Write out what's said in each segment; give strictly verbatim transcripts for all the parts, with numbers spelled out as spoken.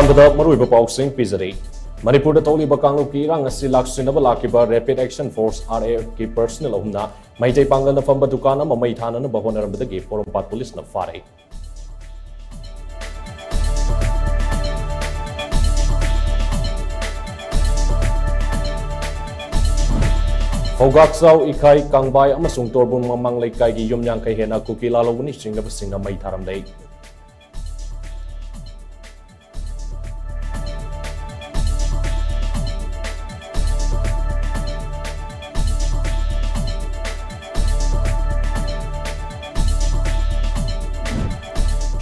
ꯑꯍꯥꯟꯕꯗ ꯃꯔꯨꯑꯣꯏꯕ ꯄꯥꯎꯁꯤꯡ ꯄꯤꯖꯔꯤ꯫ ꯃꯅꯤꯄꯨꯔꯗ ꯊꯣꯛꯂꯤꯕ ꯀꯥꯡꯂꯨꯞꯀꯤ ꯏꯔꯥꯡ ꯑꯁꯤ ꯂꯥꯛꯁꯤꯟꯅꯕ ꯂꯥꯛꯈꯤꯕ Rapid Action Force, R A F, ꯀꯤ personnel ꯑꯍꯨꯝꯅ ꯃꯩꯇꯩ ꯄꯥꯡꯒꯜꯅ ꯐꯝꯕ ꯗꯨꯀꯥꯟ ꯑꯃ ꯃꯩ ꯊꯥꯅꯅꯕ ꯍꯣꯠꯅꯔꯝꯕꯗꯒꯤ ꯄꯣꯔꯣꯝꯄꯥꯠ ꯄꯨꯂꯤꯁꯅ ꯐꯥꯔꯦ꯫ ꯐꯧꯒꯥꯛꯆꯥꯎ, ꯏꯈꯥꯏ, ꯀꯥꯡꯕꯥꯏ ꯑꯃꯁꯨꯡ ꯇꯣꯔꯕꯨꯡ ꯃꯃꯥꯡ ꯂꯩꯀꯥꯏꯒꯤ ꯌꯨꯝ ꯌꯥꯡꯈꯩ ꯍꯦꯟꯅ ꯀꯨꯀꯤ ꯂꯥꯂꯣꯡꯕꯅꯤ ꯆꯤꯡꯅꯕꯁꯤꯡꯅ ꯃꯩ ꯊꯥꯔꯝꯂꯦ꯫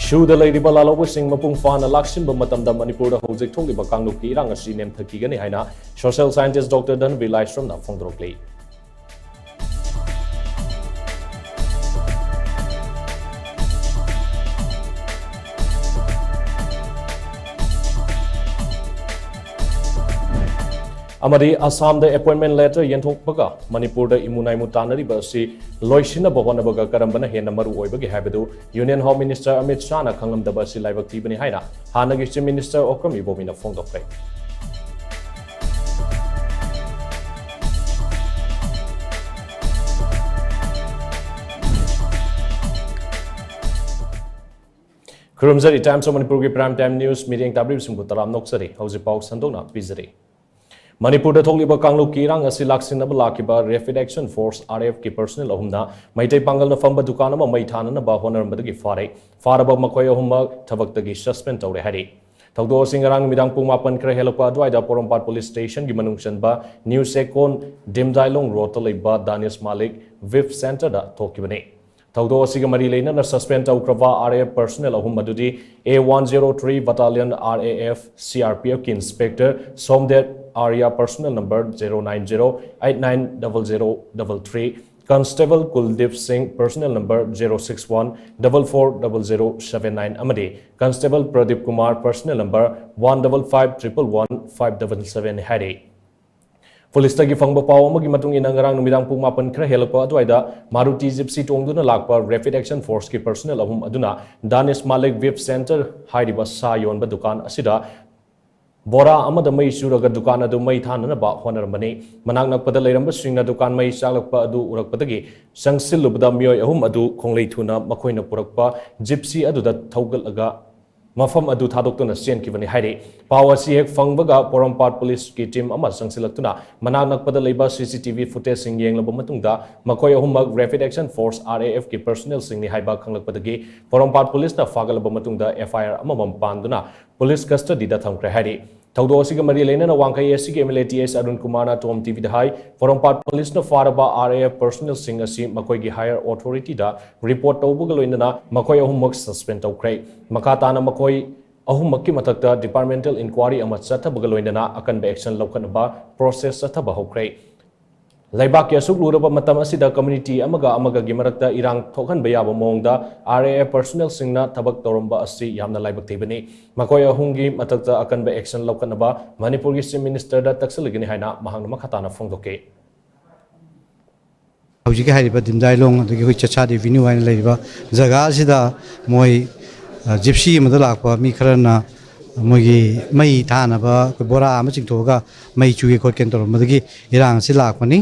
ꯁꯨꯗ ꯂꯩꯔꯤꯕ ꯂꯥꯂꯧꯕꯁꯤꯡ ꯃꯄꯨꯡ ꯐꯥꯅ ꯂꯥꯛꯁꯤꯟꯕ ꯃꯇꯝꯗ ꯃꯅꯤꯄꯨꯔꯗ ꯍꯧꯖꯤꯛ ꯊꯣꯛꯂꯤꯕ ꯀꯥꯡꯂꯨꯞꯀꯤ ꯏꯔꯥꯡ ꯑꯁꯤ ꯅꯦꯝꯊꯈꯤꯒꯅꯤ ꯍꯥꯏꯅ social scientist Doctor ꯙꯟꯕꯤꯔ ꯂꯥꯏꯁ꯭ꯔꯝꯅ ꯐꯣꯡꯗꯣꯔꯛꯂꯤ꯫ ꯑꯃꯗꯤ ꯑꯁꯥꯝꯗ appointment letter ꯌꯦꯟꯊꯣꯛꯄꯒ ꯃꯅꯤꯄꯨꯔꯗ ꯏꯃꯨ ꯅꯥꯏꯃꯨ ꯇꯥꯟꯅꯔꯤꯕ ꯑꯁꯤ ꯂꯣꯏꯁꯤꯟꯅꯕ ꯍꯣꯠꯅꯕꯒ ꯀꯔꯝꯕꯅ ꯍꯦꯟꯅ ꯃꯔꯨ ꯑꯣꯏꯕꯒꯦ ꯍꯥꯏꯕꯗꯨ Union Home Minister ꯑꯃꯤꯠ ꯁꯥꯍꯅ ꯈꯪꯂꯝꯗꯕ ꯑꯁꯤ ꯂꯥꯏꯕꯛ ꯊꯤꯕꯅꯤ ꯍꯥꯏꯅ ꯍꯥꯟꯅꯒꯤ Chief Minister Okram ꯏꯕꯣꯕꯤꯅ ꯐꯣꯡꯗꯣꯛꯈ꯭ꯔꯦ꯫ ꯈꯨꯔꯨꯝꯖꯔꯤ, Times of ꯃꯅꯤꯄꯨꯔꯒꯤ prime time news ꯃꯤꯠꯌꯦꯡ ꯇꯥꯕꯤꯔꯤꯕꯁꯤꯡꯕꯨ ꯇꯔꯥꯝꯅ ꯑꯣꯛꯆꯔꯤ꯫ ꯍꯧꯖꯤꯛ ꯄꯥꯎ ꯁꯟꯗꯣꯛꯅ ꯄꯤꯖꯔꯤ꯫ ꯃꯅꯤꯄꯨꯔꯗ ꯊꯣꯛꯂꯤꯕ ꯀꯥꯡꯂꯨꯞꯀꯤ ꯏꯔꯥꯡ ꯑꯁꯤ ꯂꯥꯛꯁꯤꯟꯅꯕ ꯂꯥꯛꯈꯤꯕ Rapid Action Force, R A F, ꯀꯤ personnel ꯑꯍꯨꯝꯅ ꯃꯩꯇꯩ ꯄꯥꯡꯒꯜꯅ ꯐꯝꯕ ꯗꯨꯀꯥꯟ ꯑꯃ ꯃꯩ ꯊꯥꯅꯅꯕ ꯍꯣꯠꯅꯔꯝꯕꯗꯒꯤ ꯐꯥꯔꯦ꯫ ꯐꯥꯔꯕ ꯃꯈꯣꯏ ꯑꯍꯨꯝꯃꯛ ꯊꯕꯛꯇꯒꯤ suspend ꯇꯧꯔꯦ ꯍꯥꯏꯔꯤ꯫ ꯊꯧꯗꯣꯛ ꯑꯁꯤ ꯉꯔꯥꯡ ꯅꯨꯃꯤꯗꯥꯡ ꯄꯨꯡ ꯃꯥꯄꯟ ꯈꯔ ꯍꯦꯜꯂꯛꯄ ꯑꯗꯨꯋꯥꯏꯗ ꯄꯣꯔꯣꯝꯄꯥꯠ police station ꯒꯤ ꯃꯅꯨꯡ ꯆꯟꯕ New Sekon, ꯗꯤꯝꯗꯥꯏꯂꯣꯡ road ꯇ ꯂꯩꯕ Danish Malik Vape Centre ꯗ ꯊꯣꯛꯈꯤꯕꯅꯤ꯫ ꯊꯧꯗꯣꯛ ꯑꯁꯤꯒ ꯃꯔꯤ ꯂꯩꯅꯅ suspend ꯇꯧꯈ꯭ꯔꯕ R A F personnel ꯑꯍꯨꯝ ꯑꯗꯨꯗꯤ A one zero three Battalion R A F C R P F ꯀꯤ Inspector ꯁꯣꯝꯗꯦꯕ Arya, personnel number zero nine zero eight nine double zero double three, Constable Kuldeep Singh, personnel number zero six one double four double zero seven nine, ꯑꯃꯗꯤ Constable Pradeep Kumar, personnel number one double five triple one five double seven ꯍꯥꯏꯔꯤ꯫ ꯄꯨꯂꯤꯁꯇꯒꯤ ꯐꯪꯕ ꯄꯥꯎ ꯑꯃꯒꯤ ꯃꯇꯨꯡ ꯏꯟꯅ, ꯉꯔꯥꯡ ꯅꯨꯃꯤꯗꯥꯡ ꯄꯨꯡ ꯃꯥꯄꯟ ꯈꯔ ꯍꯦꯜꯂꯛꯄ ꯑꯗꯨꯋꯥꯏꯗ ꯃꯥꯔꯨꯇꯤ ꯖꯤꯞꯁꯤ ꯇꯣꯡꯗꯨꯅ ꯂꯥꯛꯄ ꯔꯦꯄꯤꯗ ꯑꯦꯛꯁꯟ ꯐꯣꯔꯁꯀꯤ ꯄꯔꯁꯣꯅꯦꯜ ꯑꯍꯨꯝ ꯑꯗꯨꯅ ꯗꯥꯅꯤꯁ ꯃꯥꯂꯤꯛ ꯚꯦꯞ ꯁꯦꯟꯇꯔ ꯍꯥꯏꯔꯤꯕ ꯁꯥ ꯌꯣꯟꯕ ꯗꯨꯀꯥꯟ ꯑꯁꯤꯗ ꯕꯣꯔꯥ ꯑꯃꯗ ꯃꯩ ꯆꯨꯔꯒ ꯗꯨꯀꯥꯟ ꯑꯗꯨ ꯃꯩ ꯊꯥꯅꯅꯕ ꯍꯣꯠꯅꯔꯝꯕꯅꯤ꯫ ꯃꯅꯥꯛ ꯅꯛꯄꯗ ꯂꯩꯔꯝꯕꯁꯤꯡꯅ ꯗꯨꯀꯥꯟ ꯃꯩ ꯆꯥꯛꯂꯛꯄ ꯑꯗꯨ ꯎꯔꯛꯄꯗꯒꯤ ꯆꯪꯁꯤꯜꯂꯨꯕꯗ ꯃꯤꯑꯣꯏ ꯑꯍꯨꯝ ꯑꯗꯨ ꯈꯣꯡꯂꯩ ꯊꯨꯅ ꯃꯈꯣꯏꯅ ꯄꯨꯔꯛꯄ ꯖꯤꯞꯁꯤ ꯑꯗꯨꯗ ꯊꯧꯒꯠꯂꯒ ꯃꯐꯝ ꯑꯗꯨ ꯊꯥꯗꯣꯛꯇꯨꯅ ꯆꯦꯟꯈꯤꯕꯅꯤ ꯍꯥꯏꯔꯤ꯫ ꯄꯥꯎ ꯑꯁꯤ ꯍꯦꯛ ꯐꯪꯕꯒ ꯄꯣꯔꯣꯝꯄꯥꯠ ꯄꯨꯂꯤꯁꯀꯤ ꯇꯤꯝ ꯑꯃ ꯆꯪꯁꯤꯜꯂꯛꯇꯨꯅ ꯃꯅꯥꯛ ꯅꯛꯄꯗ ꯂꯩꯕ ꯁꯤ ꯁꯤ ꯇꯤ ꯚꯤ ꯐꯨꯇꯦꯖꯁꯤꯡ ꯌꯦꯡꯂꯕ ꯃꯇꯨꯡꯗ ꯃꯈꯣꯏ ꯑꯍꯨꯝꯃꯛ ꯔꯦꯄꯤꯗ ꯑꯦꯛꯁꯟ ꯐꯣꯔꯁ, ꯑꯥꯔ ꯑꯦ ꯑꯦꯐꯀꯤ ꯄꯔꯁꯣꯅꯦꯜꯁꯤꯡꯅꯤ ꯍꯥꯏꯕ ꯈꯪꯂꯛꯄꯗꯒꯤ ꯄꯣꯔꯣꯝꯄꯥꯠ ꯄꯨꯂꯤꯁꯅ ꯐꯥꯒꯠꯂꯕ ꯃꯇꯨꯡꯗ ꯑꯦꯐ ꯑꯥꯏ ꯑꯥꯔ ꯑꯃꯃꯝ ꯄꯥꯟꯗꯨꯅ ꯄꯨꯂꯤꯁ ꯀꯁꯇꯗꯤꯗ ꯊꯝꯈ꯭ꯔꯦ ꯍꯥꯏꯔꯤ꯫ ꯊꯧꯗꯣꯛ ꯑꯁꯤꯒ ꯃꯔꯤ ꯂꯩꯅꯅ ꯋꯥꯡꯈꯩ ꯑꯦꯁ ꯁꯤꯒꯤ ꯑꯦꯝ ꯑꯦꯜ ꯑꯦ ꯇꯤ ꯑꯦꯁ ꯑꯔꯨꯟ ꯀꯨꯃꯥꯔꯅ ꯇꯣꯝ ꯇꯤ ꯚꯤꯗ ꯍꯥꯏ, ꯄꯣꯔꯣꯝꯄꯥꯠ ꯄꯨꯂꯤꯁꯅ ꯐꯥꯔꯕ ꯑꯥꯔ ꯑꯦ ꯑꯦꯐ ꯄꯔꯁꯣꯅꯦꯜꯁꯤꯡ ꯑꯁꯤ ꯃꯈꯣꯏꯒꯤ ꯍꯥꯌꯔ ꯑꯣꯊꯣꯔꯤꯇꯤꯗ ꯔꯤꯄꯣꯔꯠ ꯇꯧꯕꯒ ꯂꯣꯏꯅꯅ ꯃꯈꯣꯏ ꯑꯍꯨꯝꯃꯛ ꯁꯁꯄꯦꯟ ꯇꯧꯈ꯭ꯔꯦ꯫ ꯃꯈꯥ ꯇꯥꯅ ꯃꯈꯣꯏ ꯑꯍꯨꯝꯃꯛꯀꯤ ꯃꯊꯛꯇ ꯗꯤꯄꯥꯔꯠꯃꯦꯟꯇꯦꯜ ꯏꯟꯀ꯭ꯋꯥꯔꯤ ꯑꯃ ꯆꯠꯊꯕꯒ ꯂꯣꯏꯅꯅ ꯑꯀꯟꯕ ꯑꯦꯛꯁꯟ ꯂꯧꯈꯠꯅꯕ ꯄ꯭ꯔꯣꯁꯦꯁ ꯆꯠꯊꯕ ꯍꯧꯈ꯭ꯔꯦ꯫ ꯂꯩꯕꯥꯛꯀꯤ ꯑꯁꯨꯛ ꯂꯨꯔꯕ ꯃꯇꯝ ꯑꯁꯤꯗ ꯀꯝꯃ꯭ꯌꯨꯅꯤꯇꯤ ꯑꯃꯒ ꯑꯃꯒꯒꯤ ꯃꯔꯛꯇ ꯏꯔꯥꯡ ꯊꯣꯛꯍꯟꯕ ꯌꯥꯕ ꯃꯑꯣꯡꯗ ꯑꯥꯔ ꯑꯦ ꯑꯦꯐ ꯄꯔꯁꯣꯅꯦꯜꯁꯤꯡꯅ ꯊꯕꯛ ꯇꯧꯔꯝꯕ ꯑꯁꯤ ꯌꯥꯝꯅ ꯂꯥꯏꯕꯛ ꯊꯤꯕꯅꯤ꯫ ꯃꯈꯣꯏ ꯑꯍꯨꯝꯒꯤ ꯃꯊꯛꯇ ꯑꯀꯟꯕ ꯑꯦꯛꯁꯟ ꯂꯧꯈꯠꯅꯕ ꯃꯅꯤꯄꯨꯔꯒꯤ ꯆꯤꯐ ꯃꯤꯅꯤꯁꯇꯔꯗ ꯇꯛꯁꯤꯜꯂꯒꯅꯤ ꯍꯥꯏꯅ ꯃꯍꯥꯛꯅ ꯃꯈꯥ ꯇꯥꯅ ꯐꯣꯡꯗꯣꯛꯈꯤ꯫ ꯍꯧꯖꯤꯛꯀꯤ ꯍꯥꯏꯔꯤꯕ ꯗꯤꯝꯗꯥꯏꯂꯣꯡ ꯑꯗꯒꯤ ꯑꯩꯈꯣꯏ ꯆꯠꯁꯥ ꯔꯦꯚꯤꯅ꯭ꯌꯨ ꯍꯥꯏꯅ ꯂꯩꯔꯤꯕ ꯖꯒꯥ ꯑꯁꯤꯗ ꯃꯣꯏ, ꯑ, ꯖꯤꯞꯁꯤ ꯑꯃꯗ ꯂꯥꯛꯄ ꯃꯤ ꯈꯔꯅ ꯃꯣꯏꯒꯤ ꯃꯩ ꯊꯥꯅꯕ ꯑꯩꯈꯣꯏ ꯕꯣꯔꯥ ꯑꯃ ꯆꯤꯡꯊꯣꯛꯑꯒ ꯃꯩ ꯆꯨꯒꯦ ꯈꯣꯠꯀꯦꯅ ꯇꯧꯔꯝꯕꯗꯒꯤ ꯏꯔꯥꯡ ꯑꯁꯤ ꯂꯥꯛꯄꯅꯤ꯫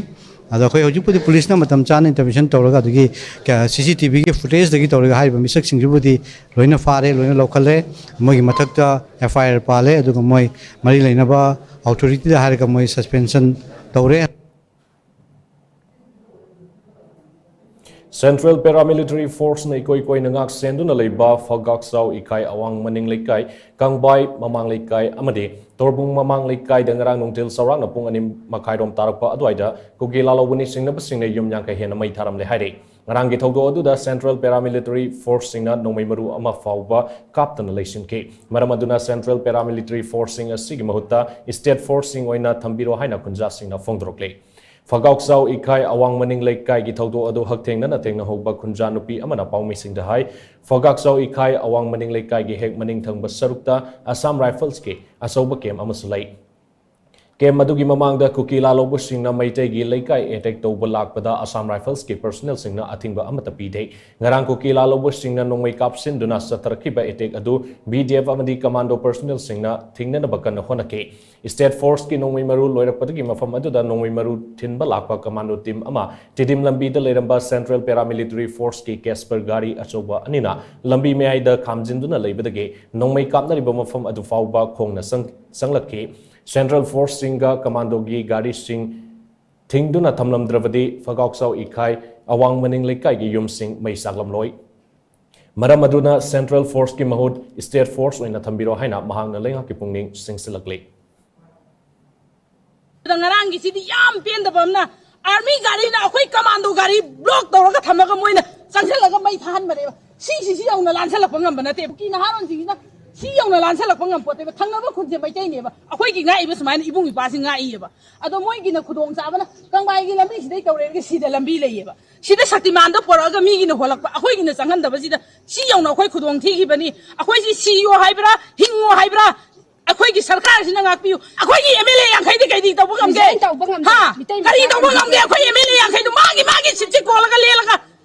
ꯑꯗꯣ ꯑꯩꯈꯣꯏ ꯍꯧꯖꯤꯛꯄꯨꯗꯤ ꯄꯨꯂꯤꯁꯅ ꯃꯇꯝ ꯆꯥꯅ ꯏꯟꯇꯔꯚꯦꯟꯁꯟ ꯇꯧꯔꯒ ꯑꯗꯒꯤ ꯀ-, ꯁꯤ ꯁꯤ ꯇꯤ ꯚꯤꯒꯤ ꯐꯨꯇꯦꯖꯇꯒꯤ ꯇꯧꯔꯒ ꯍꯥꯏꯔꯤꯕ ꯃꯤꯁꯛꯁꯤꯡꯁꯤꯕꯨꯗꯤ ꯂꯣꯏꯅ ꯐꯥꯔꯦ, ꯂꯣꯏꯅ ꯂꯧꯈꯠꯂꯦ꯫ ꯃꯣꯏꯒꯤ ꯃꯊꯛꯇ ꯑꯦꯐ ꯑꯥꯏ ꯑꯥꯔ ꯄꯥꯜꯂꯦ, ꯑꯗꯨꯒ ꯃꯣꯏ ꯃꯔꯤ ꯂꯩꯅꯕ ꯑꯣꯊꯣꯔꯤꯇꯤꯗ ꯍꯥꯏꯔꯒ ꯃꯣꯏ ꯁꯁꯄꯦꯟꯁꯟ ꯇꯧꯔꯦ꯫ ꯁꯦꯟꯇ꯭ꯔꯦꯜ ꯄꯦꯔꯥꯃꯤꯂꯤꯇꯔꯤ ꯐꯣꯔꯁꯅ ꯏꯀꯣꯏ ꯀꯣꯏꯅ ꯉꯥꯛ ꯁꯦꯟꯗꯨꯅ ꯂꯩꯕ ꯐꯒꯥꯛꯆꯥꯎ ꯏꯀꯥꯏ ꯑꯋꯥꯡ ꯃꯅꯤꯡ ꯂꯩꯀꯥꯏ, ꯀꯪꯕꯥꯏ ꯃꯃꯥꯡ ꯂꯩꯀꯥꯏ ꯑꯃꯗꯤ ꯇꯣꯔꯕꯨꯡ ꯃꯃꯥꯡ ꯂꯩꯀꯥꯏꯗ ꯉꯔꯥꯡ ꯅꯨꯡꯊꯤꯜ ꯆꯥꯎꯔꯥꯛꯅ ꯄꯨꯡ ꯑꯅꯤ ꯃꯈꯥꯏꯔꯣꯝ ꯇꯥꯔꯛꯄ ꯑꯗꯨꯋꯥꯏꯗ ꯀꯨꯀꯤ ꯂꯥꯂꯧꯕ ꯅꯤꯡꯁꯤꯡꯅꯕꯁꯤꯡꯅ ꯌꯨꯝ ꯌꯥꯡꯈꯩ ꯍꯦꯟꯅ ꯃꯩ ꯊꯥꯔꯝꯂꯦ ꯍꯥꯏꯔꯤ꯫ ꯉꯔꯥꯡꯒꯤ ꯊꯧꯗꯣꯛ ꯑꯗꯨꯗ ꯁꯦꯟꯇ꯭ꯔꯦꯜ ꯄꯦꯔꯥꯃꯤꯂꯤꯇꯔꯤ ꯐꯣꯔꯁꯁꯤꯡꯅ ꯅꯣꯡꯃꯩ ꯃꯔꯨ ꯑꯃ ꯐꯥꯎꯕ ꯀꯥꯞꯇꯅ ꯂꯩꯁꯤꯟꯈꯤ꯫ ꯃꯔꯝ ꯑꯗꯨꯅ ꯁꯦꯟꯇ꯭ꯔꯦꯜ ꯄꯦꯔꯥꯃꯤꯂꯤꯇꯔꯤ ꯐꯣꯔꯁꯁꯤꯡ ꯑꯁꯤꯒꯤ ꯃꯍꯨꯠꯇ ꯏꯁꯇꯦꯠ ꯐꯣꯔꯁꯁꯤꯡ ꯑꯣꯏꯅ ꯊꯝꯕꯤꯔꯣ ꯍꯥꯏꯅ ꯈꯨꯟꯖꯥꯁꯤꯡꯅ ꯐꯣꯡꯗꯣꯔꯛꯂꯤ꯫ ꯐꯒꯥꯎꯆꯥꯎ ꯏꯀꯥꯏ ꯑꯋꯥꯡ ꯃꯅꯤꯡ ꯂꯩꯀꯥꯏꯒꯤ ꯊꯧꯗꯣꯛ ꯑꯗꯨ ꯍꯛꯊꯦꯡꯅꯅ ꯊꯦꯡꯅꯍꯧꯕ ꯈꯨꯟꯖꯥ ꯅꯨꯄꯤ ꯑꯃꯅ ꯄꯥꯎꯃꯤꯁꯤꯡꯗ ꯍꯥꯏ, ꯐꯒꯥꯎꯆꯥꯎ ꯏꯀꯥꯏ ꯑꯋꯥꯡ ꯃꯅꯤꯡ ꯂꯩꯀꯥꯏꯒꯤ ꯍꯦꯛ ꯃꯅꯤꯡ ꯊꯪꯕ ꯁꯔꯨꯛꯇ ꯑꯁꯥꯝ ꯔꯥꯏꯐꯜꯁꯀꯤ ꯑꯆꯧꯕ ꯀꯦꯝ ꯑꯃꯁꯨ ꯂꯩ꯫ ꯀꯦꯝ ꯑꯗꯨꯒꯤ ꯃꯃꯥꯡꯗ ꯀꯨꯀꯤ ꯂꯥꯜꯍꯧꯕꯁꯤꯡꯅ ꯃꯩꯇꯩꯒꯤ ꯂꯩꯀꯥꯏ ꯑꯦꯇꯦꯛ ꯇꯧꯕ ꯂꯥꯛꯄꯗ ꯑꯁꯥꯝ ꯔꯥꯏꯐꯜꯁꯀꯤ ꯄꯔꯁꯣꯅꯦꯜꯁꯤꯡꯅ ꯑꯊꯤꯡꯕ ꯑꯃꯠꯇ ꯄꯤꯗꯦ꯫ ꯉꯔꯥꯡ ꯀꯨꯀꯤ ꯂꯥꯜꯍꯧꯕꯁꯤꯡꯅ ꯅꯣꯡꯃꯩ ꯀꯥꯞꯁꯤꯟꯗꯨꯅ ꯆꯠꯊꯔꯛꯈꯤꯕ ꯑꯦꯇꯦꯛ ꯑꯗꯨ ꯕꯤ ꯗꯤ ꯑꯦꯐ ꯑꯃꯗꯤ ꯀꯃꯥꯟꯗꯣ ꯄꯔꯁꯣꯅꯦꯜꯁꯤꯡꯅ ꯊꯤꯡꯅꯅꯕ ꯀꯟꯅ ꯍꯣꯠꯅꯈꯤ꯫ ꯁ꯭ꯇꯦꯠ ꯐꯣꯔꯁꯀꯤ ꯅꯣꯡꯃꯩ ꯃꯔꯨ ꯂꯣꯏꯔꯛꯄꯗꯒꯤ ꯃꯐꯝ ꯑꯗꯨꯗ ꯅꯣꯡꯃꯩ ꯃꯔꯨ ꯊꯤꯟꯕ ꯂꯥꯛꯄ ꯀꯃꯥꯟꯗꯣ ꯇꯤꯝ ꯑꯃ ꯇꯤꯗꯤꯝ ꯂꯝꯕꯤꯗ ꯂꯩꯔꯝꯕ ꯁꯦꯟꯇ꯭ꯔꯦꯜ ꯄꯦꯔꯥꯃꯤꯂꯤꯇꯔꯤ ꯐꯣꯔꯁꯀꯤ ꯀꯦꯁꯄꯔ ꯒꯥꯔꯤ ꯑꯆꯧꯕ ꯑꯅꯤꯅ ꯂꯝꯕꯤ ꯃꯌꯥꯏꯗ ꯈꯥꯝꯖꯤꯟꯗꯨꯅ ꯂꯩꯕꯗꯒꯤ ꯅꯣꯡꯃꯩ ꯀꯥꯞꯅꯔꯤꯕ ꯃꯐꯝ ꯑꯗꯨ ꯐꯥꯎꯕ ꯈꯣꯡꯅ ꯆꯪ-, ꯆꯪꯂꯛꯈꯤ꯫ ꯁꯦꯟꯇ꯭ꯔꯦꯜ ꯐꯣꯔꯁꯁꯤꯡꯒ ꯀꯃꯥꯟꯗꯣꯒꯤ ꯒꯥꯔꯤꯁꯤꯡ ꯊꯤꯡꯗꯨꯅ ꯊꯝꯂꯝꯗ꯭ꯔꯕꯗꯤ ꯐꯒꯥꯎꯆꯥꯎ ꯏꯈꯥꯏ ꯑꯋꯥꯡ ꯃꯅꯤꯡ ꯂꯩꯀꯥꯏꯒꯤ ꯌꯨꯝꯁꯤꯡ ꯃꯩ ꯆꯥꯛꯂꯝꯂꯣꯏ꯫ ꯃꯔꯝ ꯑꯗꯨꯅ ꯁꯦꯟꯇ꯭ꯔꯦꯜ ꯐꯣꯔꯁꯀꯤ ꯃꯍꯨꯠ ꯁ꯭ꯇꯦꯠ ꯐꯣꯔꯁ ꯑꯣꯏꯅ ꯊꯝꯕꯤꯔꯣ ꯍꯥꯏꯅ ꯃꯍꯥꯛꯅ ꯂꯩꯉꯥꯛꯀꯤ ꯄꯨꯛꯅꯤꯡ ꯆꯤꯡꯁꯤꯜꯂꯛꯂꯤ꯫ ꯑꯗ ꯉꯔꯥꯡꯒꯤꯁꯤꯗꯤ ꯌꯥꯝ ꯄꯦꯟꯗꯕ ꯑꯃꯅ, ꯑꯥꯔꯃꯤ ꯒꯥꯔꯤꯅ ꯑꯩꯈꯣꯏ ꯀꯃꯥꯟꯗꯣ ꯒꯥꯔꯤ ꯕ꯭ꯂꯣꯛ ꯇꯧꯔꯒ ꯊꯝꯃꯒ ꯃꯣꯏꯅ ꯆꯪꯁꯤꯜꯂꯒ ꯃꯩ ꯊꯥꯍꯟꯕꯅꯦꯕ꯫ ꯁꯤꯁꯤ ꯁꯤ ꯌꯧꯅ ꯂꯥꯟꯁꯜꯂꯛꯄ ꯉꯝꯕ ꯅꯠꯇꯦꯕ꯫ ꯀꯨꯀꯤ ꯅꯍꯥꯔꯣꯟꯁꯤꯡꯁꯤꯅ ꯁꯤ ꯌꯧꯅ ꯂꯥꯟꯁꯜꯂꯛꯄ ꯉꯝꯄꯣꯠꯇꯦꯕ꯫ ꯊꯪꯅꯕ ꯈꯨꯟꯁꯦ ꯃꯩꯇꯩꯅꯦꯕ꯫ ꯑꯩꯈꯣꯏꯒꯤ ꯉꯥꯛꯏꯕ ꯁꯨꯃꯥꯏꯅ ꯏꯕꯨꯡ ꯏꯄ꯭ꯋꯥꯁꯤꯡ ꯉꯥꯛꯏꯌꯦꯕ꯫ ꯑꯗꯣ ꯃꯣꯏꯒꯤꯅ ꯈꯨꯗꯣꯡ ꯆꯥꯕꯅ ꯀꯪꯕꯥꯏꯒꯤ ꯂꯝꯕꯤꯁꯤꯗꯩ ꯇꯧꯔꯦꯒ ꯁꯤꯗ ꯂꯝꯕꯤ ꯂꯩꯌꯦꯕ꯫ ꯁꯤꯗ ꯁꯛꯇꯤꯃꯥꯟꯗꯣ ꯄꯣꯔꯛꯑꯒ ꯃꯤꯒꯤꯅ ꯍꯣꯜꯂꯛꯄ, ꯑꯩꯈꯣꯏꯒꯤꯅ ꯆꯪꯍꯟꯗꯕꯁꯤꯗ ꯁꯤ ꯌꯧꯅ ꯑꯩꯈꯣꯏ ꯈꯨꯗꯣꯡ ꯊꯤꯈꯤꯕꯅꯤ꯫ ꯑꯩꯈꯣꯏꯁꯤ ꯁꯤꯌꯣ ꯍꯥꯏꯕ꯭ꯔꯥ, ꯍꯤꯡꯉꯣ ꯍꯥꯏꯕ꯭ꯔꯥ? ꯑꯩꯈꯣꯏꯒꯤ ꯁꯔꯀꯥꯔꯁꯤꯅ ꯉꯥꯛꯄꯤꯌꯨ꯫ ꯑꯩꯈꯣꯏꯒꯤ ꯑꯦꯝ ꯑꯦꯜ ꯑꯦ ꯌꯥꯡꯈꯩꯗꯤ ꯀꯩꯗꯤ ꯇꯧꯕ ꯉꯝꯒꯦ? ꯔꯤꯖꯥꯏꯟ ꯇꯧꯕ ꯉꯝꯗꯦ꯫ ꯍꯥ? ꯃꯤꯇꯩ ꯀꯔꯤ ꯃꯆꯥ ꯇꯧꯕ ꯉꯝꯒꯦ? ꯑꯩꯈꯣꯏ ꯑꯦꯝ ꯑꯦꯜ ꯑꯦ ꯌꯥꯡꯈꯩꯗꯨ ꯃꯥꯒꯤ, ꯃꯥꯒꯤ ꯁꯤꯠꯁꯤ ꯀꯣꯜꯂꯒ ꯂꯦꯜꯂꯒ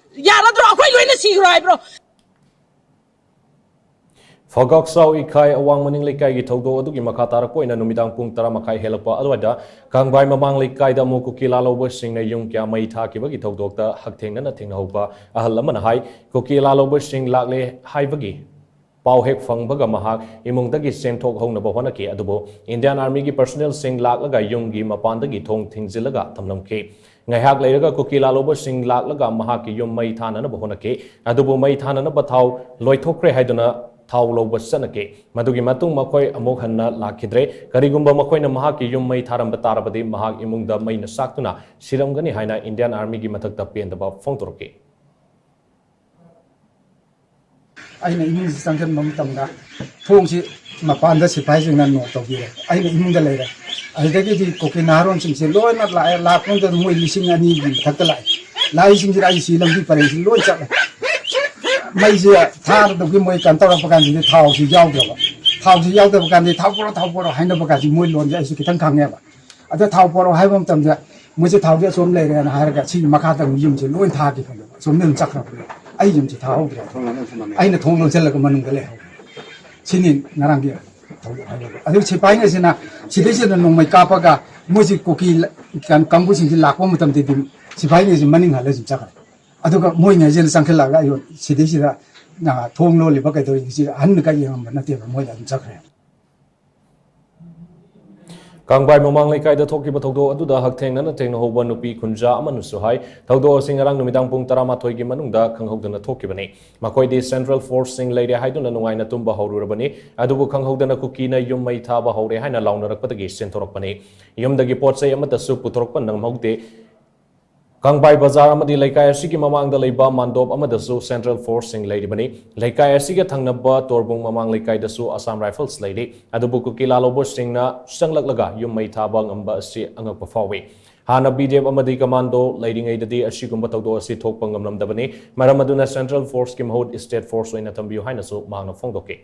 ꯌꯥꯔꯗ꯭ꯔꯣ? ꯑꯩꯈꯣꯏ ꯂꯣꯏꯅ ꯁꯤꯈ꯭ꯔꯣ ꯍꯥꯏꯕ꯭ꯔꯣ? ꯐꯒꯥꯛꯆꯥꯎ ꯏꯈꯥꯏ ꯑꯋꯥꯡ ꯃꯅꯤꯡ ꯂꯩꯀꯥꯏꯒꯤ ꯊꯧꯗꯣꯛ ꯑꯗꯨꯒꯤ ꯃꯈꯥ ꯇꯥꯔꯛꯄ ꯑꯣꯏꯅ ꯅꯨꯃꯤꯗꯥꯡ ꯄꯨꯡ ꯇꯔꯥ ꯃꯈꯥꯏ ꯍꯦꯜꯂꯛꯄ ꯑꯗꯨꯋꯥꯏꯗ ꯀꯥꯡꯕꯥꯏ ꯃꯃꯥꯡ ꯂꯩꯀꯥꯏꯗ ꯑꯃꯨꯛ ꯀꯨꯀꯤ ꯂꯥꯜꯍꯧꯕꯁꯤꯡꯅ ꯌꯨꯝ ꯀꯌꯥ ꯃꯩ ꯊꯥꯈꯤꯕꯒꯤ ꯊꯧꯗꯣꯛꯇ ꯍꯛꯊꯦꯡꯅꯅ ꯊꯦꯡꯅꯍꯧꯕ ꯑꯍꯜ ꯑꯃꯅ ꯍꯥꯏ, ꯀꯨꯀꯤ ꯂꯥꯜꯍꯧꯕꯁꯤꯡ ꯂꯥꯛꯂꯦ ꯍꯥꯏꯕꯒꯤ ꯄꯥꯎ ꯍꯦꯛ ꯐꯪꯕꯒ ꯃꯍꯥꯛ ꯏꯃꯨꯡꯗꯒꯤ ꯆꯦꯟꯊꯣꯛꯍꯧꯅꯕ ꯍꯣꯠꯅꯈꯤ꯫ ꯑꯗꯨꯕꯨ ꯏꯟꯗꯤꯌꯥꯟ ꯑꯥꯔꯃꯤꯒꯤ ꯄꯔꯁꯣꯅꯦꯜꯁꯤꯡ ꯂꯥꯛꯂꯒ ꯌꯨꯝꯒꯤ ꯃꯄꯥꯟꯗꯒꯤ ꯊꯣꯡ ꯊꯤꯡꯖꯤꯜꯂꯒ ꯊꯝꯂꯝꯈꯤ꯫ ꯉꯥꯏꯍꯥꯛ ꯂꯩꯔꯒ ꯀꯨꯀꯤ ꯂꯥꯜꯍꯧꯕꯁꯤꯡ ꯂꯥꯛꯂꯒ ꯃꯍꯥꯛꯀꯤ ꯌꯨꯝ ꯃꯩ ꯊꯥꯅꯅꯕ ꯍꯣꯠꯅꯈꯤ꯫ ꯑꯗꯨꯕꯨ ꯃꯩ ꯊꯥꯅꯅꯕ ꯊꯥꯎ ꯂꯣꯏꯊꯣꯛꯈ꯭ꯔꯦ ꯍꯥꯏꯗꯨꯅ ꯊꯥꯎ ꯂꯧꯕ ꯆꯠꯅꯈꯤ꯫ ꯃꯗꯨꯒꯤ ꯃꯇꯨꯡ ꯃꯈꯣꯏ ꯑꯃꯨꯛ ꯍꯟꯅ ꯂꯥꯛꯈꯤꯗ꯭ꯔꯦ꯫ ꯀꯔꯤꯒꯨꯝꯕ ꯃꯈꯣꯏꯅ ꯃꯍꯥꯛꯀꯤ ꯌꯨꯝ ꯃꯩ ꯊꯥꯔꯝꯕ ꯇꯥꯔꯕꯗꯤ ꯃꯍꯥꯛ ꯏꯃꯨꯡꯗ ꯃꯩꯅ ꯆꯥꯛꯇꯨꯅ ꯁꯤꯔꯝꯒꯅꯤ ꯍꯥꯏꯅ ꯏꯟꯗꯤꯌꯥꯟ ꯑꯥꯔꯃꯤꯒꯤ ꯃꯊꯛꯇ ꯄꯦꯟꯗꯕ ꯐꯣꯡꯗꯣꯔꯛꯈꯤ꯫ ꯑꯩꯅ ꯏꯃꯨꯡꯁꯤ ꯆꯪꯁꯤꯟꯕ ꯃꯇꯝꯗ ꯊꯣꯡꯁꯤ ꯃꯄꯥꯟꯗ ꯁꯤꯐꯥꯏꯁꯤꯡꯅ ꯅꯣꯛ ꯇꯧꯕꯤꯔꯦ꯫ ꯑꯩꯅ ꯏꯃꯨꯡꯗ ꯂꯩꯔꯦ꯫ ꯑꯗꯨꯗꯒꯤꯗꯤ ꯀꯨꯀꯤ ꯅꯍꯥꯔꯣꯟꯁꯤꯡꯁꯦ ꯂꯣꯏꯅ ꯂꯥꯛꯑꯦ꯫ ꯂꯥꯛꯄ ꯃꯇꯝꯗ ꯃꯣꯏ ꯂꯤꯁꯤꯡ ꯑꯅꯤꯒꯤ ꯃꯊꯛꯇ ꯂꯥꯛꯑꯦ꯫ ꯂꯥꯛꯏꯁꯤꯡꯁꯤꯗ ꯑꯩ ꯁꯤ ꯂꯝꯕꯤ ꯄꯔꯦꯡꯁꯤ ꯂꯣꯏ ꯆꯠꯂꯦ꯫ ꯃꯩꯁꯦ ꯊꯥꯔꯗꯕꯒꯤ ꯃꯣꯏ ꯀꯩꯅꯣ ꯇꯧꯔꯛꯄ ꯀꯥꯟꯗꯗꯤ ꯊꯥꯎꯁꯤ ꯌꯥꯎꯗ꯭ꯔꯕ꯫ ꯊꯥꯎꯁꯤ ꯌꯥꯎꯗꯕ ꯀꯥꯟꯗ ꯊꯥꯎ ꯄꯣꯔꯛꯑꯣ, ꯊꯥꯎ ꯄꯣꯔꯛꯑꯣ ꯍꯥꯏꯅꯕ ꯀꯥꯟꯁꯤ ꯃꯣꯏ ꯂꯣꯟꯁꯦ ꯑꯩꯁꯨ ꯈꯤꯇꯪ ꯈꯪꯉꯦꯕ꯫ ꯑꯗ ꯊꯥꯎ ꯄꯣꯔꯛꯑꯣ ꯍꯥꯏꯕ ꯃꯇꯝꯗ ꯃꯣꯏꯁꯦ ꯊꯥꯎꯁꯦ ꯑꯁꯣꯝ ꯂꯩꯔꯦꯅ ꯍꯥꯏꯔꯒ ꯁꯤꯒꯤ ꯃꯈꯥꯗ ꯑꯃꯨꯛ ꯌꯨꯝꯁꯦ ꯂꯣꯏ ꯊꯥꯈꯤꯕꯅꯦꯕ, ꯑꯁꯣꯝꯗ ꯑꯗꯨꯝ ꯆꯠꯈ꯭ꯔꯕꯅꯦ꯫ ꯑꯩ ꯌꯨꯝꯁꯦ ꯊꯥꯍꯧꯗ꯭ꯔꯦ꯫ ꯑꯩꯅ ꯊꯣꯡ ꯂꯣꯟꯁꯤꯜꯂꯒ ꯃꯅꯨꯡꯗ ꯂꯩꯍꯧꯔꯦ꯫ ꯁꯤꯅꯤ ꯉꯔꯥꯡꯒꯤ ꯊꯧꯗꯣꯛ ꯍꯥꯏꯕꯕꯨ꯫ ꯑꯗꯨ ꯁꯤꯐꯥꯏꯉꯩꯁꯤꯅ ꯁꯤꯗꯩꯁꯤꯗ ꯅꯣꯡꯃꯩ ꯀꯥꯞꯄꯒ ꯃꯣꯏꯁꯤ ꯀꯨꯀꯤ ꯀꯩꯅꯣ ꯀꯥꯡꯕꯨꯁꯤꯡꯁꯤ ꯂꯥꯛꯄ ꯃꯇꯝꯗꯗꯤ ꯁꯤꯐꯥꯏꯉꯩꯁꯤ ꯃꯅꯤꯡ ꯍꯜꯂ ꯑꯗꯨꯝ ꯆꯠꯈ꯭ꯔꯦ꯫ ꯑꯗꯨꯒ ꯃꯣꯏꯉꯩꯁꯤꯅ ꯆꯪꯁꯤꯜꯂꯛꯑꯒ ꯑꯩ ꯁꯤꯗꯩꯁꯤꯗ, ꯑ, ꯊꯣꯡ ꯂꯣꯜꯂꯤꯕ ꯀꯩꯗꯧꯔꯤꯕꯁꯤ ꯑꯍꯟꯅ ꯀꯔꯤ ꯌꯦꯡꯉꯝꯕ ꯅꯠꯇꯦꯕ, ꯃꯣꯏꯗ ꯑꯗꯨꯝ ꯆꯠꯈ꯭ꯔꯦ꯫ ꯀꯥꯡꯕꯥꯏ ꯃꯃꯥꯡ ꯂꯩꯀꯥꯏꯗ ꯊꯣꯛꯈꯤꯕ ꯊꯧꯗꯣꯛ ꯑꯗꯨꯗ ꯍꯛꯊꯦꯡꯅꯅ ꯊꯦꯡꯅꯍꯧꯕ ꯅꯨꯄꯤ ꯈꯨꯟꯖꯥ ꯑꯃꯅꯁꯨ ꯍꯥꯏ, ꯊꯧꯗꯣꯛ ꯑꯁꯤ ꯉꯔꯥꯡ ꯅꯨꯃꯤꯗꯥꯡ ꯄꯨꯡ ꯇꯔꯥꯃꯥꯊꯣꯏꯒꯤ ꯃꯅꯨꯡꯗ ꯈꯪꯍꯧꯗꯅ ꯊꯣꯛꯈꯤꯕꯅꯤ꯫ ꯃꯈꯣꯏꯗꯤ ꯁꯦꯟꯇ꯭ꯔꯦꯜ ꯐꯣꯔꯁꯁꯤꯡ ꯂꯩꯔꯦ ꯍꯥꯏꯗꯨꯅ ꯅꯨꯡꯉꯥꯏꯅ ꯇꯨꯝꯕ ꯍꯧꯔꯨꯔꯕꯅꯤ꯫ ꯑꯗꯨꯕꯨ ꯈꯪꯍꯧꯗꯅ ꯀꯨꯀꯤꯅ ꯌꯨꯝ ꯃꯩ ꯊꯥꯕ ꯍꯧꯔꯦ ꯍꯥꯏꯅ ꯂꯥꯎꯅꯔꯛꯄꯗꯒꯤ ꯆꯦꯟꯊꯣꯔꯛꯄꯅꯤ꯫ ꯌꯨꯝꯗꯒꯤ ꯄꯣꯠ ꯆꯩ ꯑꯃꯠꯇꯁꯨ ꯄꯨꯊꯣꯔꯛꯄ ꯅꯪꯍꯧꯗꯦ꯫ ꯀꯥꯡꯕꯥꯏ ꯕꯖꯥꯔ ꯑꯃꯗꯤ ꯂꯩꯀꯥꯏ ꯑꯁꯤꯒꯤ ꯃꯃꯥꯡꯗ ꯂꯩꯕ ꯃꯥꯟꯗꯣꯞ ꯑꯃꯗꯁꯨ ꯁꯦꯟꯇ꯭ꯔꯦꯜ ꯐꯣꯔꯁꯁꯤꯡ ꯂꯩꯔꯤꯕꯅꯤ꯫ ꯂꯩꯀꯥꯏ ꯑꯁꯤꯒ ꯊꯪꯅꯕ ꯇꯣꯔꯕꯨꯡ ꯃꯃꯥꯡ ꯂꯩꯀꯥꯏꯗꯁꯨ ꯑꯁꯥꯝ ꯔꯥꯏꯐꯜꯁ ꯂꯩꯔꯤ꯫ ꯑꯗꯨꯕꯨ ꯀꯨꯀꯤ ꯂꯥꯜꯍꯧꯕꯁꯤꯡꯅ ꯆꯪꯂꯛꯂꯒ ꯌꯨꯝ ꯃꯩ ꯊꯥꯕ ꯉꯝꯕ ꯑꯁꯤ ꯑꯉꯛꯄ ꯐꯥꯎꯏ꯫ ꯍꯥꯟꯅ ꯕꯤ ꯖꯤ ꯑꯦꯐ ꯑꯃꯗꯤ ꯀꯃꯥꯟꯗꯣ ꯂꯩꯔꯤꯉꯩꯗꯗꯤ ꯑꯁꯤꯒꯨꯝꯕ ꯊꯧꯗꯣꯛ ꯑꯁꯤ ꯊꯣꯛꯄ ꯉꯝꯂꯝꯗꯕꯅꯤ꯫ ꯃꯔꯝ ꯑꯗꯨꯅ ꯁꯦꯟꯇ꯭ꯔꯦꯜ ꯐꯣꯔꯁꯀꯤ ꯃꯍꯨꯠ ꯁ꯭ꯇꯦꯠ ꯐꯣꯔꯁ ꯑꯣꯏꯅ ꯊꯝꯕꯤꯌꯨ ꯍꯥꯏꯅꯁꯨ ꯃꯍꯥꯛꯅ ꯐꯣꯡꯗꯣꯛꯈꯤ꯫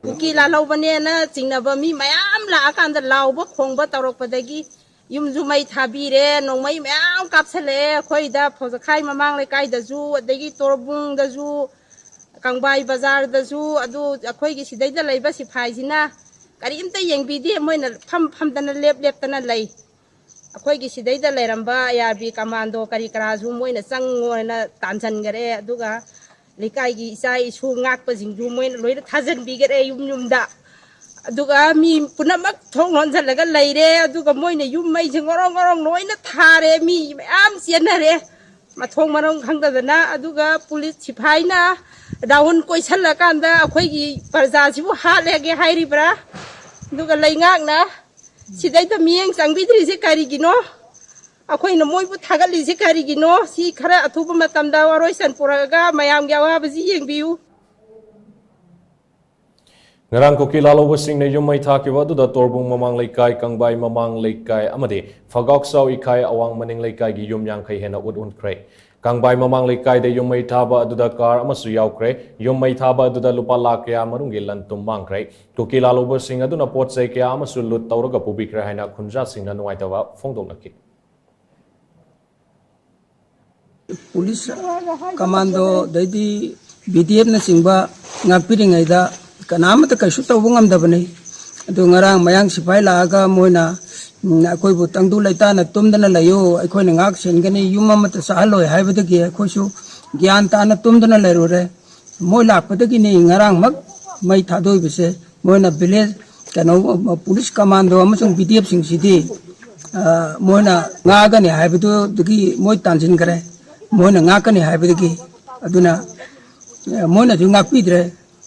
ꯀꯨꯀꯤ ꯂꯥꯜꯍꯧꯕꯅꯦꯅ ꯆꯤꯡꯅꯕ ꯃꯤ ꯃꯌꯥꯝ ꯂꯥꯛꯑꯀꯥꯟꯗ ꯂꯥꯎꯕ ꯈꯣꯡꯕ ꯇꯧꯔꯛꯄꯗꯒꯤ ꯌꯨꯝꯁꯨ ꯃꯩ ꯊꯥꯕꯤꯔꯦ, ꯅꯣꯡꯃꯩ ꯃꯌꯥꯝ ꯀꯥꯞꯁꯜꯂꯛꯑꯦ ꯑꯩꯈꯣꯏꯗ, ꯐꯧꯖꯈꯥꯏ ꯃꯃꯥꯡ ꯂꯩꯀꯥꯏꯗꯁꯨ, ꯑꯗꯒꯤ ꯇꯣꯔꯕꯨꯡꯗꯁꯨ, ꯀꯪꯕꯥꯏ ꯕꯖꯥꯔꯗꯁꯨ꯫ ꯑꯗꯨ ꯑꯩꯈꯣꯏꯒꯤ ꯁꯤꯗꯩꯗ ꯂꯩꯕ ꯁꯤꯐꯥꯏꯁꯤꯅ ꯀꯔꯤꯝꯇ ꯌꯦꯡꯕꯤꯗꯦ, ꯃꯣꯏꯅ ꯐꯝ ꯐꯝꯗꯅ ꯂꯦꯞ ꯂꯦꯞꯇꯅ ꯂꯩ꯫ ꯑꯩꯈꯣꯏꯒꯤ ꯁꯤꯗꯩꯗ ꯂꯩꯔꯝꯕ ꯑꯥꯏ ꯑꯥꯔ ꯕꯤ ꯀꯃꯥꯟꯗꯣ ꯀꯔꯤ ꯀꯔꯥꯁꯨ ꯃꯣꯏꯅ ꯆꯪꯉꯣꯅ ꯇꯥꯟꯁꯤꯟꯈꯔꯦ꯫ ꯑꯗꯨꯒ ꯂꯩꯀꯥꯏꯒꯤ ꯏꯆꯥ ꯏꯁꯨ ꯉꯥꯛꯄꯁꯤꯡꯁꯨ ꯃꯣꯏꯅ ꯂꯣꯏꯅ ꯊꯥꯖꯤꯟꯕꯤꯈꯔꯦ ꯌꯨꯝ ꯌꯨꯝꯗ꯫ ꯑꯗꯨꯒ ꯃꯤ ꯄꯨꯝꯅꯃꯛ ꯊꯣꯡ ꯂꯣꯟꯁꯤꯜꯂꯒ ꯂꯩꯔꯦ꯫ ꯑꯗꯨꯒ ꯃꯣꯏꯅ ꯌꯨꯝ ꯃꯩꯁꯦ ꯉꯣꯔꯣꯡ ꯉꯣꯔꯣꯡ ꯂꯣꯏꯅ ꯊꯥꯔꯦ, ꯃꯤ ꯃꯌꯥꯝ ꯆꯦꯟꯅꯔꯦ ꯃꯊꯣꯡ ꯃꯔꯝ ꯈꯪꯗꯗꯅ꯫ ꯑꯗꯨꯒ ꯄꯨꯂꯤꯁ ꯁꯤꯐꯥꯏꯅ ꯔꯥꯎꯟ ꯀꯣꯏꯁꯜꯂꯀꯥꯟꯗ ꯑꯩꯈꯣꯏꯒꯤ ꯄ꯭ꯔꯖꯥꯁꯤꯕꯨ ꯍꯥꯠꯂꯒꯦ ꯍꯥꯏꯔꯤꯕ꯭ꯔꯥ? ꯑꯗꯨꯒ ꯂꯩꯉꯥꯛꯅ ꯁꯤꯗꯩꯗ ꯃꯤꯠꯌꯦꯡ ꯆꯪꯕꯤꯗ꯭ꯔꯤꯁꯦ ꯀꯔꯤꯒꯤꯅꯣ? ꯑꯩꯈꯣꯏꯅ ꯃꯣꯏꯕꯨ ꯊꯥꯒꯠꯂꯤꯁꯦ ꯀꯔꯤꯒꯤꯅꯣ? ꯁꯤ ꯈꯔ ꯑꯊꯨꯕ ꯃꯇꯝꯗ ꯋꯥꯔꯣꯏꯁꯤꯟ ꯄꯨꯔꯛꯑꯒ ꯃꯌꯥꯝꯒꯤ ꯑꯋꯥꯕꯁꯤ ꯌꯦꯡꯕꯤꯌꯨ꯫ ꯉꯔꯥꯡ ꯀꯨꯀꯤ ꯂꯥꯜꯍꯧꯕꯁꯤꯡꯅ ꯌꯨꯝ ꯃꯩ ꯊꯥꯈꯤꯕ ꯑꯗꯨꯗ ꯇꯣꯔꯕꯨꯡ ꯃꯃꯥꯡ ꯂꯩꯀꯥꯏ, ꯀꯪꯕꯥꯏ ꯃꯃꯥꯡ ꯂꯩꯀꯥꯏ ꯑꯃꯗꯤ ꯐꯒꯥꯎꯆꯥꯎ ꯏꯈꯥꯏ ꯑꯋꯥꯡ ꯃꯅꯤꯡ ꯂꯩꯀꯥꯏꯒꯤ ꯌꯨꯝ ꯌꯥꯡꯈꯩ ꯍꯦꯟꯅ ꯎꯠ ꯎꯟꯈ꯭ꯔꯦ꯫ ꯀꯥꯡꯕꯥꯏ ꯃꯃꯥꯡ ꯂꯩꯀꯥꯏꯗ ꯌꯨꯝ ꯃꯩ ꯊꯥꯕ ꯑꯗꯨꯗ ꯀꯥꯔ ꯑꯃꯁꯨ ꯌꯥꯎꯈ꯭ꯔꯦ꯫ ꯌꯨꯝ ꯃꯩ ꯊꯥꯕ ꯑꯗꯨꯗ ꯂꯨꯄꯥ ꯂꯥꯈ ꯀꯌꯥ ꯃꯔꯨꯝꯒꯤ ꯂꯟ ꯊꯨꯝ ꯃꯥꯡꯈ꯭ꯔꯦ꯫ ꯀꯨꯀꯤ ꯂꯥꯜꯍꯧꯕꯁꯤꯡ ꯑꯗꯨꯅ ꯄꯣꯠ ꯆꯩ ꯀꯌꯥ ꯑꯃꯁꯨ ꯂꯨꯠ ꯇꯧꯔꯒ ꯄꯨꯕꯤꯈ꯭ꯔꯦ ꯍꯥꯏꯅ ꯈꯨꯟꯖꯥꯁꯤꯡꯅ ꯅꯨꯡꯉꯥꯏꯇꯕ ꯐꯣꯡꯗꯣꯛꯅꯈꯤ꯫ ꯄꯨꯂꯤꯁ ꯀꯃꯥꯟꯗꯣ ꯑꯗꯩꯗꯤ ꯕꯤ ꯗꯤ ꯑꯦꯐꯅꯆꯤꯡꯕ ꯉꯥꯛꯄꯤꯔꯤꯉꯩꯗ ꯀꯅꯥꯃꯠꯇ ꯀꯩꯁꯨ ꯇꯧꯕ ꯉꯝꯗꯕꯅꯤ꯫ ꯑꯗꯨ ꯉꯔꯥꯡ ꯃꯌꯥꯡ ꯁꯤꯐꯥꯏ ꯂꯥꯛꯑꯒ ꯃꯣꯏꯅ, ꯎꯝ, ꯑꯩꯈꯣꯏꯕꯨ ꯇꯪꯗꯨ ꯂꯩꯇꯥꯅ ꯇꯨꯝꯗꯅ ꯂꯩꯌꯨ, ꯑꯩꯈꯣꯏꯅ ꯉꯥꯛ ꯁꯦꯟꯒꯅꯤ, ꯌꯨꯝ ꯑꯃꯠꯇ ꯆꯥꯍꯜꯂꯣꯏ ꯍꯥꯏꯕꯗꯒꯤ ꯑꯩꯈꯣꯏꯁꯨ ꯒ꯭ꯌꯥꯟ ꯇꯥꯅ ꯇꯨꯝꯗꯅ ꯂꯩꯔꯨꯔꯦ꯫ ꯃꯣꯏ ꯂꯥꯛꯄꯗꯒꯤꯅꯤ ꯉꯔꯥꯡꯃꯛ ꯃꯩ ꯊꯥꯗꯣꯛꯏꯕꯁꯦ꯫ ꯃꯣꯏꯅ ꯚꯤꯂꯦꯖ ꯀꯩꯅꯣ, ꯄꯨꯂꯤꯁ ꯀꯃꯥꯟꯗꯣ ꯑꯃꯁꯨꯡ ꯕꯤ ꯗꯤ ꯑꯦꯐꯁꯤꯡꯁꯤꯗꯤ, ꯑ, ꯃꯣꯏꯅ ꯉꯥꯛꯒꯅꯤ ꯍꯥꯏꯕꯗꯨꯗꯒꯤ ꯃꯣꯏ ꯇꯥꯟꯁꯤꯟꯈ꯭ꯔꯦ꯫ ꯃꯣꯏꯅ ꯉꯥꯛꯀꯅꯤ ꯍꯥꯏꯕꯗꯒꯤ꯫ ꯑꯗꯨꯅ, ꯑ, ꯃꯣꯏꯅꯁꯨ ꯉꯥꯛꯄꯤꯗ꯭ꯔꯦ꯫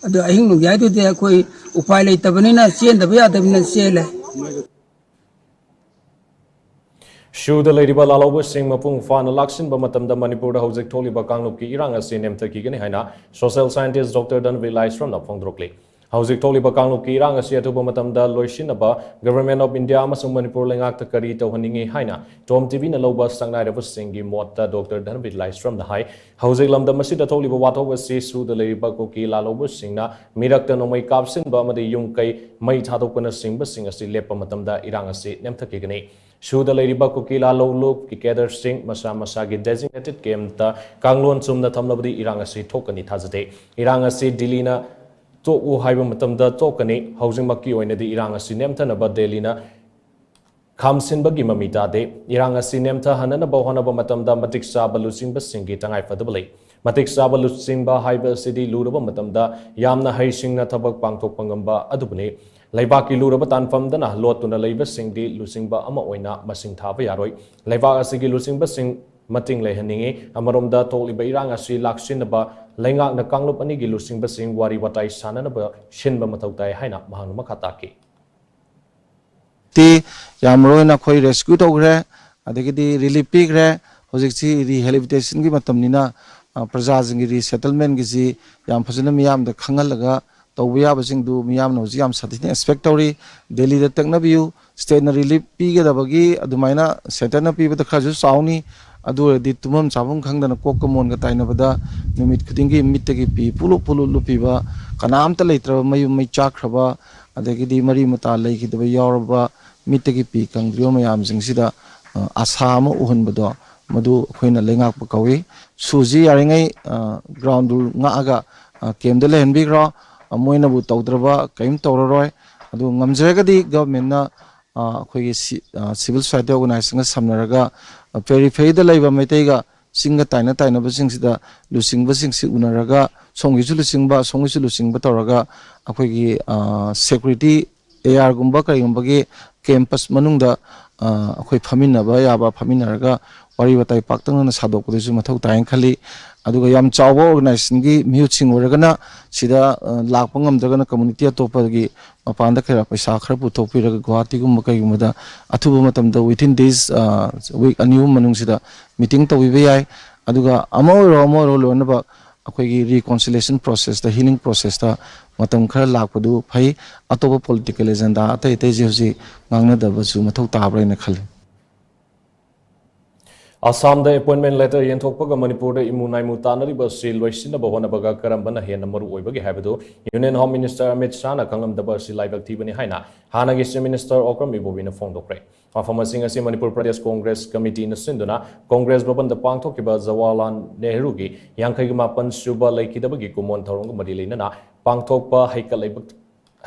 ꯑꯗꯨ ꯑꯍꯤꯡ ꯅꯣꯡꯌꯥꯏꯗꯨꯗꯤ ꯑꯩꯈꯣꯏ ꯎꯄꯥꯏ ꯂꯩꯇꯕꯅꯤꯅ, ꯆꯦꯟꯗꯕ ꯌꯥꯗꯕꯅꯤꯅ ꯆꯦꯜꯂꯦ꯫ ꯁꯨꯗ ꯂꯩꯔꯤꯕ ꯂꯥꯜꯍꯧꯕꯁꯤꯡ ꯃꯄꯨꯡ ꯐꯥꯅ ꯂꯥꯛꯁꯤꯟꯕ ꯃꯇꯝꯗ ꯃꯅꯤꯄꯨꯔꯗ ꯍꯧꯖꯤꯛ ꯊꯣꯛꯂꯤꯕ ꯀꯥꯡꯂꯨꯞꯀꯤ ꯏꯔꯥꯡ ꯑꯁꯤ ꯅꯦꯝꯊꯈꯤꯒꯅꯤ ꯍꯥꯏꯅ social scientist Doctor ꯙꯟꯕꯤꯔ ꯂꯥꯏꯁ꯭ꯔꯝꯅ ꯐꯣꯡꯗꯣꯔꯛꯂꯤ꯫ ꯍꯧꯖꯤꯛ ꯊꯣꯛꯂꯤꯕ ꯀꯥꯡꯂꯨꯞꯀꯤ ꯏꯔꯥꯡ ꯑꯁꯤ ꯑꯊꯨꯕ ꯃꯇꯝꯗ ꯂꯣꯏꯁꯤꯟꯅꯕ Government of India ꯑꯃꯁꯨꯡ ꯃꯅꯤꯄꯨꯔ ꯂꯩꯉꯥꯛꯇ ꯀꯔꯤ ꯇꯧꯍꯟꯅꯤꯡꯏ ꯍꯥꯏꯅ Tom ꯇꯤꯚꯤꯅ ꯂꯧꯕ ꯁꯛꯅꯥꯏꯔꯕꯁꯤꯡꯒꯤ ꯃꯣꯠꯇ Doctor ꯙꯟꯕꯤꯔ ꯂꯥꯏꯁ꯭ꯔꯝꯅ ꯍꯥꯏ, ꯍꯧꯖꯤꯛ ꯂꯝꯗꯝ ꯑꯁꯤꯗ ꯊꯣꯛꯂꯤꯕ ꯋꯥꯊꯣꯛ ꯑꯁꯤ ꯁꯨꯗ ꯂꯩꯔꯤꯕ ꯀꯨꯀꯤ ꯂꯥꯜꯍꯧꯕꯁꯤꯡꯅ ꯃꯤꯔꯛꯇ ꯅꯣꯡꯃꯩ ꯀꯥꯞꯁꯤꯟꯕ ꯑꯃꯗꯤ ꯌꯨꯝ ꯀꯩ ꯃꯩ ꯊꯥꯗꯣꯛꯄꯅꯆꯤꯡꯕꯁꯤꯡ ꯑꯁꯤ ꯂꯦꯞꯄ ꯃꯇꯝꯗ ꯏꯔꯥꯡ ꯑꯁꯤ ꯅꯦꯝꯊꯈꯤꯒꯅꯤ꯫ ꯁꯨꯗ ꯂꯩꯔꯤꯕ ꯀꯨꯀꯤ ꯂꯥꯜꯍꯧꯂꯨꯞꯀꯤ cadreꯁꯤꯡ ꯃꯁꯥ ꯃꯁꯥꯒꯤ designated campꯇ ꯀꯥꯡꯂꯣꯟ ꯆꯨꯝꯅ ꯊꯝꯂꯕꯗꯤ ꯏꯔꯥꯡ ꯑꯁꯤ ꯊꯣꯛꯀꯅꯤ ꯊꯥꯖꯗꯦ꯫ ꯏꯔꯥꯡ ꯑꯁꯤ ꯗꯤꯜꯂꯤꯅ ꯇꯣꯛꯎ ꯍꯥꯏꯕ ꯃꯇꯝꯗ ꯇꯣꯛꯀꯅꯤ꯫ ꯍꯧꯖꯤꯛꯃꯛꯀꯤ ꯑꯣꯏꯅꯗꯤ ꯏꯔꯥꯡ ꯑꯁꯤ ꯅꯦꯝꯊꯅꯕ ꯗꯦꯜꯂꯤꯅ ꯈꯥꯝꯁꯤꯟꯕꯒꯤ ꯃꯃꯤ ꯇꯥꯗꯦ꯫ ꯏꯔꯥꯡ ꯑꯁꯤ ꯅꯦꯝꯊꯍꯟꯅꯅꯕ ꯍꯣꯠꯅꯕ ꯃꯇꯝꯗ ꯃꯇꯤꯛ ꯆꯥꯕ ꯂꯨꯆꯤꯡꯕꯁꯤꯡꯒꯤ ꯇꯉꯥꯏꯐꯗꯕ ꯂꯩ꯫ ꯃꯇꯤꯛ ꯆꯥꯕ ꯂꯨꯆꯤꯡꯕ ꯍꯥꯏꯕ ꯑꯁꯤꯗꯤ ꯂꯨꯔꯕ ꯃꯇꯝꯗ ꯌꯥꯝꯅ ꯍꯩꯁꯤꯡꯅ ꯊꯕꯛ ꯄꯥꯡꯊꯣꯛꯄ ꯉꯝꯕ ꯑꯗꯨꯕꯨꯅꯤ꯫ ꯂꯩꯕꯥꯛꯀꯤ ꯂꯨꯔꯕ ꯇꯥꯟꯐꯝꯗꯅ ꯂꯣꯠꯇꯨꯅ ꯂꯩꯕꯁꯤꯡꯗꯤ ꯂꯨꯆꯤꯡꯕ ꯑꯃ ꯑꯣꯏꯅ ꯃꯁꯤꯡ ꯊꯥꯕ ꯌꯥꯔꯣꯏ꯫ ꯂꯩꯕꯥꯛ ꯑꯁꯤꯒꯤ ꯂꯨꯆꯤꯡꯕꯁꯤꯡ ꯃꯇꯤꯡ ꯂꯩꯍꯟꯅꯤꯡꯏ꯫ ꯑꯃꯔꯣꯝꯗ ꯊꯣꯛꯂꯤꯕ ꯏꯔꯥꯡ ꯑꯁꯤ ꯂꯥꯛꯁꯤꯟꯅꯕ ꯂꯩꯉꯥꯛꯅ ꯀꯥꯡꯂꯨꯞ ꯑꯅꯤꯒꯤ ꯂꯨꯆꯤꯡꯕꯁꯤꯡ ꯋꯥꯔꯤ ꯋꯥꯇꯥꯏ ꯁꯥꯟꯅꯅꯕ ꯁꯤꯟꯕ ꯃꯊꯧ ꯇꯥꯏ ꯍꯥꯏꯅ ꯃꯍꯥꯛꯅ ꯃꯈꯥ ꯇꯥꯈꯤ꯫ ꯇꯤ ꯌꯥꯝ ꯃꯔꯨ ꯑꯣꯏꯅ ꯑꯩꯈꯣꯏ rescue ꯇꯧꯈ꯭ꯔꯦ, ꯑꯗꯒꯤꯗꯤ relief ꯄꯤꯈ꯭ꯔꯦ꯫ ꯍꯧꯖꯤꯛꯁꯤ rehabilitationꯒꯤ ꯃꯇꯝꯅꯤꯅ, ꯑ, ꯄ꯭ꯔꯖꯥꯁꯤꯡꯒꯤ resettlementꯒꯤꯁꯤ ꯌꯥꯝ ꯐꯖꯅ ꯃꯤꯌꯥꯝꯗ ꯈꯪꯍꯜꯂꯒ ꯇꯧꯕ ꯌꯥꯕꯁꯤꯡꯗꯨ ꯃꯤꯌꯥꯝꯅ ꯍꯧꯖꯤꯛ ꯌꯥꯝ ꯁꯥꯊꯤꯅ expect ꯇꯧꯔꯤ꯫ ꯗꯦꯜꯂꯤꯗ ꯇꯛꯅꯕꯤꯌꯨ, stateꯅ relief ꯄꯤꯒꯗꯕꯒꯤ ꯑꯗꯨꯃꯥꯏꯅ centreꯅ ꯄꯤꯕꯗ ꯈꯔꯁꯨ ꯆꯥꯎꯅꯤ꯫ ꯑꯗꯨ ꯑꯣꯏꯔꯗꯤ ꯇꯨꯝꯐꯝ ꯆꯥꯐꯝ ꯈꯪꯗꯅ ꯀꯣꯛꯀ ꯃꯣꯟꯒ ꯇꯥꯏꯅꯕꯗ ꯅꯨꯃꯤꯠ ꯈꯨꯗꯤꯡꯒꯤ ꯃꯤꯠꯇꯒꯤ ꯄꯤ ꯄꯨꯂꯨꯞ ꯄꯨꯂꯨꯞ ꯂꯨꯞꯄꯤꯕ, ꯀꯅꯥꯝꯇ ꯂꯩꯇ꯭ꯔꯕ, ꯃꯌꯨꯝ ꯃꯩ ꯆꯥꯛꯈ꯭ꯔꯕ, ꯑꯗꯒꯤꯗꯤ ꯃꯔꯤ ꯃꯇꯥ ꯂꯩꯈꯤꯗꯕ ꯌꯥꯎꯔꯕ, ꯃꯤꯠꯇꯒꯤ ꯄꯤ ꯀꯪꯗ꯭ꯔꯤꯕ ꯃꯌꯥꯝꯁꯤꯡꯁꯤꯗ, ꯑ, ꯑꯁꯥ ꯑꯃ ꯎꯍꯟꯕꯗꯣ, ꯃꯗꯨ ꯑꯩꯈꯣꯏꯅ ꯂꯩꯉꯥꯛꯄ ꯀꯧꯏ꯫ ꯁꯨꯁꯤ ꯌꯥꯔꯤꯉꯩ, ꯑ, ground rule ꯉꯥꯛꯑꯒ, ꯑ, campꯇ ꯂꯩꯍꯟꯕꯤꯈ꯭ꯔꯣ꯫ ꯑ, ꯃꯣꯏꯅꯕꯨ ꯇꯧꯗ꯭ꯔꯕ ꯀꯔꯤꯝ ꯇꯧꯔꯔꯣꯏ꯫ ꯑꯗꯨ ꯉꯝꯖꯔꯒꯗꯤ governmentꯅ, ꯑ, ꯑꯩꯈꯣꯏꯒꯤ ꯁꯤ-, ꯑ, civil society organizationꯒ ꯁꯝꯅꯔꯒ, ꯑ, peripheraryꯗ ꯂꯩꯕ ꯃꯩꯇꯩꯒ ꯆꯤꯡꯒ ꯇꯥꯏꯅ ꯇꯥꯏꯅꯕꯁꯤꯡꯁꯤꯗ ꯂꯨꯆꯤꯡꯕꯁꯤꯡꯁꯤ ꯎꯅꯔꯒ, ꯁꯣꯝꯒꯤꯁꯨ ꯂꯨꯆꯤꯡꯕ, ꯑꯁꯣꯝꯒꯤꯁꯨ ꯂꯨꯆꯤꯡꯕ ꯇꯧꯔꯒ, ꯑꯩꯈꯣꯏꯒꯤ, ꯑ, security ARꯒꯨꯝꯕ ꯀꯔꯤꯒꯨꯝꯕꯒꯤ campus ꯃꯅꯨꯡꯗ, ꯑ, ꯑꯩꯈꯣꯏ ꯐꯝꯃꯤꯟꯅꯕ ꯌꯥꯕ ꯐꯝꯃꯤꯟꯅꯔꯒ ꯋꯥꯔꯤ ꯋꯥꯇꯥꯏ ꯄꯥꯛꯇꯛꯅꯅ ꯁꯥꯗꯣꯛꯄꯗꯨꯁꯨ ꯃꯊꯧ ꯇꯥꯏꯅ ꯈꯜꯂꯤ꯫ ꯑꯗꯨꯒ ꯌꯥꯝ ꯆꯥꯎꯕ organizationꯒꯤ ꯃꯤꯍꯨꯠꯁꯤꯡ ꯑꯣꯏꯔꯒꯅ ꯁꯤꯗ, ꯑ, ꯂꯥꯛꯄ ꯉꯝꯗ꯭ꯔꯒꯅ community ꯑꯇꯣꯞꯄꯒꯤ ꯃꯄꯥꯟꯗ ꯈꯔ ꯄꯩꯁꯥ ꯈꯔ ꯄꯨꯊꯣꯛꯄꯤꯔꯒ ꯒꯨꯋꯥꯍꯥꯇꯤꯒꯨꯝꯕ ꯀꯩꯒꯨꯝꯕꯗ ꯑꯊꯨꯕ ꯃꯇꯝꯗ within days, ꯑ, week ꯑꯅꯤ ꯑꯍꯨꯝ ꯃꯅꯨꯡꯁꯤꯗ meeting ꯇꯧꯕꯤꯕ ꯌꯥꯏ꯫ ꯑꯗꯨꯒ ꯑꯃ ꯑꯣꯏꯔꯣ ꯑꯃ ꯑꯣꯏꯔꯣ ꯂꯣꯏꯅꯃꯛ ꯑꯩꯈꯣꯏꯒꯤ reconciliation processꯇ, healing processꯇ ꯃꯇꯝ ꯈꯔ ꯂꯥꯛꯄꯗꯨ ꯐꯩ꯫ ꯑꯇꯣꯞꯄ political agenda ꯑꯇꯩ ꯑꯇꯩꯁꯦ ꯍꯧꯖꯤꯛ ꯉꯥꯡꯅꯗꯕꯁꯨ ꯃꯊꯧ ꯇꯥꯕ꯭ꯔꯥ ꯍꯥꯏꯅ ꯈꯜꯂꯤ꯫ ꯑꯁꯥꯝꯗ appointment letter ꯌꯦꯟꯊꯣꯛꯄꯒ ꯃꯅꯤꯄꯨꯔꯗ ꯏꯃꯨ ꯅꯥꯏꯃꯨ ꯇꯥꯅꯔꯤꯕ ꯑꯁꯤ ꯂꯣꯏꯁꯤꯟꯅꯕ ꯍꯣꯠꯅꯕꯒ ꯀꯔꯝꯕꯅ ꯍꯦꯟꯅ ꯃꯔꯨ ꯑꯣꯏꯕꯒꯦ ꯍꯥꯏꯕꯗꯨ Union Home Minister ꯑꯃꯤꯠ ꯁꯥꯍꯅ ꯈꯪꯂꯝꯗꯕ ꯑꯁꯤ ꯂꯥꯏꯕꯛ ꯊꯤꯕꯅꯤ ꯍꯥꯏꯅ ꯍꯥꯟꯅꯒꯤ Chief Minister ꯑꯣꯀ꯭ꯔꯝ ꯏꯕꯣꯕꯤꯅ ꯐꯣꯡꯗꯣꯛꯈ꯭ꯔꯦ꯫ ꯋꯥꯐꯝ ꯑꯁꯤꯡ ꯑꯁꯤ ꯃꯅꯤꯄꯨꯔ ꯄ꯭ꯔꯗꯦꯁ ꯀꯣꯡꯒ꯭ꯔꯦꯁ ꯀꯃꯤꯇꯤꯅ ꯁꯤꯟꯗꯨꯅ ꯀꯣꯡꯒ꯭ꯔꯦꯁ ꯚꯕꯟꯗ ꯄꯥꯡꯊꯣꯛꯈꯤꯕ ꯖꯋꯥꯍꯔꯂꯥꯜ ꯅꯦꯍꯔꯨꯒꯤ ꯌꯥꯡꯈꯩꯒ ꯃꯥꯄꯟ ꯁꯨꯕ ꯂꯩꯈꯤꯗꯕꯒꯤ ꯀꯨꯝꯑꯣꯟ ꯊꯧꯔꯝꯒ ꯃꯔꯤ ꯂꯩꯅꯅ ꯄꯥꯡꯊꯣꯛꯄ ꯍꯩꯀꯠ ꯂꯩꯕ-,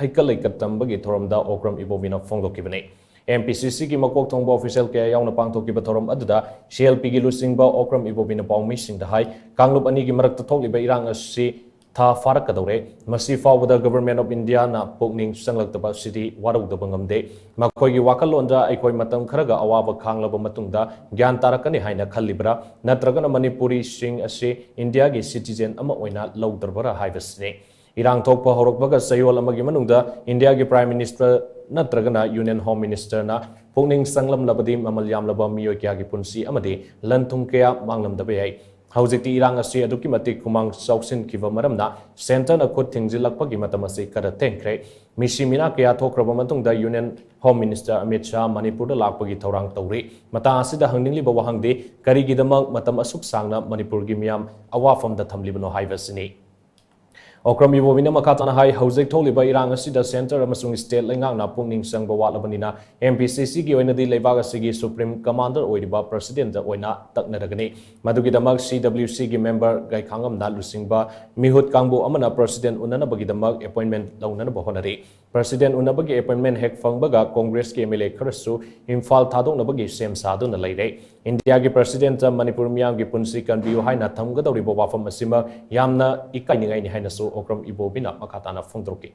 ꯍꯩꯀꯠ ꯂꯩꯀꯠ ꯇꯝꯕꯒꯤ ꯊꯧꯔꯝꯗ ꯑꯣꯀ꯭ꯔꯝ ꯏꯕꯣꯕꯤꯅ ꯐꯣꯡꯗꯣꯛꯈꯤꯕꯅꯤ꯫ MPCCꯒꯤ ꯃꯀꯣꯛ ꯊꯣꯡꯕ official ꯀꯌꯥ ꯌꯥꯎꯅ ꯄꯥꯡꯊꯣꯛꯈꯤꯕ ꯊꯧꯔꯝ ꯑꯗꯨꯗ CLPꯒꯤ ꯂꯨꯆꯤꯡꯕ ꯑꯣꯀ꯭ꯔꯝ ꯏꯕꯣꯕꯤꯅ ꯄꯥꯎꯃꯤꯁꯤꯡꯗ ꯍꯥꯏ, ꯀꯥꯡꯂꯨꯞ ꯑꯅꯤꯒꯤ ꯃꯔꯛꯇ ꯊꯣꯛꯂꯤꯕ ꯏꯔꯥꯡ ꯑꯁꯤ ꯊꯥ ꯐꯥꯔꯛꯀꯗꯧꯔꯦ꯫ ꯃꯁꯤ ꯐꯥꯎꯕꯗ Government of Indiaꯅ ꯄꯨꯛꯅꯤꯡ ꯆꯪꯂꯛꯇꯕ ꯑꯁꯤꯗꯤ ꯋꯥꯔꯧꯗꯕ ꯉꯝꯗꯦ꯫ ꯃꯈꯣꯏꯒꯤ ꯋꯥꯈꯜꯂꯣꯟꯗ ꯑꯩꯈꯣꯏ ꯃꯇꯝ ꯈꯔꯒ ꯑꯋꯥꯕ ꯈꯥꯡꯂꯕ ꯃꯇꯨꯡꯗ ꯒ꯭ꯌꯥꯟ ꯇꯥꯔꯛꯀꯅꯤ ꯍꯥꯏꯅ ꯈꯜꯂꯤꯕ꯭ꯔꯥ? ꯅꯠꯇ꯭ꯔꯒꯅ ꯃꯅꯤꯄꯨꯔꯤꯁꯤꯡ ꯑꯁꯤ ꯏꯟꯗꯤꯌꯥꯒꯤ citizen ꯑꯃ ꯑꯣꯏꯅ ꯂꯧꯗ꯭ꯔꯕ꯭ꯔꯥ ꯍꯥꯏꯕꯁꯤꯅꯤ꯫ ꯏꯔꯥꯡ ꯊꯣꯛꯄ ꯍꯧꯔꯛꯄꯒ ꯆꯌꯣꯜ ꯑꯃꯒꯤ ꯃꯅꯨꯡꯗ ꯏꯟꯗꯤꯌꯥꯒꯤ Prime Minister ꯅꯠꯇ꯭ꯔꯒꯅ Union Home Ministerꯅ ꯄꯨꯛꯅꯤꯡ ꯆꯪꯂꯝꯂꯕꯗꯤ ꯃꯃꯜ ꯌꯥꯝꯂꯕ ꯃꯤꯑꯣꯏ ꯀꯌꯥꯒꯤ ꯄꯨꯟꯁꯤ ꯑꯃꯗꯤ ꯂꯟ ꯊꯨꯝ ꯀꯌꯥ ꯃꯥꯡꯂꯝꯗꯕ ꯌꯥꯏ꯫ ꯍꯧꯖꯤꯛꯇꯤ ꯏꯔꯥꯡ ꯑꯁꯤ ꯑꯗꯨꯛꯀꯤ ꯃꯇꯤꯛ ꯈꯨꯃꯥꯡ ꯆꯥꯎꯁꯤꯟꯈꯤꯕ ꯃꯔꯝꯅ centreꯅ ꯈꯨꯠ ꯊꯤꯡꯖꯤꯜꯂꯛꯄꯒꯤ ꯃꯇꯝ ꯑꯁꯤ ꯈꯔ ꯊꯦꯡꯈ꯭ꯔꯦ꯫ ꯃꯤꯁꯤ ꯃꯤꯅꯥ ꯀꯌꯥ ꯊꯣꯛꯈ꯭ꯔꯕ ꯃꯇꯨꯡꯗ Union Home Minister Amit Shah ꯃꯅꯤꯄꯨꯔꯗ ꯂꯥꯛꯄꯒꯤ ꯊꯧꯔꯥꯡ ꯇꯧꯔꯤ꯫ ꯃꯇꯥꯡ ꯑꯁꯤꯗ ꯍꯪꯅꯤꯡꯂꯤꯕ ꯋꯥꯍꯪꯗꯤ ꯀꯔꯤꯒꯤꯗꯃꯛ ꯃꯇꯝ ꯑꯁꯨꯛ ꯁꯥꯡꯅ ꯃꯅꯤꯄꯨꯔꯒꯤ ꯃꯤꯌꯥꯝ ꯑꯋꯥꯐꯝꯗ ꯊꯝꯂꯤꯕꯅꯣ ꯍꯥꯏꯕꯁꯤꯅꯤ꯫ ꯑꯣꯀ꯭ꯔꯝ ꯏꯕꯣꯕꯤꯅ ꯃꯈꯥ ꯇꯥꯅ ꯍꯥꯏ, ꯍꯧꯖꯤꯛ ꯊꯣꯛꯂꯤꯕ ꯏꯔꯥꯡ ꯑꯁꯤꯗ centre ꯑꯃꯁꯨꯡ state ꯂꯩꯉꯥꯛꯅ ꯄꯨꯛꯅꯤꯡ ꯆꯪꯕ ꯋꯥꯠꯂꯕꯅꯤꯅ M P C Cꯒꯤ ꯑꯣꯏꯅꯗꯤ ꯂꯩꯕꯥꯛ ꯑꯁꯤꯒꯤ Supreme Commander ꯑꯣꯏꯔꯤꯕ Presidentꯇ ꯑꯣꯏꯅ ꯇꯛꯅꯔꯒꯅꯤ꯫ ꯃꯗꯨꯒꯤꯗꯃꯛ C W Cꯒꯤ member ꯒꯩꯈꯥꯡꯉꯝꯅ ꯂꯨꯆꯤꯡꯕ ꯃꯤꯍꯨꯠ ꯀꯥꯡꯕꯨ ꯑꯃꯅ President ꯎꯅꯅꯕꯒꯤꯗꯃꯛ appointment ꯂꯧꯅꯅꯕ ꯍꯣꯠꯅꯔꯤ꯫ President ꯎꯅꯕꯒꯤ appointment ꯍꯦꯛ ꯐꯪꯕꯒ Congressꯀꯤ M L A ꯈꯔꯁꯨ ꯏꯝꯐꯥꯜ ꯊꯥꯗꯣꯛꯅꯕꯒꯤ ꯁꯦꯝ ꯁꯥꯗꯨꯅ ꯂꯩꯔꯦ꯫ ꯏꯟꯗꯤꯌꯥꯒꯤ Presidentꯇ ꯃꯅꯤꯄꯨꯔ ꯃꯤꯌꯥꯝꯒꯤ ꯄꯨꯟꯁꯤ ꯀꯟꯕꯤꯌꯨ ꯍꯥꯏꯅ ꯊꯝꯒꯗꯧꯔꯤꯕ ꯋꯥꯐꯝ ꯑꯁꯤꯃꯛ ꯌꯥꯝꯅ ꯏꯀꯥꯏꯅꯤꯡꯉꯥꯏꯅꯤ ꯍꯥꯏꯅꯁꯨ ꯑꯣꯀ꯭ꯔꯝ ꯏꯕꯣꯕꯤꯅ ꯃꯈꯥ ꯇꯥꯅ ꯐꯣꯡꯗꯣꯔꯛꯈꯤ꯫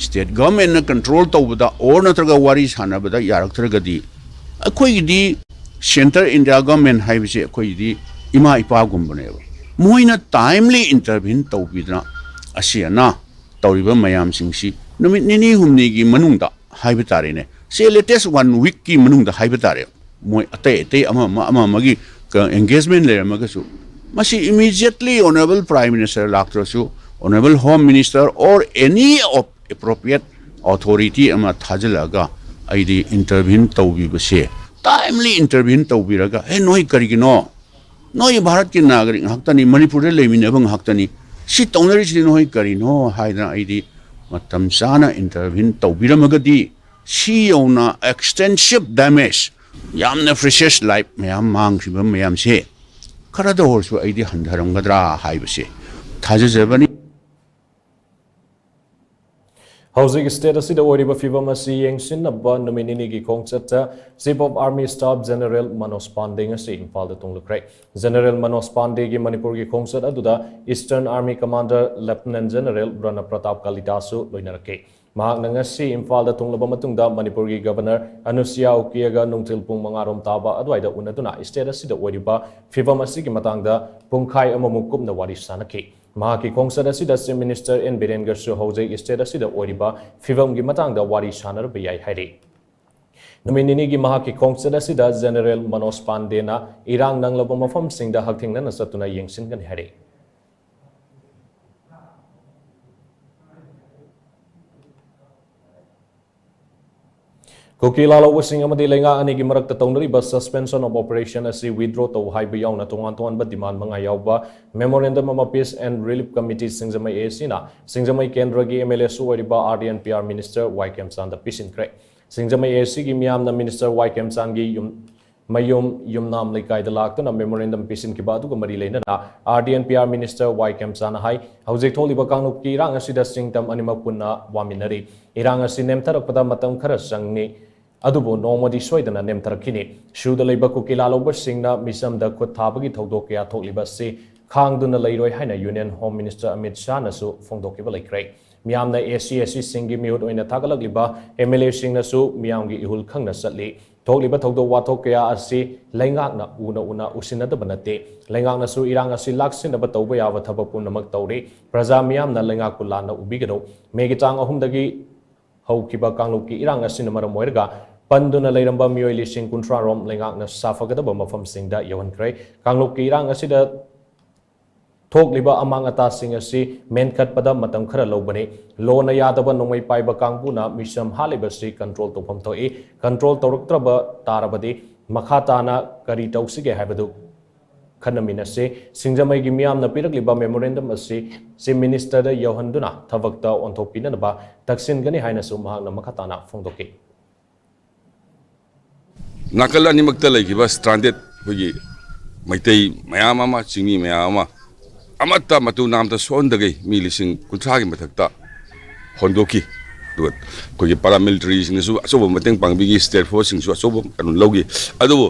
State governmentꯅ control ꯇꯧꯕꯗ or ꯅꯠꯇ꯭ꯔꯒ ꯋꯥꯔꯤ ꯁꯥꯟꯅꯕꯗ ꯌꯥꯔꯛꯇ꯭ꯔꯒꯗꯤ, ꯑꯩꯈꯣꯏꯒꯤꯗꯤ centre India government ꯍꯥꯏꯕꯁꯤ ꯑꯩꯈꯣꯏꯒꯤꯗꯤ ꯏꯃꯥ ꯏꯄꯥꯒꯨꯝꯕꯅꯦꯕ꯫ ꯃꯣꯏꯅ timely intervene ꯇꯧꯕꯤꯗꯅ ꯑꯁꯤ ꯑꯅꯥ ꯇꯧꯔꯤꯕ ꯃꯌꯥꯝꯁꯤꯡꯁꯤ ꯅꯨꯃꯤꯠ ꯅꯤꯅꯤ ꯍꯨꯝꯅꯤꯒꯤ ꯃꯅꯨꯡꯗ ꯍꯥꯏꯕ ꯇꯥꯔꯦꯅꯦ, ꯁꯦ latest one weekꯀꯤ ꯃꯅꯨꯡꯗ ꯍꯥꯏꯕ ꯇꯥꯔꯦ, ꯃꯣꯏ ꯑꯇꯩ ꯑꯇꯩ ꯑꯃ ꯑꯃ ꯑꯃ ꯑꯃꯒꯤ engagement ꯂꯩꯔꯝꯃꯒꯁꯨ, ꯃꯁꯤ immediately Honourable Prime Minister ꯂꯥꯛꯇ꯭ꯔꯁꯨ, Honourable Home Minister or any of appropriate authority ꯑꯃ ꯊꯥꯖꯤꯜꯂꯛꯑꯒ ꯑꯩꯗꯤ intervene ꯇꯧꯕꯤꯕꯁꯦ, timely intervene ꯇꯧꯕꯤꯔꯒ, "ꯑꯦ, ꯅꯣꯏ ꯀꯔꯤꯒꯤꯅꯣ? ꯅꯣꯏ ꯚꯥꯔꯠꯀꯤ ꯅꯥꯒꯔꯤꯛ ꯉꯥꯛꯇꯅꯤ, ꯃꯅꯤꯄꯨꯔꯗ ꯂꯩꯃꯤꯟꯅꯕ ꯉꯥꯛꯇꯅꯤ, ꯁꯤ ꯇꯧꯅꯔꯤꯁꯤꯗꯤ ꯅꯣꯏ ꯀꯔꯤꯅꯣ?" ꯍꯥꯏꯗꯅ ꯑꯩꯗꯤ ꯃꯇꯝ ꯆꯥꯅ intervene ꯇꯧꯕꯤꯔꯝꯃꯒꯗꯤ, ꯁꯤ ꯌꯧꯅ extensive damage, ꯌꯥꯝꯅ precious life ꯃꯌꯥꯝ ꯃꯥꯡꯈ꯭ꯔꯤꯕ ꯃꯌꯥꯝꯁꯦ ꯈꯔꯗ ꯑꯣꯏꯔꯁꯨ ꯑꯩꯗꯤ ꯍꯟꯊꯔꯝꯒꯗ꯭ꯔꯥ ꯍꯥꯏꯕꯁꯦ ꯊꯥꯖꯖꯕꯅꯤ꯫ ꯍꯧꯖꯤꯛ state ꯑꯁꯤꯗ ꯑꯣꯏꯔꯤꯕ ꯐꯤꯕꯝ ꯑꯁꯤ ꯌꯦꯡꯁꯤꯟꯅꯕ ꯅꯨꯃꯤꯠ ꯅꯤꯅꯤꯒꯤ ꯈꯣꯡꯆꯠꯇ Chief of Army Staff General Manoj ꯄꯥꯟꯗꯦ ꯉꯁꯤ ꯏꯝꯐꯥꯜꯗ ꯊꯨꯡꯂꯈ꯭ꯔꯦ꯫ General ꯃꯅꯣꯖ ꯄꯥꯟꯗꯦꯒꯤ ꯃꯅꯤꯄꯨꯔꯒꯤ ꯈꯣꯡꯆꯠ ꯑꯗꯨꯗ Eastern Army Commander Lieutenant General ꯔꯅ Pratap ꯀꯂꯤꯇꯥꯁꯨ ꯂꯣꯏꯅꯔꯛꯈꯤ꯫ ꯃꯍꯥꯛꯅ ꯉꯁꯤ ꯏꯝꯐꯥꯜꯗ ꯊꯨꯡꯂꯕ ꯃꯇꯨꯡꯗ ꯃꯅꯤꯄꯨꯔꯒꯤ Governor ꯑꯅꯨꯁꯨꯏꯌꯥ ꯎꯀꯦꯒ ꯅꯨꯡꯊꯤꯜ ꯄꯨꯡ ꯃꯉꯥ ꯔꯣꯝ ꯇꯥꯕ ꯑꯗꯨꯋꯥꯏꯗ ꯎꯅꯗꯨꯅ state ꯑꯁꯤꯗ ꯑꯣꯏꯔꯤꯕ ꯐꯤꯕꯝ ꯑꯁꯤꯒꯤ ꯃꯇꯥꯡꯗ ꯄꯨꯡꯈꯥꯏ ꯑꯃꯃꯨꯛ ꯀꯨꯞꯅ ꯋꯥꯔꯤ ꯁꯥꯟꯅꯈꯤ꯫ ꯃꯍꯥꯛꯀꯤ ꯈꯣꯡꯆꯠ ꯑꯁꯤꯗ Chief Minister ꯑꯦꯟ ꯕꯤꯔꯦꯟꯒꯁꯨ ꯍꯧꯖꯤꯛ state ꯑꯁꯤꯗ ꯑꯣꯏꯔꯤꯕ ꯐꯤꯕꯝꯒꯤ ꯃꯇꯥꯡꯗ ꯋꯥꯔꯤ ꯁꯥꯟꯅꯔꯨꯕ ꯌꯥꯏ ꯍꯥꯏꯔꯤ꯫ ꯅꯨꯃꯤꯠ ꯅꯤꯅꯤꯒꯤ ꯃꯍꯥꯛꯀꯤ ꯈꯣꯡꯆꯠ ꯑꯁꯤꯗ ꯖꯦꯅꯦꯔꯦꯜ ꯃꯅꯣꯖ ꯄꯥꯟꯗꯦꯅ ꯏꯔꯥꯡ ꯅꯪꯂꯕ ꯃꯐꯝꯁꯤꯡꯗ ꯍꯛꯊꯦꯡꯅꯅ ꯆꯠꯇꯨꯅ ꯌꯦꯡꯁꯤꯟꯒꯅꯤ ꯍꯥꯏꯔꯤ꯫ ꯀꯨꯀꯤ ꯂꯥꯜꯍꯧꯕꯁꯤꯡ ꯑꯃꯗꯤ ꯂꯩꯉꯥꯛ ꯑꯅꯤꯒꯤ ꯃꯔꯛꯇ ꯇꯧꯅꯔꯤꯕ suspension of operation ꯑꯁꯤ withdraw ꯇꯧ ꯍꯥꯏꯕ ꯌꯥꯎꯅ ꯇꯣꯉꯥꯟ ꯇꯣꯉꯥꯟꯕ demand ꯃꯉꯥ ꯌꯥꯎꯕ memorandum ꯑꯃ Peace and Relief Committee Singjamei A Cꯅ ꯁꯤꯡꯖꯃꯩ ꯀꯦꯟꯗ꯭ꯔꯒꯤ M L Aꯁꯨ ꯑꯣꯏꯔꯤꯕ R D and P R Minister Y ꯀꯦꯝꯆꯥꯟꯗ ꯄꯤꯁꯤꯟꯈ꯭ꯔꯦ꯫ Singjamei A Cꯒꯤ ꯃꯤꯌꯥꯝꯅ Minister Y ꯀꯦꯝꯆꯥꯟꯒꯤ ꯌꯨꯝ ꯃꯌꯨꯝ ꯌꯨꯝꯅꯥꯝ ꯂꯩꯀꯥꯏꯗ ꯂꯥꯛꯇꯨꯅ memorandum ꯄꯤꯁꯤꯟꯈꯤꯕ ꯑꯗꯨꯒ ꯃꯔꯤ ꯂꯩꯅꯅ R D and P R Minister Y ꯀꯦꯝꯆꯥꯟꯅ ꯍꯥꯏ, ꯍꯧꯖꯤꯛ ꯊꯣꯛꯂꯤꯕ ꯀꯥꯡꯂꯨꯞꯀꯤ ꯏꯔꯥꯡ ꯑꯁꯤꯗ ꯁꯤꯡꯇꯝ ꯑꯅꯤꯃꯛ ꯄꯨꯟꯅ ꯋꯥꯃꯤꯟꯅꯔꯤ꯫ ꯏꯔꯥꯡ ꯑꯁꯤ ꯅꯦꯝꯊꯔꯛꯄꯗ ꯃꯇꯝ ꯈꯔ ꯆꯪꯅꯤ, ꯑꯗꯨꯕꯨ ꯅꯣꯡꯃꯗꯤ ꯁꯣꯏꯗꯅ ꯅꯦꯝꯊꯔꯛꯈꯤꯅꯤ꯫ ꯁꯨꯗ ꯂꯩꯕ ꯀꯨꯀꯤ ꯂꯥꯜꯍꯧꯕꯁꯤꯡꯅ ꯃꯤꯆꯝꯗ ꯈꯨꯠ ꯊꯥꯕꯒꯤ ꯊꯧꯗꯣꯛ ꯀꯌꯥ ꯊꯣꯛꯂꯤꯕ ꯑꯁꯤ ꯈꯥꯡꯗꯨꯅ ꯂꯩꯔꯣꯏ ꯍꯥꯏꯅ Union Home Minister ꯑꯃꯤꯠ ꯁꯥꯍꯅꯁꯨ ꯐꯣꯡꯗꯣꯛꯈꯤꯕ ꯂꯩꯈ꯭ꯔꯦ꯫ ꯃꯤꯌꯥꯝꯅ A C S Cꯁꯤꯡꯒꯤ ꯃꯤꯍꯨꯠ ꯑꯣꯏꯅ ꯊꯥꯒꯠꯂꯛꯂꯤꯕ M L Aꯁꯤꯡꯅꯁꯨ ꯃꯤꯌꯥꯝꯒꯤ ꯏꯍꯨꯜ ꯈꯪꯅ ꯆꯠꯂꯤ꯫ ꯊꯣꯛꯂꯤꯕ ꯊꯧꯗꯣꯛ ꯋꯥꯊꯣꯛ ꯀꯌꯥ ꯑꯁꯤ ꯂꯩꯉꯥꯛꯅ ꯎꯅ ꯎꯅ ꯎꯁꯤꯟꯅꯗꯕ ꯅꯠꯇꯦ꯫ ꯂꯩꯉꯥꯛꯅꯁꯨ ꯏꯔꯥꯡ ꯑꯁꯤ ꯂꯥꯛꯁꯤꯟꯅꯕ ꯇꯧꯕ ꯌꯥꯕ ꯊꯕꯛ ꯄꯨꯝꯅꯃꯛ ꯇꯧꯔꯤ꯫ ꯄ꯭ꯔꯖꯥ ꯃꯤꯌꯥꯝꯅ ꯂꯩꯉꯥꯛꯄꯨ ꯂꯥꯟꯅ ꯎꯕꯤꯒꯅꯨ꯫ ꯃꯦꯒꯤ ꯇꯥꯡ ꯑꯍꯨꯝꯗꯒꯤ ꯍꯧꯈꯤꯕ ꯀꯥꯡꯂꯨꯞꯀꯤ ꯏꯔꯥꯡ ꯑꯁꯤꯅ ꯃꯔꯝ ꯑꯣꯏꯔꯒ ꯄꯟꯗꯨꯅ ꯂꯩꯔꯝꯕ ꯃꯤꯑꯣꯏ ꯂꯤꯁꯤꯡ ꯀꯨꯟꯊ꯭ꯔꯥ ꯔꯣꯝ ꯂꯩꯉꯥꯛꯅ ꯁꯥꯐꯒꯗꯕ ꯃꯐꯝꯁꯤꯡꯗ ꯌꯧꯍꯟꯈ꯭ꯔꯦ꯫ ꯀꯥꯡꯂꯨꯞꯀꯤ ꯏꯔꯥꯡ ꯑꯁꯤꯗ ꯊꯣꯛꯂꯤꯕ ꯑꯃꯥꯡ ꯑꯇꯥꯁꯤꯡ ꯑꯁꯤ ꯃꯦꯟꯈꯠꯄꯗ ꯃꯇꯝ ꯈꯔ ꯂꯧꯕꯅꯤ꯫ ꯂꯣꯅ ꯌꯥꯗꯕ ꯅꯣꯡꯃꯩ ꯄꯥꯏꯕ ꯀꯥꯡꯕꯨꯅ ꯃꯤꯆꯝ ꯍꯥꯠꯂꯤꯕꯁꯤ control ꯇꯧꯐꯝ ꯊꯣꯛꯏ꯫ Control ꯇꯧꯔꯛꯇ꯭ꯔꯕ ꯇꯥꯔꯕꯗꯤ ꯃꯈꯥ ꯇꯥꯅ ꯀꯔꯤ ꯇꯧꯁꯤꯒꯦ ꯍꯥꯏꯕꯗꯨ ꯈꯟꯅꯃꯤꯟꯅꯁꯤ꯫ ꯁꯤꯡꯖꯃꯩꯒꯤ ꯃꯤꯌꯥꯝꯅ ꯄꯤꯔꯛꯂꯤꯕ memorandum ꯑꯁꯤ Chief Ministerꯗ ꯌꯧꯍꯟꯗꯨꯅ ꯊꯕꯛꯇ ꯑꯣꯟꯊꯣꯛꯄꯤꯅꯅꯕ ꯇꯛꯁꯤꯟꯒꯅꯤ ꯍꯥꯏꯅꯁꯨ ꯃꯍꯥꯛꯅ ꯃꯈꯥ ꯇꯥꯅ ꯐꯣꯡꯗꯣꯛꯈꯤ꯫ ꯅꯥꯀꯜ ꯑꯅꯤꯃꯛꯇ ꯂꯩꯈꯤꯕ stranded ꯑꯩꯈꯣꯏꯒꯤ ꯃꯩꯇꯩ ꯃꯌꯥꯝ ꯑꯃ, ꯆꯤꯡꯃꯤ ꯃꯌꯥꯝ ꯑꯃ ꯑꯃꯠꯇ ꯃꯇꯨ ꯅꯥꯝꯇ ꯁꯣꯛꯍꯟꯗꯈꯩ ꯃꯤ ꯂꯤꯁꯤꯡ ꯀꯨꯟꯊ꯭ꯔꯥꯒꯤ ꯃꯊꯛꯇ ꯍꯣꯟꯗꯣꯛꯈꯤ꯫ ꯑꯗꯨꯒ ꯑꯩꯈꯣꯏꯒꯤ paramilitaryꯁꯤꯡꯅꯁꯨ ꯑꯆꯧꯕ ꯃꯇꯦꯡ ꯄꯥꯡꯕꯤꯈꯤ, state forceꯁꯤꯡꯁꯨ ꯑꯆꯧꯕ ꯀꯩꯅꯣ ꯂꯧꯈꯤ꯫ ꯑꯗꯨꯕꯨ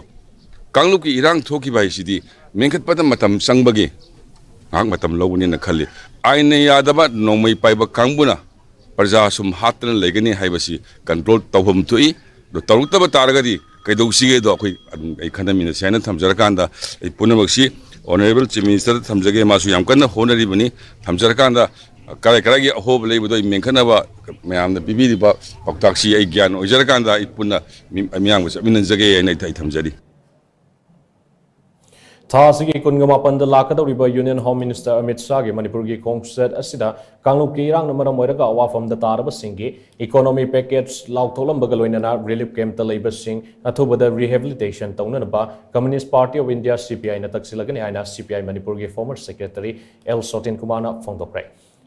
ꯀꯥꯡꯂꯨꯞꯀꯤ ꯏꯔꯥꯡ ꯊꯣꯛꯈꯤꯕ ꯍꯥꯏꯁꯤꯗꯤ ꯃꯦꯟꯈꯠꯄꯗ ꯃꯇꯝ ꯆꯪꯕꯒꯤ ꯉꯥꯏꯍꯥꯛ ꯃꯇꯝ ꯂꯧꯕꯅꯦꯅ ꯈꯜꯂꯤ꯫ ꯑꯥꯏꯟꯅ ꯌꯥꯗꯕ ꯅꯣꯡꯃꯩ ꯄꯥꯏꯕ ꯀꯥꯡꯕꯨꯅ ꯄ꯭ꯔꯖꯥ ꯁꯨꯝ ꯍꯥꯠꯇꯅ ꯂꯩꯒꯅꯤ ꯍꯥꯏꯕꯁꯤ control ꯇꯧꯐꯝ ꯊꯣꯛꯏ꯫ ꯑꯗꯣ ꯇꯧꯔꯛꯇꯕ ꯇꯥꯔꯒꯗꯤ ꯀꯩꯗꯧꯁꯤꯒꯦꯗꯣ ꯑꯩꯈꯣꯏ ꯑꯗꯨꯝ ꯑꯩ ꯈꯟꯅꯃꯤꯟꯅꯁꯤ ꯍꯥꯏꯅ ꯊꯝꯖꯔꯀꯥꯟꯗ, ꯑꯩ ꯄꯨꯝꯅꯃꯛꯁꯤ Honourable Chief Ministerꯗ ꯊꯝꯖꯒꯦ꯫ ꯃꯥꯁꯨ ꯌꯥꯝ ꯀꯟꯅ ꯍꯣꯠꯅꯔꯤꯕꯅꯤ꯫ ꯊꯝꯖꯔꯀꯥꯟꯗ ꯀꯔꯥꯏ ꯀꯔꯥꯏꯒꯤ ꯑꯍꯣꯕ ꯂꯩꯕꯗꯣ ꯑꯩ ꯃꯦꯟꯈꯠꯅꯕ ꯃꯌꯥꯝꯅ ꯄꯤꯕꯤꯔꯤꯕ ꯄꯥꯎꯇꯥꯛꯁꯤ ꯑꯩ ꯒ꯭ꯌꯥꯟ ꯑꯣꯏꯖꯔꯀꯥꯟꯗ ꯑꯩ ꯄꯨꯟꯅ ꯃꯤ-, ꯃꯤꯌꯥꯝꯒ ꯆꯠꯃꯤꯟꯅꯖꯒꯦ ꯍꯥꯏꯅ ꯑꯩ, ꯑꯩ ꯊꯝꯖꯔꯤ꯫ ꯊꯥ ꯑꯁꯤꯒꯤ ꯀꯨꯟꯒ ꯃꯥꯄꯟꯗ ꯂꯥꯛꯀꯗꯧꯔꯤꯕ Union Home Minister ꯑꯃꯤꯠ ꯁꯥꯍꯒꯤ ꯃꯅꯤꯄꯨꯔꯒꯤ ꯈꯣꯡꯆꯠ ꯑꯁꯤꯗ ꯀꯥꯡꯂꯨꯞꯀꯤ ꯏꯔꯥꯡꯅ ꯃꯔꯝ ꯑꯣꯏꯔꯒ ꯑꯋꯥꯐꯝꯗ ꯇꯥꯔꯕꯁꯤꯡꯒꯤ economy package ꯂꯥꯎꯊꯣꯛꯂꯝꯕꯒ ꯂꯣꯏꯅꯅ relief campꯇ ꯂꯩꯕꯁꯤꯡ ꯑꯊꯨꯕꯗ rehabilitation ꯇꯧꯅꯅꯕ Communist Party of India, C P I ꯅ ꯇꯛꯁꯤꯜꯂꯒꯅꯤ ꯍꯥꯏꯅ C P I ꯃꯅꯤꯄꯨꯔꯒꯤ former secretary L ꯁꯣꯇꯤꯟ ꯀꯨꯃꯥꯔꯅ ꯐꯣꯡꯗꯣꯛꯈ꯭ꯔꯦ꯫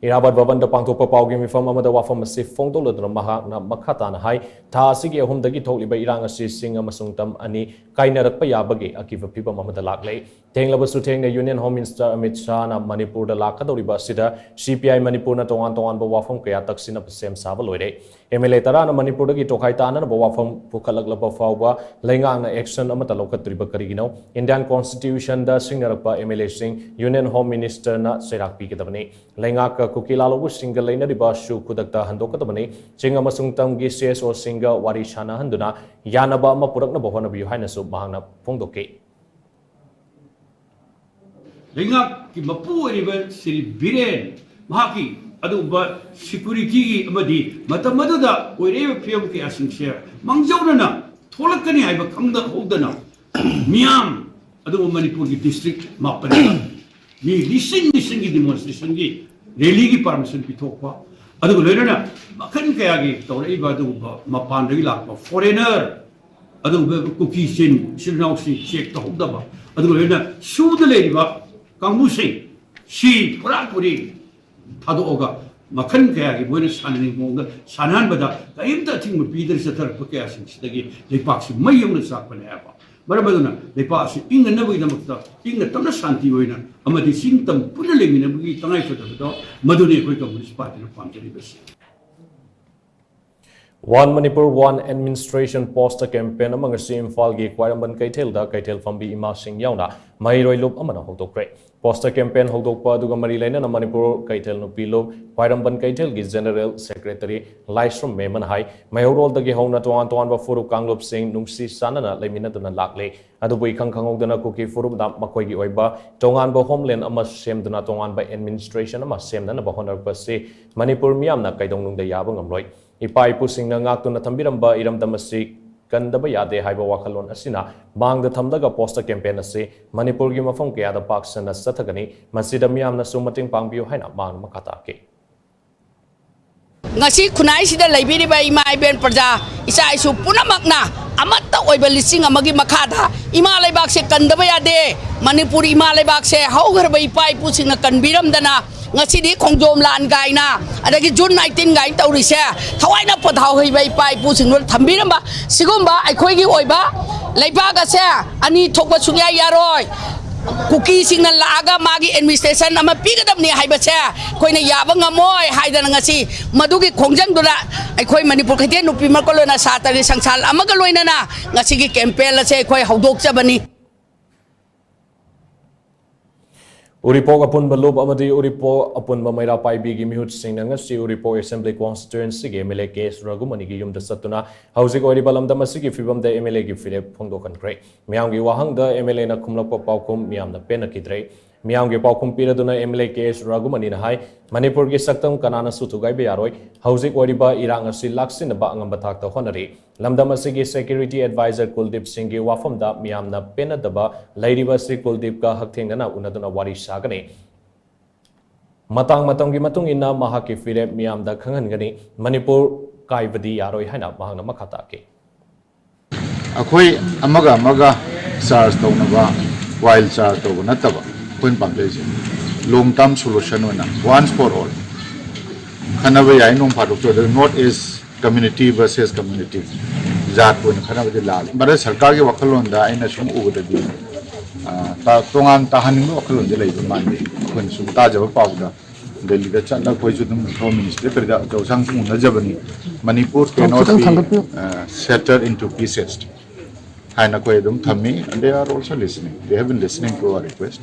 ꯏꯔꯥꯕꯥꯗ ꯚꯕꯟꯗ ꯄꯥꯡꯊꯣꯛꯄ ꯄꯥꯎꯒꯤ ꯃꯤꯐꯝ ꯑꯃꯗ ꯋꯥꯐꯝ ꯑꯁꯤ ꯐꯣꯡꯗꯣꯛꯂꯗꯨꯅ ꯃꯍꯥꯛꯅ ꯃꯈꯥ ꯇꯥꯅ ꯍꯥꯏ, ꯊꯥ ꯑꯁꯤꯒꯤ ꯑꯍꯨꯝꯗꯒꯤ ꯊꯣꯛꯂꯤꯕ ꯏꯔꯥꯡ ꯑꯁꯤ ꯆꯤꯡ ꯑꯃꯁꯨꯡ ꯇꯝ ꯑꯅꯤ ꯀꯥꯏꯅꯔꯛꯄ ꯌꯥꯕꯒꯤ ꯑꯀꯤꯕ ꯐꯤꯚꯝ ꯑꯃꯗ ꯂꯥꯛꯂꯦ꯫ ꯊꯦꯡꯂꯕꯁꯨ ꯊꯦꯡꯅ Union Home Minister ꯑꯃꯤꯠ ꯁꯥꯍꯅ ꯃꯅꯤꯄꯨꯔꯗ ꯂꯥꯛꯀꯗꯧꯔꯤꯕ ꯑꯁꯤꯗ C P I ꯃꯅꯤꯄꯨꯔꯅ ꯇꯣꯉꯥꯟ ꯇꯣꯉꯥꯟꯕ ꯋꯥꯐꯝ ꯀꯌꯥ ꯇꯛꯁꯤꯟꯅꯕ ꯁꯦꯝ ꯁꯥꯕ ꯂꯣꯏꯔꯦ꯫ M L A ꯇꯔꯥꯅ ꯃꯅꯤꯄꯨꯔꯗꯒꯤ ꯇꯣꯈꯥꯏ ꯇꯥꯅꯅꯕ ꯋꯥꯐꯝ ꯄꯨꯈꯠꯂꯛꯂꯕ ꯐꯥꯎꯕ ꯂꯩꯉꯥꯛꯅ action ꯑꯃꯠꯇ ꯂꯧꯈꯠꯇ꯭ꯔꯤꯕ ꯀꯔꯤꯒꯤꯅꯣ? Indian Constitutionꯗ ꯁꯤꯡꯅꯔꯛꯄ M L Aꯁꯤꯡ Union Home Ministerꯅ ꯆꯩꯔꯥꯛ ꯄꯤꯒꯗꯕꯅꯤ꯫ ꯂꯩꯉꯥꯛꯀ ꯀꯨꯀꯤ ꯂꯥꯂꯧꯕꯁꯤꯡꯒ ꯂꯩꯅꯔꯤꯕ ꯁꯨ ꯈꯨꯗꯛꯇ ꯍꯟꯗꯣꯛꯀꯗꯕꯅꯤ꯫ ꯆꯤꯡ ꯑꯃꯁꯨꯡ ꯇꯝꯒꯤ C S Oꯁꯤꯡꯒ ꯋꯥꯔꯤ ꯁꯥꯅꯍꯟꯗꯨꯅ ꯌꯥꯅꯕ ꯑꯃ ꯄꯨꯔꯛꯅꯕ ꯍꯣꯠꯅꯕꯤꯌꯨ ꯍꯥꯏꯅꯁꯨ ꯃꯍꯥꯛꯅ ꯐꯣꯡꯗꯣꯛꯈꯤ꯫ ꯂꯩꯉꯥꯛꯀꯤ ꯃꯄꯨ ꯑꯣꯏꯔꯤꯕ ꯁ꯭ꯔꯤ ꯕꯤꯔꯦꯟ ꯃꯍꯥꯛꯀꯤ ꯑꯗꯨꯒꯨꯝꯕ securityꯒꯤ ꯑꯃꯗꯤ ꯃꯇꯝ ꯑꯗꯨꯗ ꯑꯣꯏꯔꯛꯏꯕ ꯐꯤꯕꯝ ꯀꯌꯥꯁꯤꯡꯁꯦ ꯃꯥꯡꯖꯧꯅꯅ ꯊꯣꯛꯂꯛꯀꯅꯤ ꯍꯥꯏꯕ ꯈꯪꯗꯍꯧꯗꯅ ꯃꯤꯌꯥꯝ ꯑꯗꯨꯒ ꯃꯅꯤꯄꯨꯔꯒꯤ district ꯃꯥꯄꯟꯗ ꯃꯤ ꯂꯤꯁꯤꯡ ꯂꯤꯁꯤꯡꯒꯤ demonstrationꯒꯤ rallyꯒꯤ permission ꯄꯤꯊꯣꯛꯄ ꯑꯗꯨꯒ ꯂꯣꯏꯅꯅ ꯃꯈꯜ ꯀꯌꯥꯒꯤ ꯇꯧꯔꯛꯏꯕ ꯑꯗꯨꯒꯨꯝꯕ ꯃꯄꯥꯟꯗꯒꯤ ꯂꯥꯛꯄ foreigner ꯑꯗꯨꯒꯨꯝꯕ ꯀꯨꯀꯤ ꯆꯤꯟ ꯏꯆꯤꯜ ꯏꯅꯥꯎꯁꯤꯡ check ꯇꯧꯍꯧꯗꯕ ꯑꯗꯨꯒ ꯂꯣꯏꯅꯅ ꯁꯨꯗ ꯂꯩꯔꯤꯕ ꯀꯥꯡꯕꯨꯁꯤꯡ ꯁꯤ ꯄꯨꯔꯥ ꯄꯨꯔꯤ ꯊꯥꯗꯣꯛꯑꯒ ꯃꯈꯜ ꯀꯌꯥꯒꯤ ꯃꯣꯏꯅ ꯁꯥꯟꯅꯅꯤꯡꯕ ꯃꯑꯣꯡꯗ ꯁꯥꯟꯅꯍꯟꯕꯗ ꯀꯔꯤꯝꯇ ꯑꯊꯤꯡꯕ ꯄꯤꯗꯅ ꯆꯠꯊꯔꯛꯄ ꯀꯌꯥꯁꯤꯡꯁꯤꯗꯒꯤ ꯂꯩꯄꯥꯛꯁꯤ ꯃꯩ ꯌꯧꯅ ꯆꯥꯛꯄꯅꯦ ꯍꯥꯏꯕ꯫ ꯃꯔꯝ ꯑꯗꯨꯅ ꯂꯩꯄꯥꯛ ꯑꯁꯤ ꯏꯪꯅꯅꯕꯒꯤꯗꯃꯛꯇ ꯏꯪꯅ ꯇꯞꯅ ꯁꯥꯟꯇꯤ ꯑꯣꯏꯅ ꯑꯃꯗꯤ ꯆꯤꯡ ꯇꯝ ꯄꯨꯟꯅ ꯂꯩꯃꯤꯟꯅꯕꯒꯤ ꯇꯉꯥꯏꯐꯗꯕꯗꯣ ꯃꯗꯨꯅꯤ ꯑꯩꯈꯣꯏ Communist Partyꯅ ꯄꯥꯝꯖꯔꯤꯕꯁꯤ꯫ One Manipur One Administration poster campaign ꯑꯃ ꯉꯁꯤ ꯏꯝꯐꯥꯜꯒꯤ ꯈ꯭ꯋꯥꯏꯔꯝꯕꯟ ꯀꯩꯊꯦꯜꯗ ꯀꯩꯊꯦꯜ ꯐꯝꯕꯤ ꯏꯃꯥꯁꯤꯡ ꯌꯥꯎꯅ ꯃꯍꯩꯔꯣꯏ ꯂꯨꯞ ꯑꯃꯅ ꯍꯧꯗꯣꯛꯈ꯭ꯔꯦ꯫ Poster campaign ꯍꯧꯗꯣꯛꯄ ꯑꯗꯨꯒ ꯃꯔꯤ ꯂꯩꯅꯅ ꯃꯅꯤꯄꯨꯔ ꯀꯩꯊꯦꯜ ꯅꯨꯄꯤ ꯂꯨꯞ ꯈ꯭ꯋꯥꯏꯔꯝꯕꯟ ꯀꯩꯊꯦꯜꯒꯤ General Secretary ꯂꯥꯏꯁ꯭ꯔꯝ ꯃꯦꯃꯟ ꯍꯥꯏ, ꯃꯩꯍꯧꯔꯣꯜꯗꯒꯤ ꯍꯧꯅ ꯇꯣꯉꯥꯟ ꯇꯣꯉꯥꯟꯕ ꯐꯨꯔꯨꯞ ꯀꯥꯡꯂꯨꯞꯁꯤꯡ ꯅꯨꯡꯁꯤ ꯆꯥꯟꯅꯅ ꯂꯩꯃꯤꯟꯅꯗꯨꯅ ꯂꯥꯛꯂꯦ꯫ ꯑꯗꯨꯕꯨ ꯏꯈꯪ ꯈꯪꯍꯧꯗꯅ ꯀꯨꯀꯤ ꯐꯨꯔꯨꯞꯅ ꯃꯈꯣꯏꯒꯤ ꯑꯣꯏꯕ ꯇꯣꯉꯥꯟꯕ homeland ꯑꯃ ꯁꯦꯝꯗꯨꯅ ꯇꯣꯉꯥꯟꯕ administration ꯑꯃ ꯁꯦꯝꯅꯅꯕ ꯍꯣꯠꯅꯔꯛꯄꯁꯤ ꯃꯅꯤꯄꯨꯔ ꯃꯤꯌꯥꯝꯅ ꯀꯩꯗꯧꯅꯨꯡꯗ ꯌꯥꯕ ꯉꯝꯂꯣꯏ꯫ ꯏꯄꯥ ꯏꯄꯨꯁꯤꯡꯅ ꯉꯥꯛꯇꯨꯅ ꯊꯝꯕꯤꯔꯝꯕ ꯏꯔꯝꯗꯝ ꯑꯁꯤ ꯀꯟꯗꯕ ꯌꯥꯗꯦ ꯍꯥꯏꯕ ꯋꯥꯈꯜꯂꯣꯟ ꯑꯁꯤꯅ ꯃꯥꯡꯗ ꯊꯝꯂꯒ poster campaign ꯑꯁꯤ ꯃꯅꯤꯄꯨꯔꯒꯤ ꯃꯐꯝ ꯀꯌꯥꯗ ꯄꯥꯛ ꯁꯟꯅ ꯆꯠꯊꯒꯅꯤ꯫ ꯃꯁꯤꯗ ꯃꯤꯌꯥꯝꯅꯁꯨ ꯃꯇꯦꯡ ꯄꯥꯡꯕꯤꯌꯨ ꯍꯥꯏꯅ ꯃꯍꯥꯛꯅ ꯃꯈꯥ ꯇꯥꯈꯤ꯫ ꯉꯁꯤ ꯈꯨꯟꯅꯥꯏꯁꯤꯗ ꯂꯩꯕꯤꯔꯤꯕ ꯏꯃꯥ ꯏꯕꯦꯟ ꯄ꯭ꯔꯖꯥ, ꯏꯆꯥ ꯏꯁꯨ ꯄꯨꯝꯅꯃꯛꯅ ꯑꯃꯠꯇ ꯑꯣꯏꯕ ꯂꯤꯁꯤꯡ ꯑꯃꯒꯤ ꯃꯈꯥꯗ ꯏꯃꯥ ꯂꯩꯕꯥꯛꯁꯦ ꯀꯟꯗꯕ ꯌꯥꯗꯦ꯫ ꯃꯅꯤꯄꯨꯔ ꯏꯃꯥ ꯂꯩꯕꯥꯛꯁꯦ ꯍꯧꯈ꯭ꯔꯕ ꯏꯄꯥ ꯏꯄꯨꯁꯤꯡꯅ ꯀꯟꯕꯤꯔꯝꯗꯅ ꯉꯁꯤꯗꯤ ꯈꯣꯡꯖꯣꯝ ꯂꯥꯟ ꯀꯥꯏꯅ, ꯑꯗꯒꯤ June nineteen ꯀꯥꯏꯅ ꯇꯧꯔꯤꯁꯦ, ꯊꯋꯥꯏꯅ ꯄꯣꯊꯥꯎ ꯍꯩꯕ ꯏꯄꯥ ꯏꯄꯨꯁꯤꯡꯗꯨꯅ ꯊꯝꯕꯤꯔꯝꯕ ꯁꯤꯒꯨꯝꯕ ꯑꯩꯈꯣꯏꯒꯤ ꯑꯣꯏꯕ ꯂꯩꯕꯥꯛ ꯑꯁꯦ ꯑꯅꯤ ꯊꯣꯛꯄ ꯁꯨꯡꯌꯥ ꯌꯥꯔꯣꯏ꯫ ꯀꯨꯀꯤꯁꯤꯡꯅ ꯂꯥꯛꯑꯒ ꯃꯥꯒꯤ administration ꯑꯃ ꯄꯤꯒꯗꯕꯅꯤ ꯍꯥꯏꯕꯁꯦ ꯑꯩꯈꯣꯏꯅ ꯌꯥꯕ ꯉꯝꯃꯣꯏ ꯍꯥꯏꯗꯅ ꯉꯁꯤ ꯃꯗꯨꯒꯤ ꯈꯣꯡꯖꯪꯗꯨꯗ ꯑꯩꯈꯣꯏ ꯃꯅꯤꯄꯨꯔ ꯈꯩꯇꯦꯜ ꯅꯨꯄꯤ ꯃꯔꯨꯞꯀ ꯂꯣꯏꯅ ꯁꯥꯇ꯭ꯔꯒꯤ ꯁꯪꯁꯥꯜ ꯑꯃꯒ ꯂꯣꯏꯅꯅ ꯉꯁꯤꯒꯤ campaign ꯑꯁꯦ ꯑꯩꯈꯣꯏ ꯍꯧꯗꯣꯛꯆꯕꯅꯤ꯫ ꯎꯔꯤꯄꯣꯛ ꯑꯄꯨꯟꯕ ꯂꯨꯞ ꯑꯃꯗꯤ ꯎꯔꯤꯄꯣꯛ ꯑꯄꯨꯟꯕ ꯃꯩꯔꯥ ꯄꯥꯏꯕꯤꯒꯤ ꯃꯤꯍꯨꯠꯁꯤꯡꯅ ꯉꯁꯤ ꯎꯔꯤꯄꯣꯛ Assembly Constituencyꯒꯤ MLA ꯀꯦ ꯑꯦꯁ ꯔꯘꯨꯃꯅꯤꯒꯤ ꯌꯨꯝꯗ ꯆꯠꯇꯨꯅ ꯍꯧꯖꯤꯛ ꯑꯣꯏꯔꯤꯕ ꯂꯝꯗꯝ ꯑꯁꯤꯒꯤ ꯐꯤꯕꯝꯗ MLAꯒꯤ ꯐꯤꯔꯦꯞ ꯐꯣꯡꯗꯣꯛꯍꯟꯈ꯭ꯔꯦ꯫ ꯃꯤꯌꯥꯝꯒꯤ ꯋꯥꯍꯪꯗ MLAꯅ ꯈꯨꯝꯂꯛꯄ ꯄꯥꯎꯈꯨꯝ ꯃꯤꯌꯥꯝꯅ ꯄꯦꯟꯅꯈꯤꯗ꯭ꯔꯦ꯫ ꯃꯤꯌꯥꯝꯒꯤ ꯄꯥꯎꯈꯨꯝ ꯄꯤꯔꯗꯨꯅ MLA ꯀꯦ ꯑꯦꯁ ꯔꯘꯨꯃꯅꯤꯅ ꯍꯥꯏ, ꯃꯅꯤꯄꯨꯔꯒꯤ ꯁꯛꯇꯝ ꯀꯅꯥꯅꯁꯨ ꯊꯨꯒꯥꯏꯕ ꯌꯥꯔꯣꯏ꯫ ꯍꯧꯖꯤꯛ ꯑꯣꯏꯔꯤꯕ ꯏꯔꯥꯡ ꯑꯁꯤ ꯂꯥꯛꯁꯤꯟꯅꯕ ꯑꯉꯝꯕ ꯊꯥꯛꯇ ꯍꯣꯠꯅꯔꯤ꯫ ꯂꯝꯗꯝ ꯑꯁꯤꯒꯤ Security Advisor ꯀꯨꯜꯗꯤꯞ ꯁꯤꯡꯒꯤ ꯋꯥꯐꯝꯗ ꯃꯤꯌꯥꯝꯅ ꯄꯦꯟꯅꯗꯕ ꯂꯩꯔꯤꯕ ꯑꯁꯤ ꯀꯨꯜꯗꯤꯞꯀ ꯍꯛꯊꯦꯡꯅꯅ ꯎꯅꯗꯨꯅ ꯋꯥꯔꯤ ꯁꯥꯒꯅꯤ꯫ ꯃꯇꯥꯡ ꯃꯇꯝꯒꯤ ꯃꯇꯨꯡ ꯏꯟꯅ ꯃꯍꯥꯛꯀꯤ ꯐꯤꯔꯦꯞ ꯃꯤꯌꯥꯝꯗ ꯈꯪꯍꯟꯒꯅꯤ꯫ ꯃꯅꯤꯄꯨꯔ ꯀꯥꯏꯕꯗꯤ ꯌꯥꯔꯣꯏ ꯍꯥꯏꯅ ꯃꯍꯥꯛꯅ ꯃꯈꯥ ꯇꯥꯈꯤ꯫ ꯑꯩꯈꯣꯏ ꯑꯃꯒ ꯑꯃꯒ charge ꯇꯧꯅꯕ, while charge ꯇꯧꯕ ꯅꯠꯇꯕ ꯑꯩꯈꯣꯏꯅ ꯄꯥꯝꯖꯩꯁꯦ long term solution ꯑꯣꯏꯅ, once for all꯫ ꯈꯟꯅꯕ ꯌꯥꯏ ꯅꯣꯡ ꯐꯥꯗꯣꯛꯁꯨ, ꯑꯗꯨ North East community versus community, ꯖꯥꯠ ꯑꯣꯏꯅ ꯈꯟꯅꯕꯗꯤ ꯂꯥꯜꯂꯦ꯫ ꯚꯥꯔꯠ ꯁꯔꯀꯥꯔꯒꯤ ꯋꯥꯈꯜꯂꯣꯟꯗ ꯑꯩꯅ ꯁꯨꯝ ꯎꯕꯗꯗꯤ, ꯑ, ꯇ-, ꯇꯣꯉꯥꯟ ꯇꯥꯍꯟꯅꯤꯡꯕ ꯋꯥꯈꯜꯂꯣꯟꯗꯤ ꯂꯩꯕ ꯃꯥꯟꯗꯦ꯫ ꯑꯩꯈꯣꯏꯅ ꯁꯨꯝ ꯇꯥꯖꯕ ꯄꯥꯎꯗ ꯗꯦꯜꯂꯤꯗ ꯆꯠꯂꯒ ꯑꯩꯈꯣꯏꯁꯨ ꯑꯗꯨꯝ ꯍꯣꯝ ꯃꯤꯅꯤꯁꯇ꯭ꯔꯤ ꯀꯔꯤꯗ ꯑꯆꯧ ꯑꯁꯥꯡꯁꯨ ꯎꯅꯖꯕꯅꯤ꯫ Manipur cannot be, uh, shattered into pieces ꯍꯥꯏꯅ ꯑꯩꯈꯣꯏ ꯑꯗꯨꯝ ꯊꯝꯃꯤ꯫ And they are also listening, they have been listening to our request.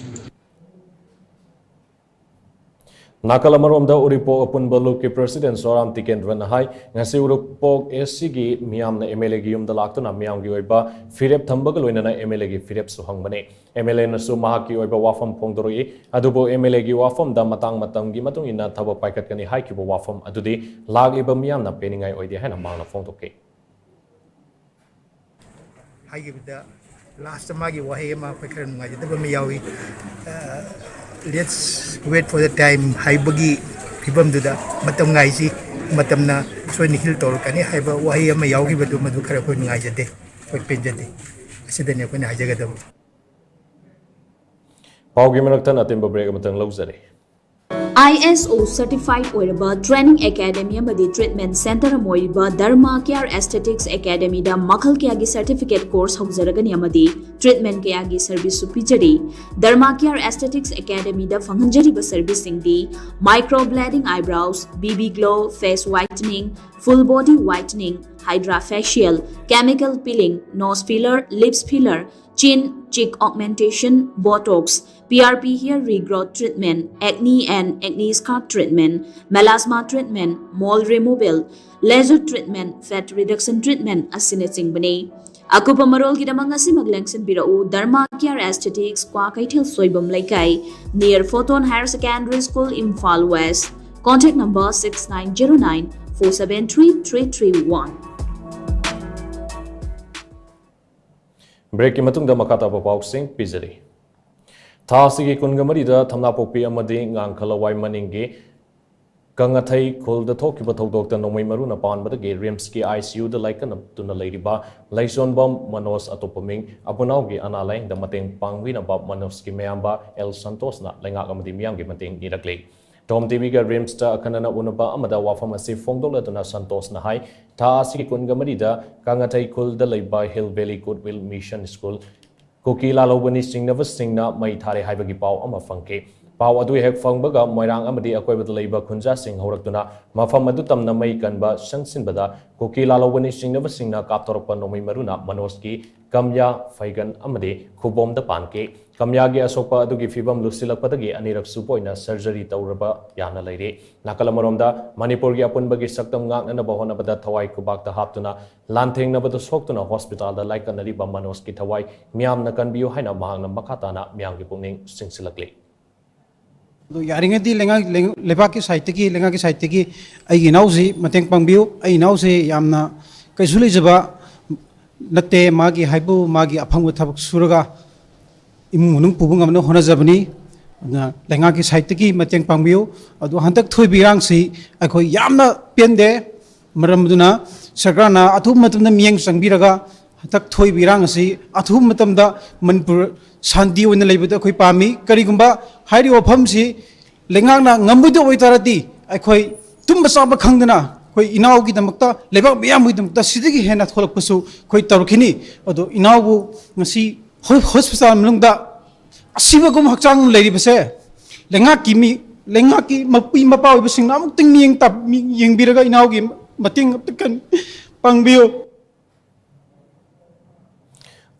ꯅꯥꯀꯜ ꯑꯃꯔꯣꯝꯗ ꯎꯔꯤꯄꯣꯛ ꯑꯄꯨꯟꯕ ꯂꯨꯞꯀꯤ ꯄ꯭ꯔꯁꯤꯗꯦꯟ ꯁꯣꯔꯥꯝ ꯇꯤꯀꯦꯟꯗ꯭ꯔꯅ ꯍꯥꯏ, ꯉꯁꯤ ꯎꯔꯤꯄꯣꯛ ꯑꯦꯁ ꯁꯤꯒꯤ ꯃꯤꯌꯥꯝꯅ ꯑꯦꯝ ꯑꯦꯜ ꯑꯦꯒꯤ ꯌꯨꯝꯗ ꯂꯥꯛꯇꯨꯅ ꯃꯤꯌꯥꯝꯒꯤ ꯑꯣꯏꯕ ꯐꯤꯔꯦꯞ ꯊꯝꯕꯒ ꯂꯣꯏꯅꯅ ꯑꯦꯝ ꯑꯦꯜ ꯑꯦꯒꯤ ꯐꯤꯔꯦꯞꯁꯨ ꯍꯪꯕꯅꯤ꯫ ꯑꯦꯝ ꯑꯦꯜ ꯑꯦꯅꯁꯨ ꯃꯍꯥꯛꯀꯤ ꯑꯣꯏꯕ ꯋꯥꯐꯝ ꯐꯣꯡꯗꯣꯔꯛꯏ꯫ ꯑꯗꯨꯕꯨ ꯑꯦꯝ ꯑꯦꯜ ꯑꯦꯒꯤ ꯋꯥꯐꯝꯗ ꯃꯇꯥꯡ ꯃꯇꯝꯒꯤ ꯃꯇꯨꯡ ꯏꯟꯅ ꯊꯕꯛ ꯄꯥꯏꯈꯠꯀꯅꯤ ꯍꯥꯏꯈꯤꯕ ꯋꯥꯐꯝ ꯑꯗꯨꯗꯤ ꯂꯥꯛꯂꯤꯕ ꯃꯤꯌꯥꯝꯅ ꯄꯦꯟꯅꯤꯡꯉꯥꯏ ꯑꯣꯏꯗꯦ ꯍꯥꯏꯅ ꯃꯍꯥꯛꯅ ꯐꯣꯡꯗꯣꯛꯈꯤ꯫ ꯍꯥꯏꯈꯤꯕꯗ ꯂꯥꯁꯇ ꯃꯥꯒꯤ ꯋꯥꯍꯩ ꯑꯃ ꯑꯩꯈꯣꯏ ꯈꯔ ꯅꯨꯡꯉꯥꯏꯖꯗꯕ ꯑꯃ ꯌꯥꯎꯏ꯫ "Let's wait for the time" ꯍꯥꯏꯕꯒꯤ ꯐꯤꯕꯝꯗꯨꯗ ꯃꯇꯝ ꯉꯥꯏꯁꯤ, ꯃꯇꯝꯅ ꯁꯣꯏꯅ ꯍꯤꯜ ꯇꯧꯔꯛꯀꯅꯤ ꯍꯥꯏꯕ ꯋꯥꯍꯩ ꯑꯃ ꯌꯥꯎꯈꯤꯕꯗꯨ ꯃꯗꯨ ꯈꯔ ꯑꯩꯈꯣꯏ ꯅꯨꯡꯉꯥꯏꯖꯗꯦ, ꯑꯩꯈꯣꯏ ꯄꯦꯟꯖꯗꯦ꯫ ꯑꯁꯤꯗꯅꯤ ꯑꯩꯈꯣꯏꯅ ꯍꯥꯏꯖꯒꯗꯕ꯫ ꯄꯥꯎꯒꯤ ꯃꯔꯛꯇ ꯑꯇꯦꯟꯕ ꯕ꯭ꯔꯦꯛ ꯑꯃꯇꯪ ꯂꯧꯖꯔꯤ꯫ ꯑꯥꯏ ꯑꯦꯁ ꯑꯣ certified ꯑꯣꯏꯔꯕ training academy ꯑꯃꯗꯤ treatment center ꯑꯃ ꯑꯣꯏꯔꯤꯕ ꯙꯔꯃ ꯀꯤꯌꯔ ꯑꯦꯁꯊꯦꯇꯤꯛꯁ ꯑꯦꯀꯥꯗꯃꯤꯗ ꯃꯈꯜ ꯀꯌꯥꯒꯤ certificate course ꯍꯧꯖꯔꯒꯅꯤ ꯑꯃꯗꯤ treatment ꯀꯌꯥꯒꯤ serviceꯁꯨ ꯄꯤꯖꯔꯤ꯫ ꯙꯔꯃ ꯀꯤꯌꯔ ꯑꯦꯁꯊꯦꯇꯤꯛꯁ ꯑꯦꯀꯥꯗꯃꯤꯗ ꯐꯪꯍꯟꯖꯔꯤꯕ serviceꯁꯤꯡꯗꯤ microblading eyebrows, B B glow, face whitening, full body whitening, hydra facial, chemical peeling, nose filler, lips filler, chin, cheek augmentation, botox, P R P hair regrowth treatment, acne and acne scar treatment, melasma treatment, mole removal, laser treatment, fat reduction treatment ꯑꯁꯤꯅꯆꯤꯡꯕꯅꯤ꯫ ꯑꯀꯨꯞꯄ ꯃꯔꯣꯜꯒꯤꯗꯃꯛ ꯉꯁꯤꯃꯛ ꯂꯦꯡꯁꯤꯟꯕꯤꯔꯛꯎ ꯙꯔꯃ ꯀꯤꯌꯔ ꯑꯦꯁꯊꯦꯇꯤꯛꯁ, ꯀ꯭ꯋꯥꯀꯩꯊꯦꯜ ꯁꯣꯏꯕꯝ ꯂꯩꯀꯥꯏ, near Photon Higher Secondary School, Imphal West. Contact number six nine zero nine four seven three three three one. ꯕ꯭ꯔꯦꯛꯀꯤ ꯃꯇꯨꯡꯗ ꯃꯈꯥ ꯇꯥꯕ ꯄꯥꯎꯁꯤꯡ ꯄꯤꯖꯔꯤ꯫ ꯊꯥ ꯑꯁꯤꯒꯤ ꯀꯨꯟꯒ ꯃꯔꯤꯗ ꯊꯝꯅꯥꯄꯣꯛꯄꯤ ꯑꯃꯗꯤ ꯉꯥꯡꯈꯂꯋꯥꯏ ꯃꯅꯤꯡꯒꯤ ꯀꯉꯥꯊꯩ ꯈꯨꯜꯗ ꯊꯣꯛꯈꯤꯕ ꯊꯧꯗꯣꯛꯇ ꯅꯣꯡꯃꯩ ꯃꯔꯨꯅ ꯄꯥꯟꯕꯗꯒꯤ ꯔꯤꯝꯁꯀꯤ ꯑꯥꯏ ꯁꯤ ꯌꯨꯗ ꯂꯥꯏꯀꯠꯅꯗꯨꯅ ꯂꯩꯔꯤꯕ ꯂꯩꯆꯣꯟꯕꯝ ꯃꯅꯣꯖ ꯑꯇꯣꯞꯄ ꯃꯤꯡ ꯑꯕꯨꯅꯥꯎꯒꯤ ꯑꯅꯥ ꯂꯥꯌꯦꯡꯗ ꯃꯇꯦꯡ ꯄꯥꯡꯕꯤꯅꯕ ꯃꯅꯣꯖꯀꯤ ꯃꯌꯥꯝꯕ ꯑꯦꯜ ꯁꯟꯇꯣꯁꯅ ꯂꯩꯉꯥꯛ ꯑꯃꯗꯤ ꯃꯤꯌꯥꯝꯒꯤ ꯃꯇꯦꯡ ꯅꯤꯔꯛꯂꯤ꯫ ꯇꯣꯝ ꯇꯤꯚꯤꯒ ꯔꯤꯝꯁꯇ ꯑꯈꯟꯅꯅ ꯎꯅꯕ ꯑꯃꯗ ꯋꯥꯐꯝ ꯑꯁꯤ ꯐꯣꯡꯗꯣꯛꯂꯗꯨꯅ ꯁꯟꯇꯣꯁꯅ ꯍꯥꯏ, ꯊꯥ ꯑꯁꯤꯒꯤ ꯀꯨꯟꯒ ꯃꯔꯤꯗ ꯀꯥꯉꯥꯊꯩ ꯈꯨꯜꯗ ꯂꯩꯕ hill valley goodwill mission school ꯀꯨꯀꯤ ꯂꯥꯜꯍꯧꯕꯅꯤ ꯆꯤꯡꯅꯕꯁꯤꯡꯅ ꯃꯩ ꯊꯥꯔꯦ ꯍꯥꯏꯕꯒꯤ ꯄꯥꯎ ꯑꯃ ꯐꯪꯈꯤ꯫ ꯄꯥꯎ ꯑꯗꯨ ꯍꯦꯛ ꯐꯪꯕꯒ ꯃꯣꯏꯔꯥꯡ ꯑꯃꯗꯤ ꯑꯀꯣꯏꯕꯗ ꯂꯩꯕ ꯈꯨꯟꯖꯥꯁꯤꯡ ꯍꯧꯔꯛꯇꯨꯅ ꯃꯐꯝ ꯑꯗꯨ ꯇꯝꯅ ꯃꯩ ꯀꯟꯕ ꯆꯪꯁꯤꯟꯕꯗ ꯀꯨꯀꯤ ꯂꯥꯜꯍꯧꯕꯅꯤ ꯆꯤꯡꯅꯕꯁꯤꯡꯅ ꯀꯥꯞꯊꯣꯔꯛꯄ ꯅꯣꯡꯃꯩ ꯃꯔꯨꯅ ꯃꯅꯣꯖꯀꯤ ꯀꯝꯌꯥ, ꯐꯩꯒꯟ ꯑꯃꯗꯤ ꯈꯨꯕꯣꯝꯗ ꯄꯥꯟꯈꯤ꯫ ꯀꯝꯌꯥꯒꯤ ꯑꯁꯣꯛꯄ ꯑꯗꯨꯒꯤ ꯐꯤꯕꯝ ꯂꯨꯁꯤꯜꯂꯛꯄꯗꯒꯤ ꯑꯅꯤꯔꯛ ꯁꯨꯕ ꯑꯣꯏꯅ ꯁꯔꯖꯔꯤ ꯇꯧꯔꯕ ꯌꯥꯅ ꯂꯩꯔꯤ꯫ ꯅꯥꯀꯜ ꯑꯃꯔꯣꯝꯗ ꯃꯅꯤꯄꯨꯔꯒꯤ ꯑꯄꯨꯟꯕꯒꯤ ꯁꯛꯇꯝ ꯉꯥꯛꯅꯅꯕ ꯍꯣꯠꯅꯕꯗ ꯊꯋꯥꯏ ꯈꯨꯕꯥꯛꯇ ꯍꯥꯞꯇꯨꯅ ꯂꯥꯟꯊꯦꯡꯅꯕꯗ ꯁꯣꯛꯇꯨꯅ ꯍꯣꯁꯄꯤꯇꯥꯜꯗ ꯂꯥꯏꯀꯠꯅꯔꯤꯕ ꯃꯅꯣꯖꯀꯤ ꯊꯋꯥꯏ ꯃꯤꯌꯥꯝꯅ ꯀꯟꯕꯤꯌꯨ ꯍꯥꯏꯅ ꯃꯍꯥꯛꯅ ꯃꯈꯥ ꯇꯥꯅ ꯃꯤꯌꯥꯝꯒꯤ ꯄꯨꯛꯅꯤꯡ ꯆꯤꯡꯁꯤꯜꯂꯛꯂꯤ꯫ ꯑꯗꯣ ꯌꯥꯔꯤꯉꯩꯗꯤ ꯂꯩꯉꯥꯛ-, ꯂꯩ-, ꯂꯩꯕꯥꯛꯀꯤ ꯁꯥꯏꯠꯇꯒꯤ, ꯂꯩꯉꯥꯛꯀꯤ ꯁꯥꯏꯠꯇꯒꯤ ꯑꯩꯒꯤ ꯏꯅꯥꯎꯁꯤ ꯃꯇꯦꯡ ꯄꯥꯡꯕꯤꯌꯨ꯫ ꯑꯩ ꯏꯅꯥꯎꯁꯤ ꯌꯥꯝꯅ ꯀꯩꯁꯨ ꯂꯩꯖꯕ ꯅꯠꯇꯦ꯫ ꯃꯥꯒꯤ ꯍꯥꯏꯕꯨ ꯃꯥꯒꯤ ꯑꯐꯪꯕ ꯊꯕꯛ ꯁꯨꯔꯒ ꯏꯃꯨꯡ ꯃꯅꯨꯡ ꯄꯨꯕ ꯉꯝꯅꯕ ꯍꯣꯠꯅꯖꯕꯅꯤ꯫ ꯑꯗꯨꯅ ꯂꯩꯉꯥꯛꯀꯤ ꯁꯥꯏꯠꯇꯒꯤ ꯃꯇꯦꯡ ꯄꯥꯡꯕꯤꯌꯨ꯫ ꯑꯗꯣ ꯍꯟꯗꯛ ꯊꯣꯏꯕ ꯏꯔꯥꯡꯁꯤ ꯑꯩꯈꯣꯏ ꯌꯥꯝꯅ ꯄꯦꯟꯗꯦ꯫ ꯃꯔꯝ ꯑꯗꯨꯅ ꯁꯔꯀꯥꯔꯅ ꯑꯊꯨꯕ ꯃꯇꯝꯗ ꯃꯤꯠꯌꯦꯡ ꯆꯪꯕꯤꯔꯒ ꯍꯟꯗꯛ ꯊꯣꯛꯏꯕ ꯏꯔꯥꯡ ꯑꯁꯤ ꯑꯊꯨꯕ ꯃꯇꯝꯗ ꯃꯅꯤꯄꯨꯔ ꯁꯥꯟꯇꯤ ꯑꯣꯏꯅ ꯂꯩꯕꯗ ꯑꯩꯈꯣꯏ ꯄꯥꯝꯃꯤ꯫ ꯀꯔꯤꯒꯨꯝꯕ ꯍꯥꯏꯔꯤꯕ ꯋꯥꯐꯝꯁꯤ ꯂꯩꯉꯥꯛꯅ ꯉꯝꯃꯣꯏꯗꯕ ꯑꯣꯏꯇꯥꯔꯗꯤ ꯑꯩꯈꯣꯏ ꯇꯨꯝꯕ ꯆꯥꯕ ꯈꯪꯗꯅ ꯑꯩꯈꯣꯏ ꯏꯅꯥꯎꯒꯤꯗꯃꯛꯇ, ꯂꯩꯕꯥꯛ ꯃꯤꯌꯥꯝꯒꯤꯗꯃꯛꯇ ꯁꯤꯗꯒꯤ ꯍꯦꯟꯅ ꯊꯣꯛꯂꯛꯄꯁꯨ ꯑꯩꯈꯣꯏ ꯇꯧꯔꯛꯈꯤꯅꯤ꯫ ꯑꯗꯣ ꯏꯅꯥꯎꯕꯨ ꯉꯁꯤ ꯍꯣ-, ꯍꯣꯁꯄꯤꯇꯥꯜ ꯃꯅꯨꯡꯗ ꯑꯁꯤꯕꯒꯨꯝ ꯍꯛꯆꯥꯡ ꯂꯩꯔꯤꯕꯁꯦ ꯂꯩꯉꯥꯛꯀꯤ ꯃꯤ, ꯂꯩꯉꯥꯛꯀꯤ ꯃꯄꯤ ꯃꯄꯥ ꯑꯣꯏꯕꯁꯤꯡꯅ ꯑꯃꯨꯛꯇꯪ ꯃꯤꯠꯌꯦꯡ ꯇꯥ-, ꯃꯤ ꯌꯦꯡꯕꯤꯔꯒ ꯏꯅꯥꯎꯒꯤ ꯃꯇꯦꯡ ꯑꯝꯇ ꯀꯟ-, ꯄꯥꯡꯕꯤꯌꯨ꯫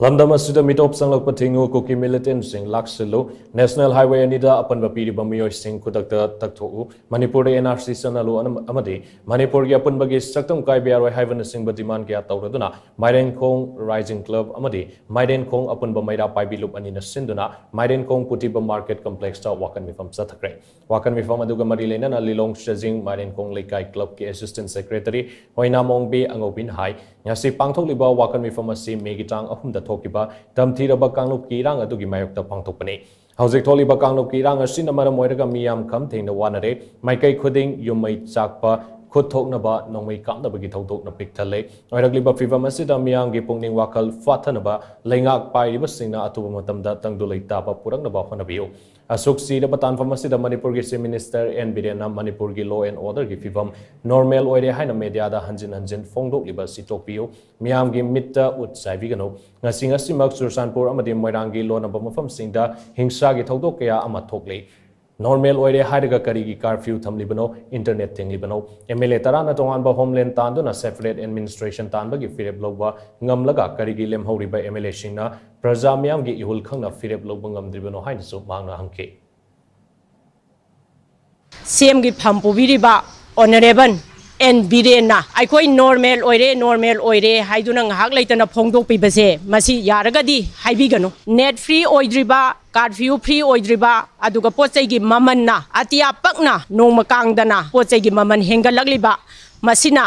ꯂꯝꯗꯝ ꯑꯁꯤꯗ ꯃꯤꯇꯣꯞ ꯆꯪꯂꯛꯄ ꯊꯤꯡꯉꯨ, ꯀꯨꯀꯤ ꯃꯤꯂꯤꯇꯦꯟꯁꯤꯡ ꯂꯥꯛꯁꯤꯜꯂꯨ, ꯅꯦꯁꯅꯦꯜ ꯍꯥꯏꯋꯦ ꯑꯅꯤꯗ ꯑꯄꯟꯕ ꯄꯤꯔꯤꯕ ꯃꯤꯑꯣꯏꯁꯤꯡ ꯈꯨꯗꯛꯇ ꯇꯛꯊꯣꯛꯎ, ꯃꯅꯤꯄꯨꯔꯗ ꯑꯦꯟ ꯑꯥꯔ ꯁꯤ ꯆꯠꯅꯍꯜꯂꯨ ꯑꯃ-, ꯑꯃꯗꯤ ꯃꯅꯤꯄꯨꯔꯒꯤ ꯑꯄꯨꯟꯕꯒꯤ ꯁꯛꯇꯝ ꯀꯥꯏꯕ ꯌꯥꯔꯣꯏ ꯍꯥꯏꯕꯅꯆꯤꯡꯕ ꯗꯤꯃꯥꯟ ꯀꯌꯥ ꯇꯧꯔꯗꯨꯅ ꯃꯥꯏꯔꯦꯟꯈꯣꯡ ꯔꯥꯏꯖꯤꯡ ꯀ꯭ꯂꯕ ꯑꯃꯗꯤ ꯃꯥꯏꯔꯦꯟꯈꯣꯡ ꯑꯄꯨꯟꯕ ꯃꯩꯔꯥ ꯄꯥꯏꯕꯤ ꯂꯨꯞ ꯑꯅꯤꯅ ꯁꯤꯟꯗꯨꯅ ꯃꯥꯏꯔꯦꯟꯈꯣꯡ ꯄꯨꯇꯤꯕ ꯃꯥꯔꯀꯦꯠ ꯀꯝꯄ꯭ꯂꯦꯛꯁꯇ ꯋꯥꯀꯟ ꯃꯤꯐꯝ ꯆꯠꯊꯈ꯭ꯔꯦ꯫ ꯋꯥꯀꯟ ꯃꯤꯐꯝ ꯑꯗꯨꯒ ꯃꯔꯤ ꯂꯩꯅꯅ ꯂꯤꯂꯣꯡ ꯁꯦꯖꯤꯡ ꯃꯥꯏꯔꯦꯟꯈꯣꯡ ꯂꯩꯀꯥꯏ ꯀ꯭ꯂꯕꯀꯤ ꯑꯦꯁꯤꯁꯇꯦꯟ ꯁꯦꯀ꯭ꯔꯦꯇꯔꯤ ꯑꯣꯏꯅꯥꯝ ꯑꯣꯡꯕꯤ ꯑꯉꯧꯕꯤꯅ ꯍꯥꯏ, ꯉꯁꯤ ꯄꯥꯡꯊꯣꯛꯂꯤꯕ ꯋꯥꯀꯟ ꯃꯤꯐꯝ ꯑꯁꯤ ꯃꯦꯒꯤ ꯇꯥꯡ ꯑꯍꯨꯝꯗ ꯊꯣꯛꯈꯤꯕ ꯇꯝꯊꯤꯔꯕ ꯀꯥꯡꯂꯨꯞꯀꯤ ꯏꯔꯥꯡ ꯑꯗꯨꯒꯤ ꯃꯥꯌꯣꯛꯇ ꯄꯥꯡꯊꯣꯛꯄꯅꯤ꯫ ꯍꯧꯖꯤꯛ ꯊꯣꯛꯂꯤꯕ ꯀꯥꯡꯂꯨꯞꯀꯤ ꯏꯔꯥꯡ ꯑꯁꯤꯅ ꯃꯔꯝ ꯑꯣꯏꯔꯒ ꯃꯤꯌꯥꯝ ꯈꯝ ꯊꯦꯡꯅ ꯋꯥꯅꯔꯦ꯫ ꯃꯥꯏꯀꯩ ꯈꯨꯗꯤꯡ ꯌꯨꯝ ꯃꯩ ꯆꯥꯛꯄ, ꯈꯨꯠ ꯊꯣꯛꯅꯕ ꯅꯣꯡꯃꯩ ꯀꯥꯞꯅꯕꯒꯤ ꯊꯧꯗꯣꯛꯅ ꯄꯤꯛ ꯊꯜꯂꯦ꯫ ꯑꯣꯏꯔꯛꯂꯤꯕ ꯐꯤꯕꯝ ꯑꯁꯤꯗ ꯃꯤꯌꯥꯝꯒꯤ ꯄꯨꯛꯅꯤꯡ ꯋꯥꯈꯜ ꯐꯥꯊꯅꯕ ꯂꯩꯉꯥꯛ ꯄꯥꯏꯔꯤꯕꯁꯤꯡꯅ ꯑꯊꯨꯕ ꯃꯇꯝꯗ ꯇꯪꯗꯨ ꯂꯩꯇꯥꯕ ꯄꯨꯔꯛꯅꯕ ꯍꯣꯠꯅꯕꯤꯌꯨ꯫ ꯑꯁꯨꯛ ꯆꯤꯔꯕ ꯇꯥꯟꯐꯝ ꯑꯁꯤꯗ ꯃꯅꯤꯄꯨꯔꯒꯤ ꯆꯤꯐ ꯃꯤꯅꯤꯁꯇꯔ ꯑꯦꯟ ꯕꯤꯔꯦꯟꯅ ꯃꯅꯤꯄꯨꯔꯒꯤ ꯂꯣ ꯑꯦꯟ ꯑꯣꯔꯗꯔꯒꯤ ꯐꯤꯕꯝ ꯅꯣꯔꯃꯦꯜ ꯑꯣꯏꯔꯦ ꯍꯥꯏꯅ ꯃꯦꯗꯤꯌꯥꯗ ꯍꯟꯖꯤꯟ ꯍꯟꯖꯤꯟ ꯐꯣꯡꯗꯣꯛꯂꯤꯕ ꯑꯁꯤ ꯇꯣꯛꯄꯤꯌꯨ꯫ ꯃꯤꯌꯥꯝꯒꯤ ꯃꯤꯠꯇ ꯎꯠ ꯆꯥꯏꯕꯤꯒꯅꯨ꯫ ꯉꯁꯤ ꯉꯁꯤꯃꯛ ꯆꯨꯔꯆꯥꯟꯄꯨꯔ ꯑꯃꯗꯤ ꯃꯣꯏꯔꯥꯡꯒꯤ ꯂꯣꯟꯅꯕ ꯃꯐꯝꯁꯤꯡꯗ ꯍꯤꯡꯁꯥꯒꯤ ꯊꯧꯗꯣꯛ ꯀꯌꯥ ꯑꯃ ꯊꯣꯛꯂꯤ꯫ ꯅꯣꯔꯃꯦꯜ ꯑꯣꯏꯔꯦ ꯍꯥꯏꯔꯒ ꯀꯔꯤꯒꯤ ꯀꯥꯔꯐ꯭ꯌꯨ ꯊꯝꯂꯤꯕꯅꯣ, ꯏꯟꯇꯔꯅꯦꯠ ꯊꯤꯡꯂꯤꯕꯅꯣ? ꯑꯦꯝ ꯑꯦꯜ ꯑꯦ ꯇꯔꯥꯅ ꯇꯣꯉꯥꯟꯕ ꯍꯣꯝꯂꯦꯟ ꯇꯥꯟꯗꯨꯅ ꯁꯦꯄꯔꯦꯠ ꯑꯦꯗꯃꯤꯅꯤꯁꯇ꯭ꯔꯦꯁꯟ ꯇꯥꯟꯕꯒꯤ ꯐꯤꯔꯦꯞ ꯂꯧꯕ ꯉꯝꯂꯒ ꯀꯔꯤꯒꯤ ꯂꯦꯝꯍꯧꯔꯤꯕ ꯑꯦꯝ ꯑꯦꯜ ꯑꯦꯁꯤꯡꯅ ꯄ꯭ꯔꯖꯥ ꯃꯤꯌꯥꯝꯒꯤ ꯏꯍꯨꯜ ꯈꯪꯅ ꯐꯤꯔꯦꯞ ꯂꯧꯕ ꯉꯝꯗ꯭ꯔꯤꯕꯅꯣ ꯍꯥꯏꯅꯁꯨ ꯃꯍꯥꯛꯅ ꯍꯪꯈꯤ꯫ ꯁꯤ ꯑꯦꯝꯒꯤ ꯐꯝ ꯄꯨꯕꯤꯔꯤꯕ ꯑꯣꯅꯔꯦꯕꯜ ꯑꯦꯟ ꯕꯤꯔꯦꯟꯅ ꯑꯩꯈꯣꯏ ꯅꯣꯔꯃꯦꯜ ꯑꯣꯏꯔꯦ, ꯅꯣꯔꯃꯦꯜ ꯑꯣꯏꯔꯦ ꯍꯥꯏꯗꯨꯅ ꯉꯥꯏꯍꯥꯛ ꯂꯩꯇꯅ ꯐꯣꯡꯗꯣꯛꯄꯤꯕꯁꯦ, ꯃꯁꯤ ꯌꯥꯔꯒꯗꯤ ꯍꯥꯏꯕꯤꯒꯅꯨ꯫ ꯅꯦꯠ ꯐ꯭ꯔꯤ ꯑꯣꯏꯗ꯭ꯔꯤꯕ, ꯀꯥꯔꯐ꯭ꯌꯨ ꯐ꯭ꯔꯤ ꯑꯣꯏꯗ꯭ꯔꯤꯕ, ꯑꯗꯨꯒ ꯄꯣꯠ ꯆꯩꯒꯤ ꯃꯃꯜꯅ ꯑꯇꯤꯌꯥ ꯄꯛꯅ ꯅꯣꯡꯃ ꯀꯥꯡꯗꯅ ꯄꯣꯠ ꯆꯩꯒꯤ ꯃꯃꯜ ꯍꯦꯟꯒꯠꯂꯛꯂꯤꯕ, ꯃꯁꯤꯅ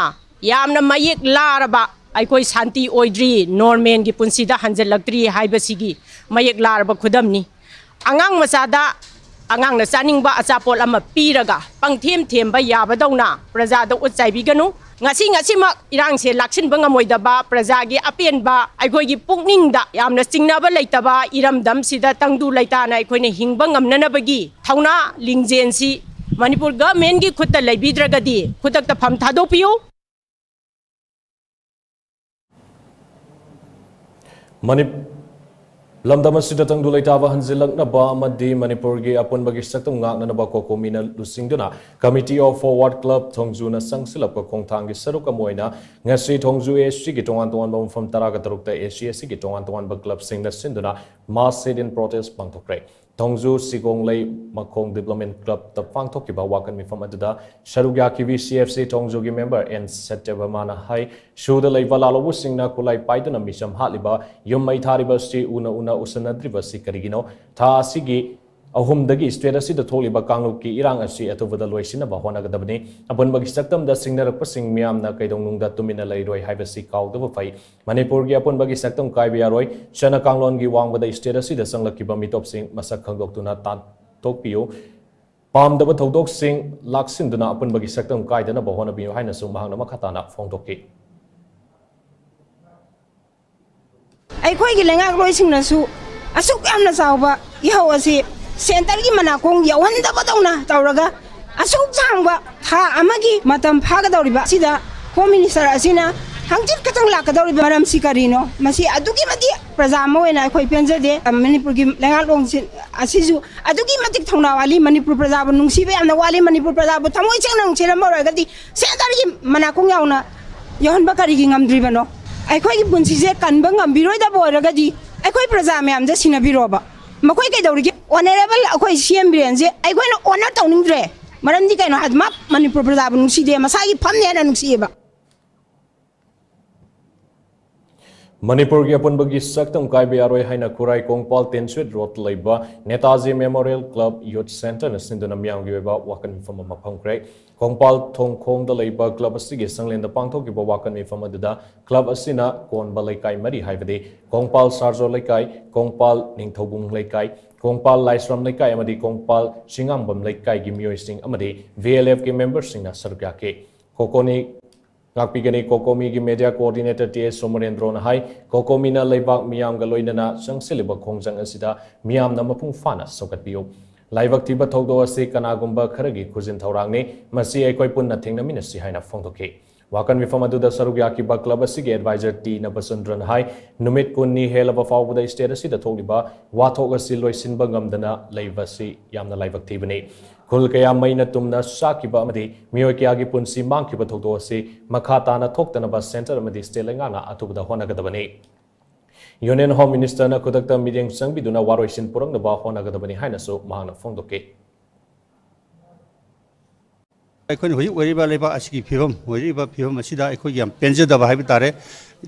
ꯌꯥꯝꯅ ꯃꯌꯦꯛ ꯂꯥꯔꯕ ꯑꯩꯈꯣꯏ ꯁꯥꯟꯇꯤ ꯑꯣꯏꯗ꯭ꯔꯤ, ꯅꯣꯔꯃꯦꯜꯒꯤ ꯄꯨꯟꯁꯤꯗ ꯍꯟꯖꯤꯜꯂꯛꯇ꯭ꯔꯤ ꯍꯥꯏꯕꯁꯤꯒꯤ ꯃꯌꯦꯛ ꯂꯥꯔꯕ ꯈꯨꯗꯝꯅꯤ꯫ ꯑꯉꯥꯡ ꯃꯆꯥꯗ ꯑꯉꯥꯡꯅ ꯆꯥꯅꯤꯡꯕ ꯑꯆꯥꯄꯣꯠ ꯑꯃ ꯄꯤꯔꯒ ꯄꯪꯊꯦꯝ ꯊꯦꯝꯕ ꯌꯥꯕꯗꯧꯅ ꯄ꯭ꯔꯖꯥꯗ ꯎꯠ ꯆꯥꯏꯕꯤꯒꯅꯨ꯫ ꯉꯁꯤ ꯉꯁꯤꯃꯛ ꯏꯔꯥꯡꯁꯦ ꯂꯥꯛꯁꯤꯟꯕ ꯉꯝꯃꯣꯏꯗꯕ, ꯄ꯭ꯔꯖꯥꯒꯤ ꯑꯄꯦꯟꯕ, ꯑꯩꯈꯣꯏꯒꯤ ꯄꯨꯛꯅꯤꯡꯗ ꯌꯥꯝꯅ ꯆꯤꯡꯅꯕ ꯂꯩꯇꯕ ꯏꯔꯝꯗꯝꯁꯤꯗ ꯇꯪꯗꯨ ꯂꯩꯇꯥꯅ ꯑꯩꯈꯣꯏꯅ ꯍꯤꯡꯕ ꯉꯝꯅꯅꯕꯒꯤ ꯊꯧꯅꯥ ꯂꯤꯡꯖꯦꯜꯁꯤ ꯃꯅꯤꯄꯨꯔ ꯒꯚꯔꯟꯃꯦꯟꯠꯀꯤ ꯈꯨꯠꯇ ꯂꯩꯕꯤꯗ꯭ꯔꯒꯗꯤ ꯈꯨꯗꯛꯇ ꯐꯝ ꯊꯥꯗꯣꯛꯄꯤꯌꯨ꯫ ꯃꯅꯤ-, ꯂꯝꯗꯝ ꯑꯁꯤꯗ ꯇꯪꯗꯨ ꯂꯩꯇꯥꯕ ꯍꯟꯖꯤꯜꯂꯛꯅꯕ ꯑꯃꯗꯤ ꯃꯅꯤꯄꯨꯔꯒꯤ ꯑꯄꯨꯟꯕꯒꯤ ꯁꯛꯇꯝ ꯉꯥꯛꯅꯅꯕ ꯀꯣꯀꯣꯃꯤꯅ ꯂꯨꯆꯤꯡꯗꯨꯅ Committee of Forward Club ꯊꯣꯡꯖꯨꯅ ꯆꯪꯁꯤꯜꯂꯛꯄ ꯈꯣꯡꯊꯥꯡꯒꯤ ꯁꯔꯨꯛ ꯑꯃ ꯑꯣꯏꯅ ꯉꯁꯤ ꯊꯣꯡꯖꯨ ꯑꯦ ꯑꯦꯁ ꯁꯤꯒꯤ ꯇꯣꯉꯥꯟ ꯇꯣꯉꯥꯟꯕ ꯃꯐꯝ ꯇꯔꯥꯒ ꯇꯔꯨꯛꯇ ꯑꯦ ꯑꯦꯁ ꯁꯤ ꯑꯦꯁ ꯁꯤꯒꯤ ꯇꯣꯉꯥꯟ ꯇꯣꯉꯥꯟꯕ ꯀ꯭ꯂꯕꯁꯤꯡꯅ ꯁꯤꯟꯗꯨꯅ mass sit-in protest ꯄꯥꯡꯊꯣꯛꯈ꯭ꯔꯦ꯫ ꯊꯣꯡꯖꯨ ꯁꯤꯒꯣꯡꯂꯩ ꯃꯈꯣꯡ ꯗꯤꯕ꯭ꯂꯞꯃꯦꯟ ꯀ꯭ꯂꯕꯇ ꯄꯥꯡꯊꯣꯛꯈꯤꯕ ꯋꯥꯀꯠ ꯃꯤꯐꯝ ꯑꯗꯨꯗ ꯁꯔꯨꯛ ꯌꯥꯈꯤꯕꯤ C F C ꯊꯣꯡꯖꯨꯒꯤ member and ꯁꯇ꯭ꯌꯚꯥꯃꯥꯅ ꯍꯥꯏ, ꯁꯨꯗ ꯂꯩꯕ ꯂꯥꯜꯍꯧꯕꯁꯤꯡꯅ ꯈꯨꯠꯂꯥꯏ ꯄꯥꯏꯗꯨꯅ ꯃꯤꯆꯝ ꯍꯥꯠꯂꯤꯕ, ꯌꯨꯝ ꯃꯩ ꯊꯥꯔꯤꯕ ꯑꯁꯤ ꯎꯅ ꯎꯅ ꯎꯁꯟꯅꯗ꯭ꯔꯤꯕ ꯑꯁꯤ ꯀꯔꯤꯒꯤꯅꯣ? ꯊꯥ ꯑꯁꯤꯒꯤ ꯑꯍꯨꯝꯗꯒꯤ ꯁ꯭ꯇꯦꯠ ꯑꯁꯤꯗ ꯊꯣꯛꯂꯤꯕ ꯀꯥꯡꯂꯨꯞꯀꯤ ꯏꯔꯥꯡ ꯑꯁꯤ ꯑꯊꯨꯕꯗ ꯂꯣꯏꯁꯤꯟꯅꯕ ꯍꯣꯠꯅꯒꯗꯕꯅꯤ꯫ ꯑꯄꯨꯟꯕꯒꯤ ꯁꯛꯇꯝꯗ ꯁꯤꯡꯅꯔꯛꯄꯁꯤꯡ ꯃꯤꯌꯥꯝꯅ ꯀꯩꯗꯧꯅꯨꯡꯗ ꯇꯨꯃꯤꯟꯅ ꯂꯩꯔꯣꯏ ꯍꯥꯏꯕꯁꯤ ꯀꯥꯎꯗꯕ ꯐꯩ꯫ ꯃꯅꯤꯄꯨꯔꯒꯤ ꯑꯄꯨꯟꯕꯒꯤ ꯁꯛꯇꯝ ꯀꯥꯏꯕ ꯌꯥꯔꯣꯏ꯫ ꯆꯠꯅ ꯀꯥꯡꯂꯣꯟꯒꯤ ꯋꯥꯡꯃꯗ ꯁ꯭ꯇꯦꯠ ꯑꯁꯤꯗ ꯆꯪꯂꯛꯈꯤꯕ ꯃꯤꯇꯣꯞꯁꯤꯡ ꯃꯁꯛ ꯈꯪꯗꯣꯛꯇꯨꯅ ꯇꯥꯟꯊꯣꯛꯄꯤꯌꯨ꯫ ꯄꯥꯝꯗꯕ ꯊꯧꯗꯣꯛꯁꯤꯡ ꯂꯥꯛꯁꯤꯟꯗꯨꯅ ꯑꯄꯨꯟꯕꯒꯤ ꯁꯛꯇꯝ ꯀꯥꯏꯗꯅꯕ ꯍꯣꯠꯅꯕꯤꯌꯨ ꯍꯥꯏꯅꯁꯨ ꯃꯍꯥꯛꯅ ꯃꯈꯥ ꯇꯥꯅ ꯐꯣꯡꯗꯣꯛꯈꯤ꯫ ꯑꯩꯈꯣꯏꯒꯤ ꯂꯩꯉꯥꯛꯂꯣꯏꯁꯤꯡꯅꯁꯨ ꯑꯁꯨꯛ ꯌꯥꯝꯅ ꯆꯥꯎꯕ ꯏꯍꯧ ꯑꯁꯤ ꯁꯦꯟꯇꯔꯒꯤ ꯃꯅꯥꯀꯣꯡ ꯌꯧꯍꯟꯗꯕꯗꯧꯅ ꯇꯧꯔꯒ ꯑꯁꯨꯛ ꯁꯥꯡꯕ ꯊꯥ ꯑꯃꯒꯤ ꯃꯇꯝ ꯐꯥꯒꯗꯧꯔꯤꯕ ꯑꯁꯤꯗ ꯍꯣꯝ ꯃꯤꯅꯤꯁꯇꯔ ꯑꯁꯤꯅ ꯍꯪꯆꯤꯠ ꯈꯛꯇꯪ ꯂꯥꯛꯀꯗꯧꯔꯤꯕ ꯃꯔꯝꯁꯤ ꯀꯔꯤꯅꯣ? ꯃꯁꯤ ꯑꯗꯨꯛꯀꯤ ꯃꯇꯤꯛ ꯄ꯭ꯔꯖꯥ ꯑꯃ ꯑꯣꯏꯅ ꯑꯩꯈꯣꯏ ꯄꯦꯟꯖꯗꯦ꯫ ꯃꯅꯤꯄꯨꯔꯒꯤ ꯂꯩꯉꯥꯛꯂꯣꯟꯁꯤꯡ ꯑꯁꯤꯁꯨ ꯑꯗꯨꯛꯀꯤ ꯃꯇꯤꯛ ꯊꯧꯅꯥ ꯋꯥꯠꯂꯤ꯫ ꯃꯅꯤꯄꯨꯔ ꯄ꯭ꯔꯖꯥꯕꯨ ꯅꯨꯡꯁꯤꯕ ꯌꯥꯝꯅ ꯋꯥꯠꯂꯤ꯫ ꯃꯅꯤꯄꯨꯔ ꯄ꯭ꯔꯖꯥꯕꯨ ꯊꯃꯣꯏ ꯁꯦꯡꯅ ꯅꯨꯡꯁꯤꯔꯝꯃ ꯑꯣꯏꯔꯒꯗꯤ ꯁꯦꯟꯇꯔꯒꯤ ꯃꯅꯥꯀꯣꯡ ꯌꯥꯎꯅ ꯌꯧꯍꯟꯕ ꯀꯔꯤꯒꯤ ꯉꯝꯗ꯭ꯔꯤꯕꯅꯣ? ꯑꯩꯈꯣꯏꯒꯤ ꯄꯨꯟꯁꯤꯁꯦ ꯀꯟꯕ ꯉꯝꯕꯤꯔꯣꯏꯗꯕ ꯑꯣꯏꯔꯒꯗꯤ ꯑꯩꯈꯣꯏ ꯄ꯭ꯔꯖꯥ ꯃꯌꯥꯝꯁꯦ ꯁꯤꯟꯅꯕꯤꯔꯣꯕ꯫ ꯃꯈꯣꯏ ꯀꯩꯗꯧꯔꯤꯒꯦ? ꯑꯣꯅꯔꯦꯕꯜ ꯑꯩꯈꯣꯏ ꯁꯤ ꯑꯦꯝ ꯕꯤꯔꯦꯟꯁꯦ ꯑꯩꯈꯣꯏꯅ ꯑꯣꯅꯔ ꯇꯧꯅꯤꯡꯗ꯭ꯔꯦ꯫ ꯃꯔꯝꯗꯤ ꯀꯩꯅꯣ ꯍꯥꯏꯗꯤ ꯃꯥ ꯃꯅꯤꯄꯨꯔ ꯄ꯭ꯔꯖꯥꯕꯨ ꯅꯨꯡꯁꯤꯗꯦ, ꯃꯁꯥꯒꯤ ꯐꯝꯅꯦ ꯍꯥꯏꯅ ꯅꯨꯡꯁꯤꯑꯦꯕ꯫ ꯃꯅꯤꯄꯨꯔꯒꯤ ꯑꯄꯨꯟꯕꯒꯤ ꯁꯛꯇꯝ ꯀꯥꯏꯕ ꯌꯥꯔꯣꯏ ꯍꯥꯏꯅ ꯈꯨꯔꯥꯏ ꯀꯣꯡꯄꯥꯜ ꯇꯦꯟꯁꯨꯏꯠ ꯔꯣꯗ ꯂꯩꯕ ꯅꯦꯇꯥꯖꯤ ꯃꯦꯃꯣꯔꯤꯌꯦꯜ ꯀ꯭ꯂꯕ ꯌꯨꯠ ꯁꯦꯟꯇꯔꯅ ꯁꯤꯟꯗꯨꯅ ꯃꯤꯌꯥꯝꯒꯤ ꯑꯣꯏꯕ ꯋꯥꯀꯠ ꯃꯤꯐꯝ ꯑꯃ ꯐꯝꯈ꯭ꯔꯦ꯫ ꯀꯣꯡꯄꯥꯜ ꯊꯣꯡꯈꯣꯡꯗ ꯂꯩꯕ ꯀ꯭ꯂꯕ ꯑꯁꯤꯒꯤ ꯁꯪꯂꯦꯟꯗ ꯄꯥꯡꯊꯣꯛꯈꯤꯕ ꯋꯥꯀꯠ ꯃꯤꯐꯝ ꯑꯗꯨꯗ ꯀ꯭ꯂꯕ ꯑꯁꯤꯅ ꯀꯣꯟꯕ ꯂꯩꯀꯥꯏ ꯃꯔꯤ ꯍꯥꯏꯕꯗꯤ ꯀꯣꯡꯄꯥꯜ ꯁꯥꯔꯖꯣ ꯂꯩꯀꯥꯏ, ꯀꯣꯡꯄꯥꯜ ꯅꯤꯡꯊꯧꯕꯨꯡ ꯂꯩꯀꯥꯏ, ꯀꯣꯡꯄꯥꯜ ꯂꯥꯏꯁ꯭ꯔꯝ ꯂꯩꯀꯥꯏ ꯑꯃꯗꯤ ꯀꯣꯡꯄꯥꯜ ꯁꯤꯡꯉꯥꯝꯕꯝ ꯂꯩꯀꯥꯏꯒꯤ ꯃꯤꯑꯣꯏꯁꯤꯡ ꯑꯃꯗꯤ ꯚꯤ ꯑꯦꯜ ꯑꯦꯐꯀꯤ ꯃꯦꯝꯕꯔꯁꯤꯡꯅ ꯁꯔꯨꯛ ꯌꯥꯈꯤ꯫ ꯀꯣꯀꯣꯅꯤ ꯉꯥꯛꯄꯤꯒꯅꯤ꯫ ꯀꯣꯀꯣꯃꯤꯒꯤ ꯃꯦꯗꯤꯌꯥ ꯀꯣꯑꯣꯔꯗꯤꯅꯦꯇꯔ ꯇꯤ ꯑꯦꯁ ꯁꯣꯃꯣꯔꯦꯟꯗ꯭ꯔꯣꯅ ꯍꯥꯏ, ꯀꯣꯀꯣꯃꯤꯅ ꯂꯩꯕꯥꯛ ꯃꯤꯌꯥꯝꯒ ꯂꯣꯏꯅꯅ ꯆꯪꯁꯤꯜꯂꯤꯕ ꯈꯣꯡꯖꯪ ꯑꯁꯤꯗ ꯃꯤꯌꯥꯝꯅ ꯃꯄꯨꯡ ꯐꯥꯅ ꯁꯧꯒꯠꯄꯤꯌꯨ꯫ ꯂꯥꯏꯕꯛ ꯊꯤꯕ ꯊꯧꯗꯣꯛ ꯑꯁꯤ ꯀꯅꯥꯒꯨꯝꯕ ꯈꯔꯒꯤ ꯈꯨꯖꯤꯟ ꯊꯧꯔꯥꯡꯅꯤ꯫ ꯃꯁꯤ ꯑꯩꯈꯣꯏ ꯄꯨꯟꯅ ꯊꯦꯡꯅꯃꯤꯟꯅꯁꯤ ꯍꯥꯏꯅ ꯐꯣꯡꯗꯣꯛꯈꯤ꯫ ꯋꯥꯀꯠ ꯃꯤꯐꯝ ꯑꯗꯨꯗ ꯁꯔꯨꯛ ꯌꯥꯈꯤꯕ ꯀ꯭ꯂꯕ ꯑꯁꯤꯒꯤ ꯑꯦꯗꯚꯥꯏꯖꯔ ꯇꯤ ꯅꯕꯆꯟꯗ꯭ꯔꯟ ꯍꯥꯏ, ꯅꯨꯃꯤꯠ ꯀꯨꯟꯅꯤ ꯍꯦꯜꯂꯕ ꯐꯥꯎꯕꯗ ꯁ꯭ꯇꯦꯠ ꯑꯁꯤꯗ ꯊꯣꯛꯂꯤꯕ ꯋꯥꯊꯣꯛ ꯑꯁꯤ ꯂꯣꯏꯁꯤꯟꯕ ꯉꯝꯗꯅ ꯂꯩꯕꯁꯤ ꯌꯥꯝꯅ ꯂꯥꯏꯕꯛ ꯊꯤꯕꯅꯤ꯫ ꯈꯨꯜ ꯀꯌꯥ ꯃꯩꯅ ꯇꯨꯝꯅ ꯆꯥꯛꯈꯤꯕ ꯑꯃꯗꯤ ꯃꯤꯑꯣꯏ ꯀꯌꯥꯒꯤ ꯄꯨꯟꯁꯤ ꯃꯥꯡꯈꯤꯕ ꯊꯧꯗꯣꯛ ꯑꯁꯤ ꯃꯈꯥ ꯇꯥꯅ ꯊꯣꯛꯇꯅꯕ ꯁꯦꯟꯇꯔ ꯑꯃꯗꯤ ꯁ꯭ꯇꯦꯠ ꯂꯩꯉꯥꯛꯅ ꯑꯊꯨꯕꯗ ꯍꯣꯠꯅꯒꯗꯕꯅꯤ꯫ ꯌꯨꯅꯤꯌꯟ ꯍꯣꯝ ꯃꯤꯅꯤꯁꯇꯔꯅ ꯈꯨꯗꯛꯇ ꯃꯤꯠꯌꯦꯡ ꯆꯪꯕꯤꯗꯨꯅ ꯋꯥꯔꯣꯏꯁꯤꯟ ꯄꯨꯔꯛꯅꯕ ꯍꯣꯠꯅꯒꯗꯕꯅꯤ ꯍꯥꯏꯅꯁꯨ ꯃꯍꯥꯛꯅ ꯐꯣꯡꯗꯣꯛꯈꯤ꯫ ꯑꯩꯈꯣꯏꯅ ꯍꯧꯖꯤꯛ ꯑꯣꯏꯔꯤꯕ ꯂꯩꯕꯥꯛ ꯑꯁꯤꯒꯤ ꯐꯤꯕꯝ, ꯑꯣꯏꯔꯤꯕ ꯐꯤꯕꯝ ꯑꯁꯤꯗ ꯑꯩꯈꯣꯏ ꯌꯥꯝ ꯄꯦꯟꯖꯗꯕ ꯍꯥꯏꯕ ꯇꯥꯔꯦ꯫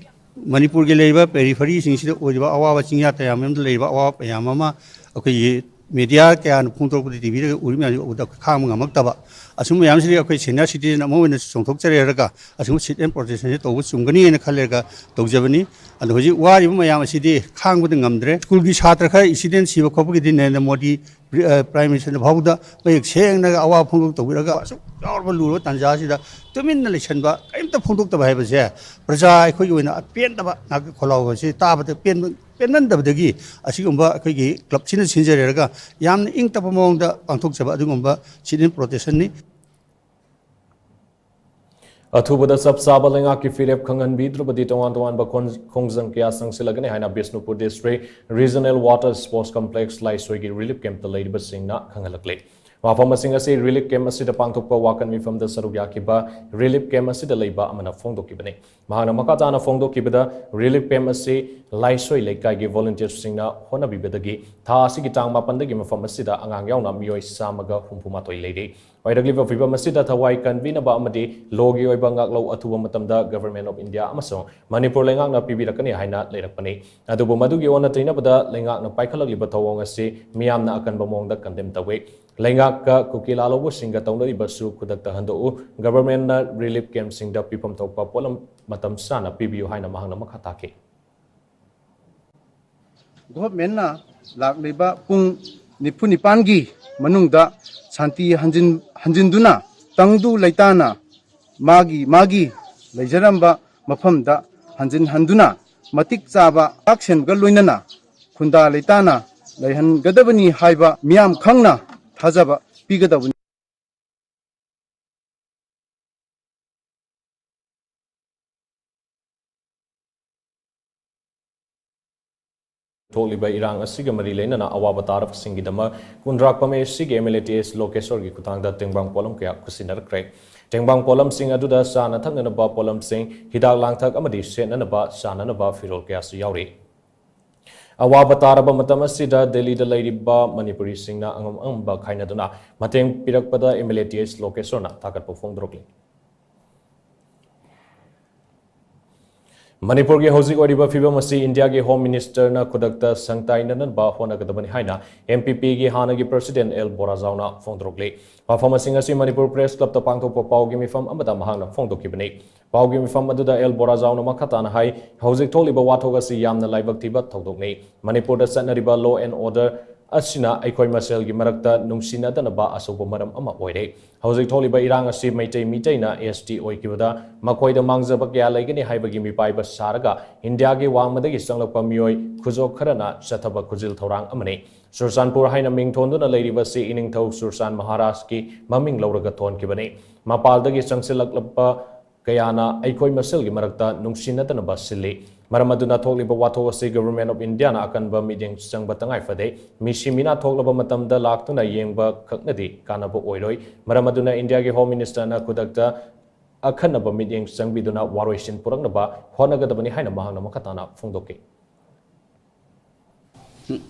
ꯃꯅꯤꯄꯨꯔꯒꯤ ꯂꯩꯔꯤꯕ ꯄꯦꯔꯤꯐꯔꯤꯁꯤꯡꯁꯤꯗ ꯑꯣꯏꯔꯤꯕ ꯑꯋꯥꯕ, ꯆꯤꯡꯌꯥ ꯇꯌꯥ ꯃꯌꯥꯝꯗ ꯂꯩꯔꯤꯕ ꯑꯋꯥꯕ ꯃꯌꯥꯝ ꯑꯃ ꯑꯩꯈꯣꯏꯒꯤ ꯃꯦꯗꯤꯌꯥ ꯀꯌꯥꯅ ꯐꯣꯡꯗꯣꯔꯛꯄꯗ, ꯇꯤ ꯚꯤꯗ ꯎꯔꯤ ꯃꯌꯥꯝꯁꯤ ꯎꯕꯗ ꯑꯩꯈꯣꯏ ꯈꯥꯡꯕ ꯉꯝꯃꯛꯇꯕ, ꯑꯁꯨꯝꯕ ꯃꯌꯥꯝꯁꯤꯗꯤ ꯑꯩꯈꯣꯏ ꯁꯦꯅꯤꯌꯔ ꯁꯤꯇꯤꯖꯟ ꯑꯃ ꯑꯣꯏꯅ ꯆꯣꯡꯊꯣꯛꯆꯔꯦꯔꯒ ꯑꯁꯤꯒꯨꯝꯕ ꯁꯤꯠ ꯑꯦꯟ ꯄ꯭ꯔꯣꯇꯦꯁꯟꯁꯦ ꯇꯧꯕ ꯆꯨꯝꯒꯅꯤꯅ ꯈꯜꯂꯦꯔꯒ ꯇꯧꯖꯕꯅꯤ꯫ ꯑꯗꯣ ꯍꯧꯖꯤꯛ ꯋꯥꯔꯤꯕ ꯃꯌꯥꯝ ꯑꯁꯤꯗꯤ ꯈꯥꯡꯕꯗ ꯉꯝꯗ꯭ꯔꯦ꯫ ꯁ꯭ꯀꯨꯜꯒꯤ ꯁꯥꯇ꯭ꯔ ꯈꯔ ꯏꯟꯁꯤꯗꯦꯟ ꯁꯤꯕ ꯈꯣꯠꯄꯒꯤꯗꯤ ꯅꯔꯦꯟꯗ꯭ꯔ ꯃꯣꯗꯤ ꯄ꯭ꯔꯥꯏꯝ ꯃꯤꯅꯤꯁꯇꯔꯅ ꯐꯥꯎꯕꯗ ꯃꯌꯦꯛ ꯁꯦꯡꯅ ꯑꯋꯥ ꯐꯣꯡꯗꯣꯛ ꯇꯧꯕꯤꯔꯒ ꯑꯁꯨꯛ ꯆꯥꯎꯔꯕ ꯂꯨꯔꯕ ꯇꯥꯟꯖꯥ ꯑꯁꯤꯗ ꯇꯨꯃꯤꯟꯅ ꯂꯩꯁꯟꯕ, ꯀꯔꯤꯝꯇ ꯐꯣꯡꯗꯣꯛꯇꯕ ꯍꯥꯏꯕꯁꯦ ꯄ꯭ꯔꯖꯥ ꯑꯩꯈꯣꯏꯒꯤ ꯑꯣꯏꯅ ꯑꯄꯦꯟꯗꯕ ꯉꯥꯛꯇ ꯈꯣꯜꯂꯥꯎꯕ ꯑꯁꯤ ꯇꯥꯕꯗ ꯄꯦꯟꯕ, ꯄꯦꯟꯃꯟꯗꯕꯗꯒꯤ ꯑꯁꯤꯒꯨꯝꯕ ꯑꯩꯈꯣꯏꯒꯤ ꯀ꯭ꯂꯕꯁꯤꯅ ꯁꯤꯟꯖꯔꯦꯔꯒ ꯌꯥꯝꯅ ꯏꯪ ꯇꯞꯄ ꯃꯑꯣꯡꯗ ꯄꯥꯡꯊꯣꯛꯆꯕ ꯑꯗꯨꯒꯨꯝꯕ ꯁꯤꯠ ꯏꯟ ꯄ꯭ꯔꯣꯇꯦꯁꯟꯅꯤ꯫ ꯑꯊꯨꯕꯗ ꯆꯞ ꯆꯥꯕ ꯂꯩꯉꯥꯛꯀꯤ ꯐꯤꯔꯦꯞ ꯈꯪꯍꯟꯕꯤꯗ꯭ꯔꯕꯗꯤ ꯇꯣꯉꯥꯟ ꯇꯣꯉꯥꯟꯕ ꯈꯣꯡ-, ꯈꯣꯡꯖꯪ ꯀꯌꯥ ꯆꯪꯁꯤꯜꯂꯒꯅꯤ ꯍꯥꯏꯅ Bishnupur district regional water sports complex ꯂꯥꯏꯁꯣꯏꯒꯤ ꯔꯤꯂꯤꯐ ꯀꯦꯝꯞꯇ ꯂꯩꯔꯤꯕꯁꯤꯡꯅ ꯈꯪꯍꯜꯂꯛꯂꯤ꯫ ꯋꯥꯐꯝꯁꯤꯡ ꯑꯁꯤ ꯔꯤꯂꯤꯐ ꯀꯦꯝꯞ ꯑꯁꯤꯗ ꯄꯥꯡꯊꯣꯛꯄ ꯋꯥꯀꯟ ꯃꯤꯐꯝꯗ ꯁꯔꯨꯛ ꯌꯥꯈꯤꯕ ꯔꯤꯂꯤꯐ ꯀꯦꯝꯞ ꯑꯁꯤꯗ ꯂꯩꯕ ꯑꯃꯅ ꯐꯣꯡꯗꯣꯛꯈꯤꯕꯅꯤ꯫ ꯃꯍꯥꯛꯅ ꯃꯈꯥ ꯇꯥꯅ ꯐꯣꯡꯗꯣꯛꯈꯤꯕꯗ, ꯔꯤꯂꯤꯐ ꯀꯦꯝꯞ ꯑꯁꯤ ꯂꯥꯏꯁꯣꯏ ꯂꯩꯀꯥꯏꯒꯤ ꯚꯣꯂꯨꯟꯇꯤꯌꯔꯁꯤꯡꯅ ꯍꯣꯠꯅꯕꯤꯕꯗꯒꯤ ꯊꯥ ꯑꯁꯤꯒꯤ ꯇꯥꯡ ꯃꯥꯄꯟꯗꯒꯤ ꯃꯐꯝ ꯑꯁꯤꯗ ꯑꯉꯥꯡ ꯌꯥꯎꯅ ꯃꯤꯑꯣꯏ ꯆꯥꯝꯃꯒ ꯍꯨꯝꯐꯨ ꯃꯥꯊꯣꯏ ꯂꯩꯔꯤ꯫ ꯑꯣꯏꯔꯛꯂꯤꯕ ꯐꯤꯚꯝ ꯑꯁꯤꯗ ꯊꯋꯥꯏ ꯀꯟꯕꯤꯅꯕ ꯑꯃꯗꯤ ꯂꯣꯒꯤ ꯑꯣꯏꯕ ꯉꯥꯛꯂꯧ ꯑꯊꯨꯕ ꯃꯇꯝꯗ Government of India ꯑꯃꯁꯨꯡ ꯃꯅꯤꯄꯨꯔ ꯂꯩꯉꯥꯛꯅ ꯄꯤꯕꯤꯔꯛꯀꯅꯤ ꯍꯥꯏꯅ ꯂꯩꯔꯛꯄꯅꯤ꯫ ꯑꯗꯨꯕꯨ ꯃꯗꯨꯒꯤ ꯑꯣꯟꯅ ꯇꯩꯅꯕꯗ ꯂꯩꯉꯥꯛꯅ ꯄꯥꯏꯈꯠꯂꯛꯂꯤꯕ ꯊꯧꯑꯣꯡ ꯑꯁꯤ ꯃꯤꯌꯥꯝꯅ ꯑꯀꯟꯕ ꯃꯑꯣꯡꯗ ꯀꯟꯗꯦꯝ ꯇꯧꯏ꯫ ꯂꯩꯉꯥꯛꯀ ꯀꯨꯀꯤ ꯂꯥꯂꯧꯕꯁꯤꯡꯒ ꯇꯧꯅꯔꯤꯕꯁꯨ ꯈꯨꯗꯛꯇ ꯍꯟꯗꯣꯛꯎ꯫ Government ꯅ ꯔꯤꯂꯤꯐ ꯀꯦꯝꯞꯁꯤꯡꯗ ꯄꯤꯐꯝ ꯊꯣꯛꯄ ꯄꯣꯠꯂꯝ ꯃꯇꯝ ꯆꯥꯅ ꯄꯤꯕꯤꯌꯨ ꯍꯥꯏꯅ ꯃꯍꯥꯛꯅ ꯃꯈꯥ ꯇꯥꯈꯤ꯫ Government ꯅ ꯂꯥꯛꯂꯤꯕ ꯄꯨꯡ ꯅꯤꯐꯨ ꯅꯤꯄꯥꯟꯒꯤ ꯃꯅꯨꯡꯗ ꯁꯥꯟꯇꯤ ꯍꯟꯖꯤꯟ-, ꯍꯟꯖꯤꯟꯗꯨꯅ ꯇꯪꯗꯨ ꯂꯩꯇꯥꯅ ꯃꯥꯒꯤ ꯃꯥꯒꯤ ꯂꯩꯖꯔꯝꯕ ꯃꯐꯝꯗ ꯍꯟꯖꯤꯟ ꯍꯟꯗꯨꯅ ꯃꯇꯤꯛ ꯆꯥꯕ ꯆꯥꯛꯁꯦꯟꯒ ꯂꯣꯏꯅꯅ ꯈꯨꯟꯗꯥ ꯂꯩꯇꯥꯅ ꯂꯩꯍꯟꯒꯗꯕꯅꯤ ꯍꯥꯏꯕ ꯃꯤꯌꯥꯝ ꯈꯪꯅ ꯊꯥꯖꯕ ꯄꯤꯒꯗꯕꯅꯤ꯫ ꯊꯣꯛꯂꯤꯕ ꯏꯔꯥꯡ ꯑꯁꯤꯒ ꯃꯔꯤ ꯂꯩꯅꯅ ꯑꯋꯥꯕ ꯇꯥꯔꯕꯁꯤꯡꯒꯤꯗꯃꯛ ꯀꯨꯟꯗ꯭ꯔꯥꯛꯄꯝ ꯑꯦ ꯁꯤꯒꯤ ꯑꯦꯝ ꯑꯦꯜ ꯑꯦ ꯇꯤ ꯑꯦꯁ ꯂꯣꯀꯦꯁꯣꯔꯒꯤ ꯈꯨꯠꯊꯥꯡꯗ ꯇꯦꯡꯕꯥꯡ ꯄꯣꯠꯂꯝ ꯀꯌꯥ ꯈꯨꯠꯁꯤꯟꯅꯔꯛꯈ꯭ꯔꯦ꯫ ꯇꯦꯡꯕꯥꯡ ꯄꯣꯠꯂꯝꯁꯤꯡ ꯑꯗꯨꯗ ꯆꯥꯅ ꯊꯛꯅꯅꯕ ꯄꯣꯠꯂꯝꯁꯤꯡ, ꯍꯤꯗꯥꯛ ꯂꯥꯡꯊꯛ ꯑꯃꯗꯤ ꯁꯦꯠꯅꯅꯕ ꯆꯥꯅꯅꯕ ꯐꯤꯔꯣꯜ ꯀꯌꯥꯁꯨ ꯌꯥꯎꯔꯤ꯫ ꯑꯋꯥꯕ ꯇꯥꯔꯕ ꯃꯇꯝ ꯑꯁꯤꯗ ꯗꯦꯜꯂꯤꯗ ꯂꯩꯔꯤꯕ ꯃꯅꯤꯄꯨꯔꯤꯁꯤꯡꯅ ꯑꯉꯝ ꯑꯉꯝꯕ ꯈꯥꯏꯅꯗꯨꯅ ꯃꯇꯦꯡ ꯄꯤꯔꯛꯄꯗ ꯑꯦꯝ ꯑꯦꯜ ꯑꯦ ꯇꯤ ꯑꯦꯁ ꯂꯣꯀꯦꯁꯣꯔꯅ ꯊꯥꯒꯠꯄ ꯐꯣꯡꯗꯣꯔꯛꯂꯤ꯫ ꯃꯅꯤꯄꯨꯔꯒꯤ ꯍꯧꯖꯤꯛ ꯑꯣꯏꯔꯤꯕ ꯐꯤꯕꯝ ꯑꯁꯤ ꯏꯟꯗꯤꯌꯥꯒꯤ ꯍꯣꯝ ꯃꯤꯅꯤꯁꯇꯔꯅ ꯈꯨꯗꯛꯇ ꯁꯪꯇꯥꯏꯅꯅꯕ ꯍꯣꯠꯅꯒꯗꯕꯅꯤ ꯍꯥꯏꯅ ꯑꯦꯝ ꯄꯤ ꯄꯤꯒꯤ ꯍꯥꯟꯅꯒꯤ ꯄ꯭ꯔꯁꯤꯗꯦꯟ ꯑꯦꯜ ꯕꯣꯔꯥꯖꯥꯎꯅ ꯐꯣꯡꯗꯣꯔꯛꯂꯤ꯫ ꯋꯥꯐꯝꯁꯤꯡ ꯑꯁꯤ ꯃꯅꯤꯄꯨꯔ ꯄ꯭ꯔꯦꯁ ꯀ꯭ꯂꯕꯇ ꯄꯥꯡꯊꯣꯛꯄ ꯄꯥꯎꯒꯤ ꯃꯤꯐꯝ ꯑꯃꯗ ꯃꯍꯥꯛꯅ ꯐꯣꯡꯗꯣꯛꯈꯤꯕꯅꯤ꯫ ꯄꯥꯎꯒꯤ ꯃꯤꯐꯝ ꯑꯗꯨꯗ ꯑꯦꯜ ꯕꯣꯔꯥꯖꯥꯎꯅ ꯃꯈꯥ ꯇꯥꯅ ꯍꯥꯏ, ꯍꯧꯖꯤꯛ ꯊꯣꯛꯂꯤꯕ ꯋꯥꯊꯣꯛ ꯑꯁꯤ ꯌꯥꯝꯅ ꯂꯥꯏꯕꯛ ꯊꯤꯕ ꯊꯧꯗꯣꯛꯅꯤ꯫ ꯃꯅꯤꯄꯨꯔꯗ ꯆꯠꯅꯔꯤꯕ law and order ꯑꯁꯤꯅ ꯑꯩꯈꯣꯏ ꯃꯁꯦꯜꯒꯤ ꯃꯔꯛꯇ ꯅꯨꯡꯁꯤꯅꯗꯅꯕ ꯑꯆꯧꯕ ꯃꯔꯝ ꯑꯃ ꯑꯣꯏꯔꯦ꯫ ꯍꯧꯖꯤꯛ ꯊꯣꯛꯂꯤꯕ ꯏꯔꯥꯡ ꯑꯁꯤ ꯃꯩꯇꯩ ꯃꯤꯇꯩꯅ ꯑꯦꯁ ꯇꯤ ꯑꯣꯏꯈꯤꯕꯗ ꯃꯈꯣꯏꯗ ꯃꯥꯡꯖꯕ ꯀꯌꯥ ꯂꯩꯒꯅꯤ ꯍꯥꯏꯕꯒꯤ ꯃꯤꯄꯥꯏꯕ ꯁꯥꯔꯒ ꯏꯟꯗꯤꯌꯥꯒꯤ ꯋꯥꯡꯃꯗꯒꯤ ꯆꯪꯂꯛꯄ ꯃꯤꯑꯣꯏ ꯈꯨꯖꯣꯛ ꯈꯔꯅ ꯆꯠꯊꯕ ꯈꯨꯖꯤꯜ ꯊꯧꯔꯥꯡ ꯑꯃꯅꯤ꯫ ꯆꯨꯔꯆꯥꯟꯄꯨꯔ ꯍꯥꯏꯅ ꯃꯤꯡ ꯊꯣꯟꯗꯨꯅ ꯂꯩꯔꯤꯕꯁꯤ ꯏꯅꯤꯡꯊꯧ ꯆꯨꯔꯆꯥꯟ ꯃꯍꯥꯔꯥꯖꯀꯤ ꯃꯃꯤꯡ ꯂꯧꯔꯒ ꯊꯣꯟꯈꯤꯕꯅꯤ꯫ ꯃꯄꯥꯜꯗꯒꯤ ꯆꯪꯁꯤꯜꯂꯛꯂꯕ ꯀꯌꯥꯅ ꯑꯩꯈꯣꯏ ꯃꯁꯦꯜꯒꯤ ꯃꯔꯛꯇ ꯅꯨꯡꯁꯤꯅꯗꯅꯕ ꯁꯤꯜꯂꯤ꯫ ꯃꯔꯝ ꯑꯗꯨꯅ ꯊꯣꯛꯂꯤꯕ ꯋꯥꯊꯣꯛ ꯑꯁꯤ Government of Indiaꯅ ꯑꯀꯟꯕ ꯃꯤꯠꯌꯦꯡ ꯆꯪꯕ ꯇꯉꯥꯏ ꯐꯗꯦ꯫ ꯃꯤꯁꯤ ꯃꯤꯅꯥ ꯊꯣꯛꯂꯕ ꯃꯇꯝꯗ ꯂꯥꯛꯇꯨꯅ ꯌꯦꯡꯕ ꯈꯛꯅꯗꯤ ꯀꯥꯟꯅꯕ ꯑꯣꯏꯔꯣꯏ꯫ ꯃꯔꯝ ꯑꯗꯨꯅ Indiaꯒꯤ Home Ministerꯅ ꯈꯨꯗꯛꯇ ꯑꯈꯟꯅꯕ ꯃꯤꯠꯌꯦꯡ ꯆꯪꯕꯤꯗꯨꯅ ꯋꯥꯔꯣꯏꯁꯤꯟ ꯄꯨꯔꯛꯅꯕ ꯍꯣꯠꯅꯒꯗꯕꯅꯤ ꯍꯥꯏꯅ ꯃꯍꯥꯛꯅ ꯃꯈꯥ ꯇꯥꯅ ꯐꯣꯡꯗꯣꯛꯈꯤ꯫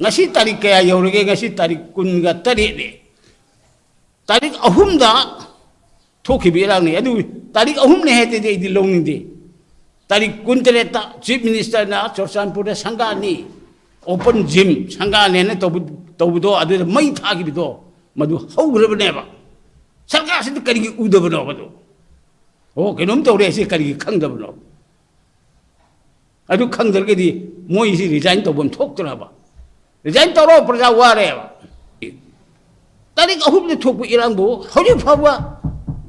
ꯉꯁꯤ ꯇꯥꯔꯤꯛ ꯀꯌꯥ ꯌꯧꯔꯒꯦ? ꯉꯁꯤ ꯇꯥꯔꯤꯛ ꯀꯨꯟꯒ ꯇꯔꯦꯠꯅꯦ꯫ ꯇꯥꯔꯤꯛ ꯑꯍꯨꯝꯗ ꯊꯣꯛꯈꯤꯕ ꯏꯔꯥꯡꯅꯤ꯫ ꯑꯗꯨ ꯇꯥꯔꯤꯛ ꯑꯍꯨꯝꯅꯦ ꯍꯥꯏꯗꯨꯗꯤ ꯑꯩꯗꯤ ꯂꯧꯅꯤꯡꯗꯦ꯫ ꯇꯥꯔꯤꯛ ꯀꯨꯟꯇꯔꯦꯠꯇ Chief Ministerꯅ ꯆꯨꯔꯆꯥꯟꯄꯨꯔꯗ ꯁꯪꯒꯥꯅꯤ, open gym ꯁꯪꯒꯥꯅꯦꯅ ꯇꯧꯕ-, ꯇꯧꯕꯗꯣ, ꯑꯗꯨꯗ ꯃꯩ ꯊꯥꯈꯤꯕꯗꯣ, ꯃꯗꯨ ꯍꯧꯈ꯭ꯔꯕꯅꯦꯕ꯫ ꯁꯔꯀꯥꯔꯁꯤꯗ ꯀꯔꯤꯒꯤ ꯎꯗꯕꯅꯣ ꯃꯗꯨ? ꯑꯣ, ꯀꯩꯅꯣꯝ ꯇꯧꯔꯦ, ꯁꯤ ꯀꯔꯤꯒꯤ ꯈꯪꯗꯕꯅꯣ? ꯑꯗꯨ ꯈꯪꯗ꯭ꯔꯒꯗꯤ ꯃꯣꯏꯁꯤ resign ꯇꯧꯐꯝ ꯊꯣꯛꯇ꯭ꯔꯕ? Resign ꯇꯧꯔꯣ, ꯄ꯭ꯔꯖꯥ ꯋꯥꯔꯦꯕ꯫ ꯇꯥꯔꯤꯛ ꯑꯍꯨꯝꯗ ꯊꯣꯛꯄ ꯏꯔꯥꯡꯕꯨ ꯍꯧꯖꯤꯛ ꯐꯥꯎꯕ,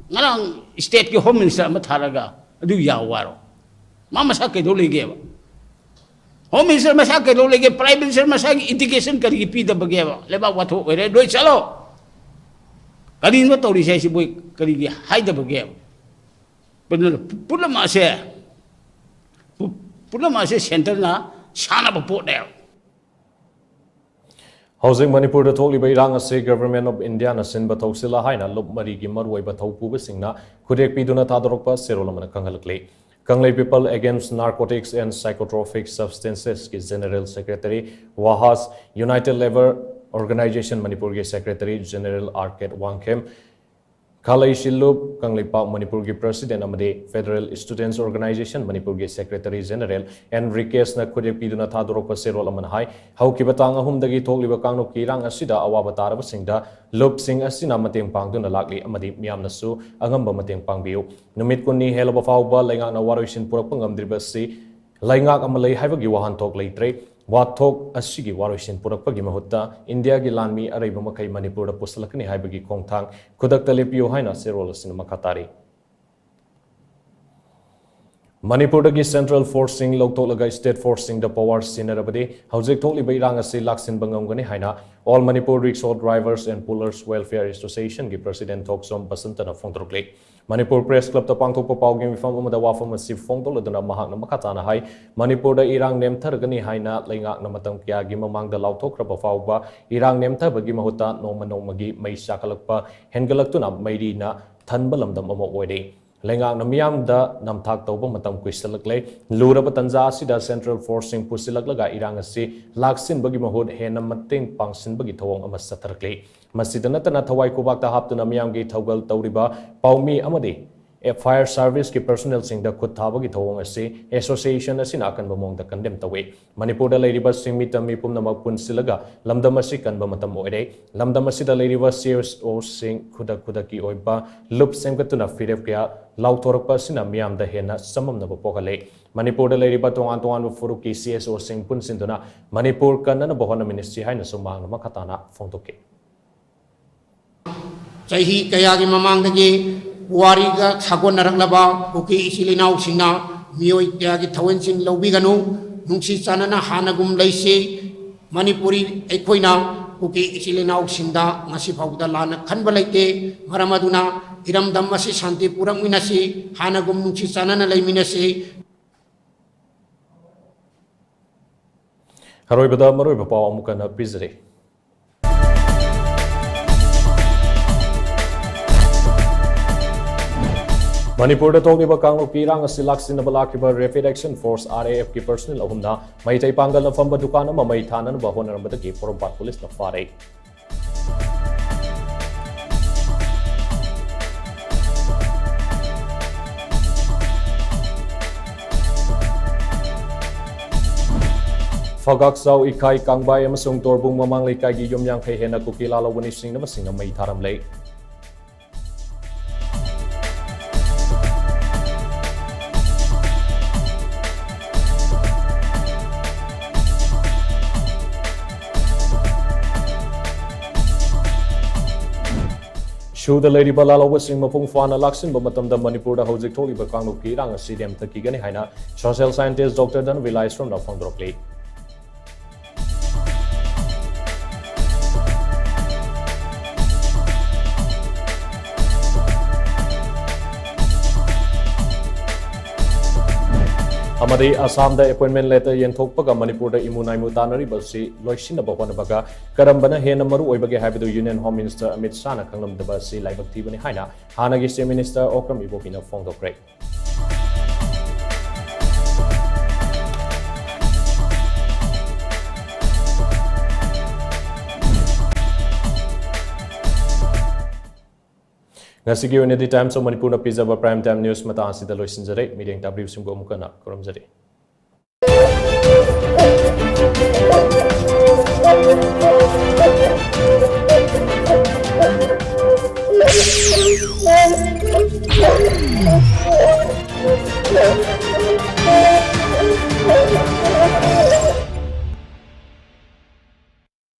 ꯉꯔꯥꯡ stateꯀꯤ Home Minister ꯑꯃ ꯊꯥꯔꯒ ꯑꯗꯨ ꯌꯥꯎ ꯋꯥꯔꯣ? ꯃꯥ ꯃꯁꯥ ꯀꯩꯗꯧ ꯂꯩꯒꯦꯕ? Home Minister ꯃꯁꯥ ꯀꯩꯗꯧ ꯂꯩꯒꯦ? Prime Minister ꯃꯁꯥꯒꯤ indication ꯀꯔꯤꯒꯤ ꯄꯤꯗꯕꯒꯦꯕ? ꯂꯩꯕꯥꯛ ꯋꯥꯊꯣꯛ ꯑꯣꯏꯔꯦ, ꯂꯣꯏ ꯆꯠꯂꯣ꯫ ꯀꯔꯤꯅꯣ ꯇꯧꯔꯤꯁꯦ ꯍꯥꯏꯁꯤ ꯃꯣꯏ ꯀꯔꯤꯒꯤ ꯍꯥꯏꯗꯕꯒꯦꯕ? ꯄꯨꯝꯅ-, ꯄꯨꯝꯅꯃꯛ ꯑꯁꯦ, ꯄꯨ-, ꯄꯨꯝꯅꯃꯛ ꯑꯁꯦ centreꯅ ꯁꯥꯟꯅꯕ ꯄꯣꯠꯅꯦꯕ꯫ ꯍꯧꯖꯤꯛ ꯃꯅꯤꯄꯨꯔꯗ ꯊꯣꯛꯂꯤꯕ ꯏꯔꯥꯡ ꯑꯁꯤ Government of Indiaꯅ ꯁꯤꯟꯕ ꯊꯧꯁꯤꯜꯂ ꯍꯥꯏꯅ ꯂꯨꯞ ꯃꯔꯤꯒꯤ ꯃꯔꯨꯑꯣꯏꯕ ꯊꯧꯄꯨꯕꯁꯤꯡꯅ ꯈꯨꯗꯦꯛ ꯄꯤꯗꯨꯅ ꯊꯥꯗꯣꯔꯛꯄ ꯆꯦꯔꯣꯜ ꯑꯃꯅ ꯈꯪꯍꯜꯂꯛꯂꯤ꯫ Kanglei People Against Narcotics and Psychotropic Substancesꯀꯤ General Secretary, ꯋꯥꯍꯥꯁ, United Labour Organisation ꯃꯅꯤꯄꯨꯔꯒꯤ Secretary General ꯑꯥꯔ ꯀꯦ ꯋꯥꯡꯈꯦꯝ, ꯈꯥꯂꯩ ꯁꯤꯜꯂꯨꯞ ꯀꯪꯂꯩꯄꯥꯛ ꯃꯅꯤꯄꯨꯔꯒꯤ President ꯑꯃꯗꯤ Federal Students Organisation ꯃꯅꯤꯄꯨꯔꯒꯤ Secretary General ꯑꯦꯟ ꯔꯤꯀꯦꯁꯅ ꯈꯨꯗꯦꯛ ꯄꯤꯗꯨꯅ ꯊꯥꯗꯣꯔꯛꯄ ꯆꯦꯔꯣꯜ ꯑꯃꯅ ꯍꯥꯏ, ꯍꯧꯈꯤꯕ ꯇꯥꯡ ꯑꯍꯨꯝꯗꯒꯤ ꯊꯣꯛꯂꯤꯕ ꯀꯥꯡꯂꯨꯞꯀꯤ ꯏꯔꯥꯡ ꯑꯁꯤꯗ ꯑꯋꯥꯕ ꯇꯥꯔꯕꯁꯤꯡꯗ ꯂꯨꯞꯁꯤꯡ ꯑꯁꯤꯅ ꯃꯇꯦꯡ ꯄꯥꯡꯗꯨꯅ ꯂꯥꯛꯂꯤ ꯑꯃꯗꯤ ꯃꯤꯌꯥꯝꯅꯁꯨ ꯑꯉꯝꯕ ꯃꯇꯦꯡ ꯄꯥꯡꯕꯤꯌꯨ꯫ ꯅꯨꯃꯤꯠ ꯀꯨꯟꯅꯤ ꯍꯦꯜꯂꯕ ꯐꯥꯎꯕ ꯂꯩꯉꯥꯛꯅ ꯋꯥꯔꯣꯏꯁꯤꯟ ꯄꯨꯔꯛꯄ ꯉꯝꯗ꯭ꯔꯤꯕꯁꯤ ꯂꯩꯉꯥꯛ ꯑꯃ ꯂꯩ ꯍꯥꯏꯕꯒꯤ ꯋꯥꯍꯟꯊꯣꯛ ꯂꯩꯇ꯭ꯔꯦ꯫ ꯋꯥꯊꯣꯛ ꯑꯁꯤꯒꯤ ꯋꯥꯔꯣꯏꯁꯤꯟ ꯄꯨꯔꯛꯄꯒꯤ ꯃꯍꯨꯠꯇ ꯏꯟꯗꯤꯌꯥꯒꯤ ꯂꯥꯟꯃꯤ ꯑꯔꯩꯕ ꯃꯈꯩ ꯃꯅꯤꯄꯨꯔꯗ ꯄꯨꯁꯤꯜꯂꯛꯀꯅꯤ ꯍꯥꯏꯕꯒꯤ ꯈꯣꯡꯊꯥꯡ ꯈꯨꯗꯛꯇ ꯂꯦꯞꯄꯤꯌꯨ ꯍꯥꯏꯅ ꯆꯦꯔꯣꯜ ꯑꯁꯤꯅ ꯃꯈꯥ ꯇꯥꯔꯤ꯫ ꯃꯅꯤꯄꯨꯔꯗꯒꯤ central forceꯁꯤꯡ ꯂꯧꯊꯣꯛꯂꯒ state forceꯁꯤꯡꯗ power ꯁꯤꯟꯅꯔꯕꯗꯤ ꯍꯧꯖꯤꯛ ꯊꯣꯛꯂꯤꯕ ꯏꯔꯥꯡ ꯑꯁꯤ ꯂꯥꯛꯁꯤꯟꯕ ꯉꯝꯒꯅꯤ ꯍꯥꯏꯅ All Manipur Rickshaw Drivers and Pullers Welfare Associationꯒꯤ president Thokchom ꯕꯁꯟꯇꯅ ꯐꯣꯡꯗꯣꯔꯛꯂꯤ꯫ Manipur Press Clubꯇ ꯄꯥꯡꯊꯣꯛꯄ ꯄꯥꯎꯒꯤ ꯃꯤꯐꯝ ꯑꯃꯗ ꯋꯥꯐꯝ ꯑꯁꯤ ꯐꯣꯡꯗꯣꯛꯂꯗꯨꯅ ꯃꯍꯥꯛꯅ ꯃꯈꯥ ꯇꯥꯅ ꯍꯥꯏ, ꯃꯅꯤꯄꯨꯔꯗ ꯏꯔꯥꯡ ꯅꯦꯝꯊꯔꯒꯅꯤ ꯍꯥꯏꯅ ꯂꯩꯉꯥꯛꯅ ꯃꯇꯝ ꯀꯌꯥꯒꯤ ꯃꯃꯥꯡꯗ ꯂꯥꯎꯊꯣꯛꯈ꯭ꯔꯕ ꯐꯥꯎꯕ ꯏꯔꯥꯡ ꯅꯦꯝꯊꯕꯒꯤ ꯃꯍꯨꯠꯇ ꯅꯣꯡꯃ ꯅꯣꯡꯃꯒꯤ ꯃꯩ ꯆꯥꯛꯈꯠꯂꯛꯄ ꯍꯦꯟꯒꯠꯂꯛꯇꯨꯅ ꯃꯩꯔꯤꯅ ꯊꯟꯕ ꯂꯝꯗꯝ ꯑꯃ ꯑꯣꯏꯔꯦ꯫ ꯂꯩꯉꯥꯛꯅ ꯃꯤꯌꯥꯝꯗ ꯅꯝꯊꯥꯛ ꯇꯧꯕ ꯃꯇꯝ ꯀꯨꯏꯁꯜꯂꯛꯂꯦ꯫ ꯂꯨꯔꯕ ꯇꯟꯖꯥ ꯑꯁꯤꯗ central forceꯁꯤꯡ ꯄꯨꯁꯤꯜꯂꯛꯂꯒ ꯏꯔꯥꯡ ꯑꯁꯤ ꯂꯥꯛꯁꯤꯟꯕꯒꯤ ꯃꯍꯨꯠ ꯍꯦꯟꯅ ꯃꯇꯦꯡ ꯄꯥꯡꯁꯤꯟꯕꯒꯤ ꯊꯧꯑꯣꯡ ꯑꯃ ꯆꯠꯊꯔꯛꯂꯤ꯫ ꯃꯁꯤꯗ ꯅꯠꯇꯅ ꯊꯋꯥꯏ ꯈꯨꯕꯥꯛꯇ ꯍꯥꯞꯇꯨꯅ ꯃꯤꯌꯥꯝꯒꯤ ꯊꯧꯒꯜ ꯇꯧꯔꯤꯕ ꯄꯥꯎꯃꯤ ꯑꯃꯗꯤ fire serviceꯀꯤ personnelꯁꯤꯡꯗ ꯈꯨꯠ ꯊꯥꯕꯒꯤ ꯊꯧꯑꯣꯡ ꯑꯁꯤ association ꯑꯁꯤꯅ ꯑꯀꯟꯕ ꯃꯑꯣꯡꯗ condemn ꯇꯧꯏ꯫ ꯃꯅꯤꯄꯨꯔꯗ ꯂꯩꯔꯤꯕ ꯁꯤꯟꯃꯤ ꯇꯝꯃꯤ ꯄꯨꯝꯅꯃꯛ ꯄꯨꯟꯁꯤꯜꯂꯒ ꯂꯝꯗꯝ ꯑꯁꯤ ꯀꯟꯕ ꯃꯇꯝ ꯑꯣꯏꯔꯦ꯫ ꯂꯝꯗꯝ ꯑꯁꯤꯗ ꯂꯩꯔꯤꯕ CSOꯁꯤꯡ ꯈꯨꯗꯛ ꯈꯨꯗꯛꯀꯤ ꯑꯣꯏꯕ ꯂꯨꯞ ꯁꯦꯝꯒꯠꯇꯨꯅ ꯐꯤꯔꯦꯞ ꯀꯌꯥ ꯂꯥꯎꯊꯣꯔꯛꯄ ꯑꯁꯤꯅ ꯃꯤꯌꯥꯝꯗ ꯍꯦꯟꯅ ꯆꯃꯝꯅꯕ ꯄꯣꯛꯍꯜꯂꯦ꯫ ꯃꯅꯤꯄꯨꯔꯗ ꯂꯩꯔꯤꯕ ꯇꯣꯉꯥꯟ ꯇꯣꯉꯥꯟꯕ ꯐꯨꯔꯨꯞꯀꯤ CSOꯁꯤꯡ ꯄꯨꯟꯁꯤꯟꯗꯨꯅ ꯃꯅꯤꯄꯨꯔ ꯀꯟꯅꯅꯕ ꯍꯣꯠꯅꯃꯤꯟꯅꯁꯤ ꯍꯥꯏꯅꯁꯨ ꯃꯍꯥꯛꯅ ꯃꯈꯥ ꯇꯥꯅ ꯐꯣꯡꯗꯣꯛꯈꯤ꯫ ꯆꯍꯤ ꯀꯌꯥꯒꯤ ꯃꯃꯥꯡꯗꯒꯤ ꯄꯨꯋꯥꯔꯤꯒ ꯁꯥꯒꯣꯟꯅꯔꯛꯂꯕ ꯀꯨꯀꯤ ꯏꯆꯤꯜ ꯏꯅꯥꯎꯁꯤꯡꯅ ꯃꯤꯑꯣꯏ ꯀꯌꯥꯒꯤ ꯊꯧꯒꯜꯁꯤꯡ ꯂꯧꯕꯤꯒꯅꯨ, ꯅꯨꯡꯁꯤ ꯆꯥꯟꯅꯅ ꯍꯥꯟꯅꯒꯨꯝ ꯂꯩꯁꯤ꯫ ꯃꯅꯤꯄꯨꯔꯤ ꯑꯩꯈꯣꯏꯅ ꯀꯨꯀꯤ ꯏꯆꯤꯜ ꯏꯅꯥꯎꯁꯤꯡꯗ ꯉꯁꯤ ꯐꯥꯎꯕꯗ ꯂꯥꯟꯅ ꯈꯟꯕ ꯂꯩꯇꯦ꯫ ꯃꯔꯝ ꯑꯗꯨꯅ ꯏꯔꯝꯗꯝ ꯑꯁꯤ ꯁꯥꯟꯇꯤ ꯄꯨꯔꯛꯃꯤꯟꯅꯁꯤ, ꯍꯥꯟꯅꯒꯨꯝ ꯅꯨꯡꯁꯤ ꯆꯥꯟꯅꯅ ꯂꯩꯃꯤꯟꯅꯁꯤ꯫ ꯑꯔꯣꯏꯕꯗ ꯃꯔꯨꯑꯣꯏꯕ ꯄꯥꯎ ꯑꯃꯨꯛ ꯍꯟꯅ ꯄꯤꯖꯔꯤ꯫ ꯃꯅꯤꯄꯨꯔꯗ ꯊꯣꯛꯂꯤꯕ ꯀꯥꯡꯂꯨꯞꯀꯤ ꯏꯔꯥꯡ ꯑꯁꯤ ꯂꯥꯛꯁꯤꯟꯅꯕ ꯂꯥꯛꯈꯤꯕ Rapid Action Force, RAFꯀꯤ personnel ꯑꯍꯨꯝꯅ ꯃꯩꯇꯩ ꯄꯥꯡꯒꯜꯅ ꯐꯝꯕ ꯗꯨꯀꯥꯟ ꯑꯃ ꯃꯩ ꯊꯥꯅꯅꯕ ꯍꯣꯠꯅꯔꯝꯕꯗꯒꯤ ꯄꯣꯔꯣꯝꯄꯥꯠ ꯄꯨꯂꯤꯁꯅ ꯐꯥꯔꯦ꯫ ꯐꯒꯥꯛꯆꯥꯎ, ꯏꯈꯥꯏ, ꯀꯥꯡꯕꯥꯏ ꯑꯃꯁꯨꯡ ꯇꯣꯔꯕꯨꯡ ꯃꯃꯥꯡ ꯂꯩꯀꯥꯏꯒꯤ ꯌꯨꯝ ꯌꯥꯡꯈꯩ ꯍꯦꯟꯅ ꯀꯨꯀꯤ ꯂꯥꯜꯍꯧꯕ ꯅꯤꯡꯁꯤꯡꯅꯕꯁꯤꯡꯅ ꯃꯩ ꯊꯥꯔꯝꯂꯦ꯫ ꯁꯨꯗ ꯂꯩꯔꯤꯕ ꯂꯥꯜꯍꯧꯕꯁꯤꯡ ꯃꯄꯨꯡ ꯐꯥꯅ ꯂꯥꯛꯁꯤꯟꯕ ꯃꯇꯝꯗ ꯃꯅꯤꯄꯨꯔꯗ ꯍꯧꯖꯤꯛ ꯊꯣꯛꯂꯤꯕ ꯀꯥꯡꯂꯨꯞꯀꯤ ꯏꯔꯥꯡ ꯑꯁꯤ ꯅꯦꯝꯊꯈꯤꯒꯅꯤ ꯍꯥꯏꯅ social scientist Doctor ꯙꯟꯕꯤꯔ ꯂꯥꯏꯁ꯭ꯔꯝꯅ ꯐꯣꯡꯗꯣꯔꯛꯂꯤ꯫ ꯑꯃꯗꯤ ꯑꯁꯥꯝꯗ appointment letter ꯌꯦꯟꯊꯣꯛꯄꯒ ꯃꯅꯤꯄꯨꯔꯗ ꯏꯃꯨ ꯅꯥꯏꯃꯨ ꯇꯥꯟꯅꯔꯤꯕ ꯑꯁꯤ ꯂꯣꯏꯁꯤꯟꯅꯕ ꯍꯣꯠꯅꯕꯒ ꯀꯔꯝꯕꯅ ꯍꯦꯟꯅ ꯃꯔꯨ ꯑꯣꯏꯕꯒꯦ ꯍꯥꯏꯕꯗꯨ Union Home Minister ꯑꯃꯤꯠ ꯁꯥꯍꯅ ꯈꯪꯂꯝꯗꯕ ꯑꯁꯤ ꯂꯥꯏꯕꯛ ꯊꯤꯕꯅꯤ ꯍꯥꯏꯅ ꯍꯥꯟꯅꯒꯤ Chief Minister ꯑꯣꯀ꯭ꯔꯝ ꯏꯕꯣꯕꯤꯅ ꯐꯣꯡꯗꯣꯛꯈ꯭ꯔꯦ꯫ ꯉꯁꯤꯒꯤ ꯑꯣꯏꯅꯗꯤ Times of ꯃꯅꯤꯄꯨꯔꯅ ꯄꯤꯖꯕ Prime Time News ꯃꯇꯥꯡ ꯑꯁꯤꯗ ꯂꯣꯏꯁꯤꯟꯖꯔꯦ꯫ ꯃꯤꯠꯌꯦꯡ ꯇꯥꯕꯤꯔꯤꯕꯁꯤꯡꯕꯨ ꯑꯃꯨꯛ ꯍꯟꯅ ꯈꯨꯔꯨꯝꯖꯔꯤ꯫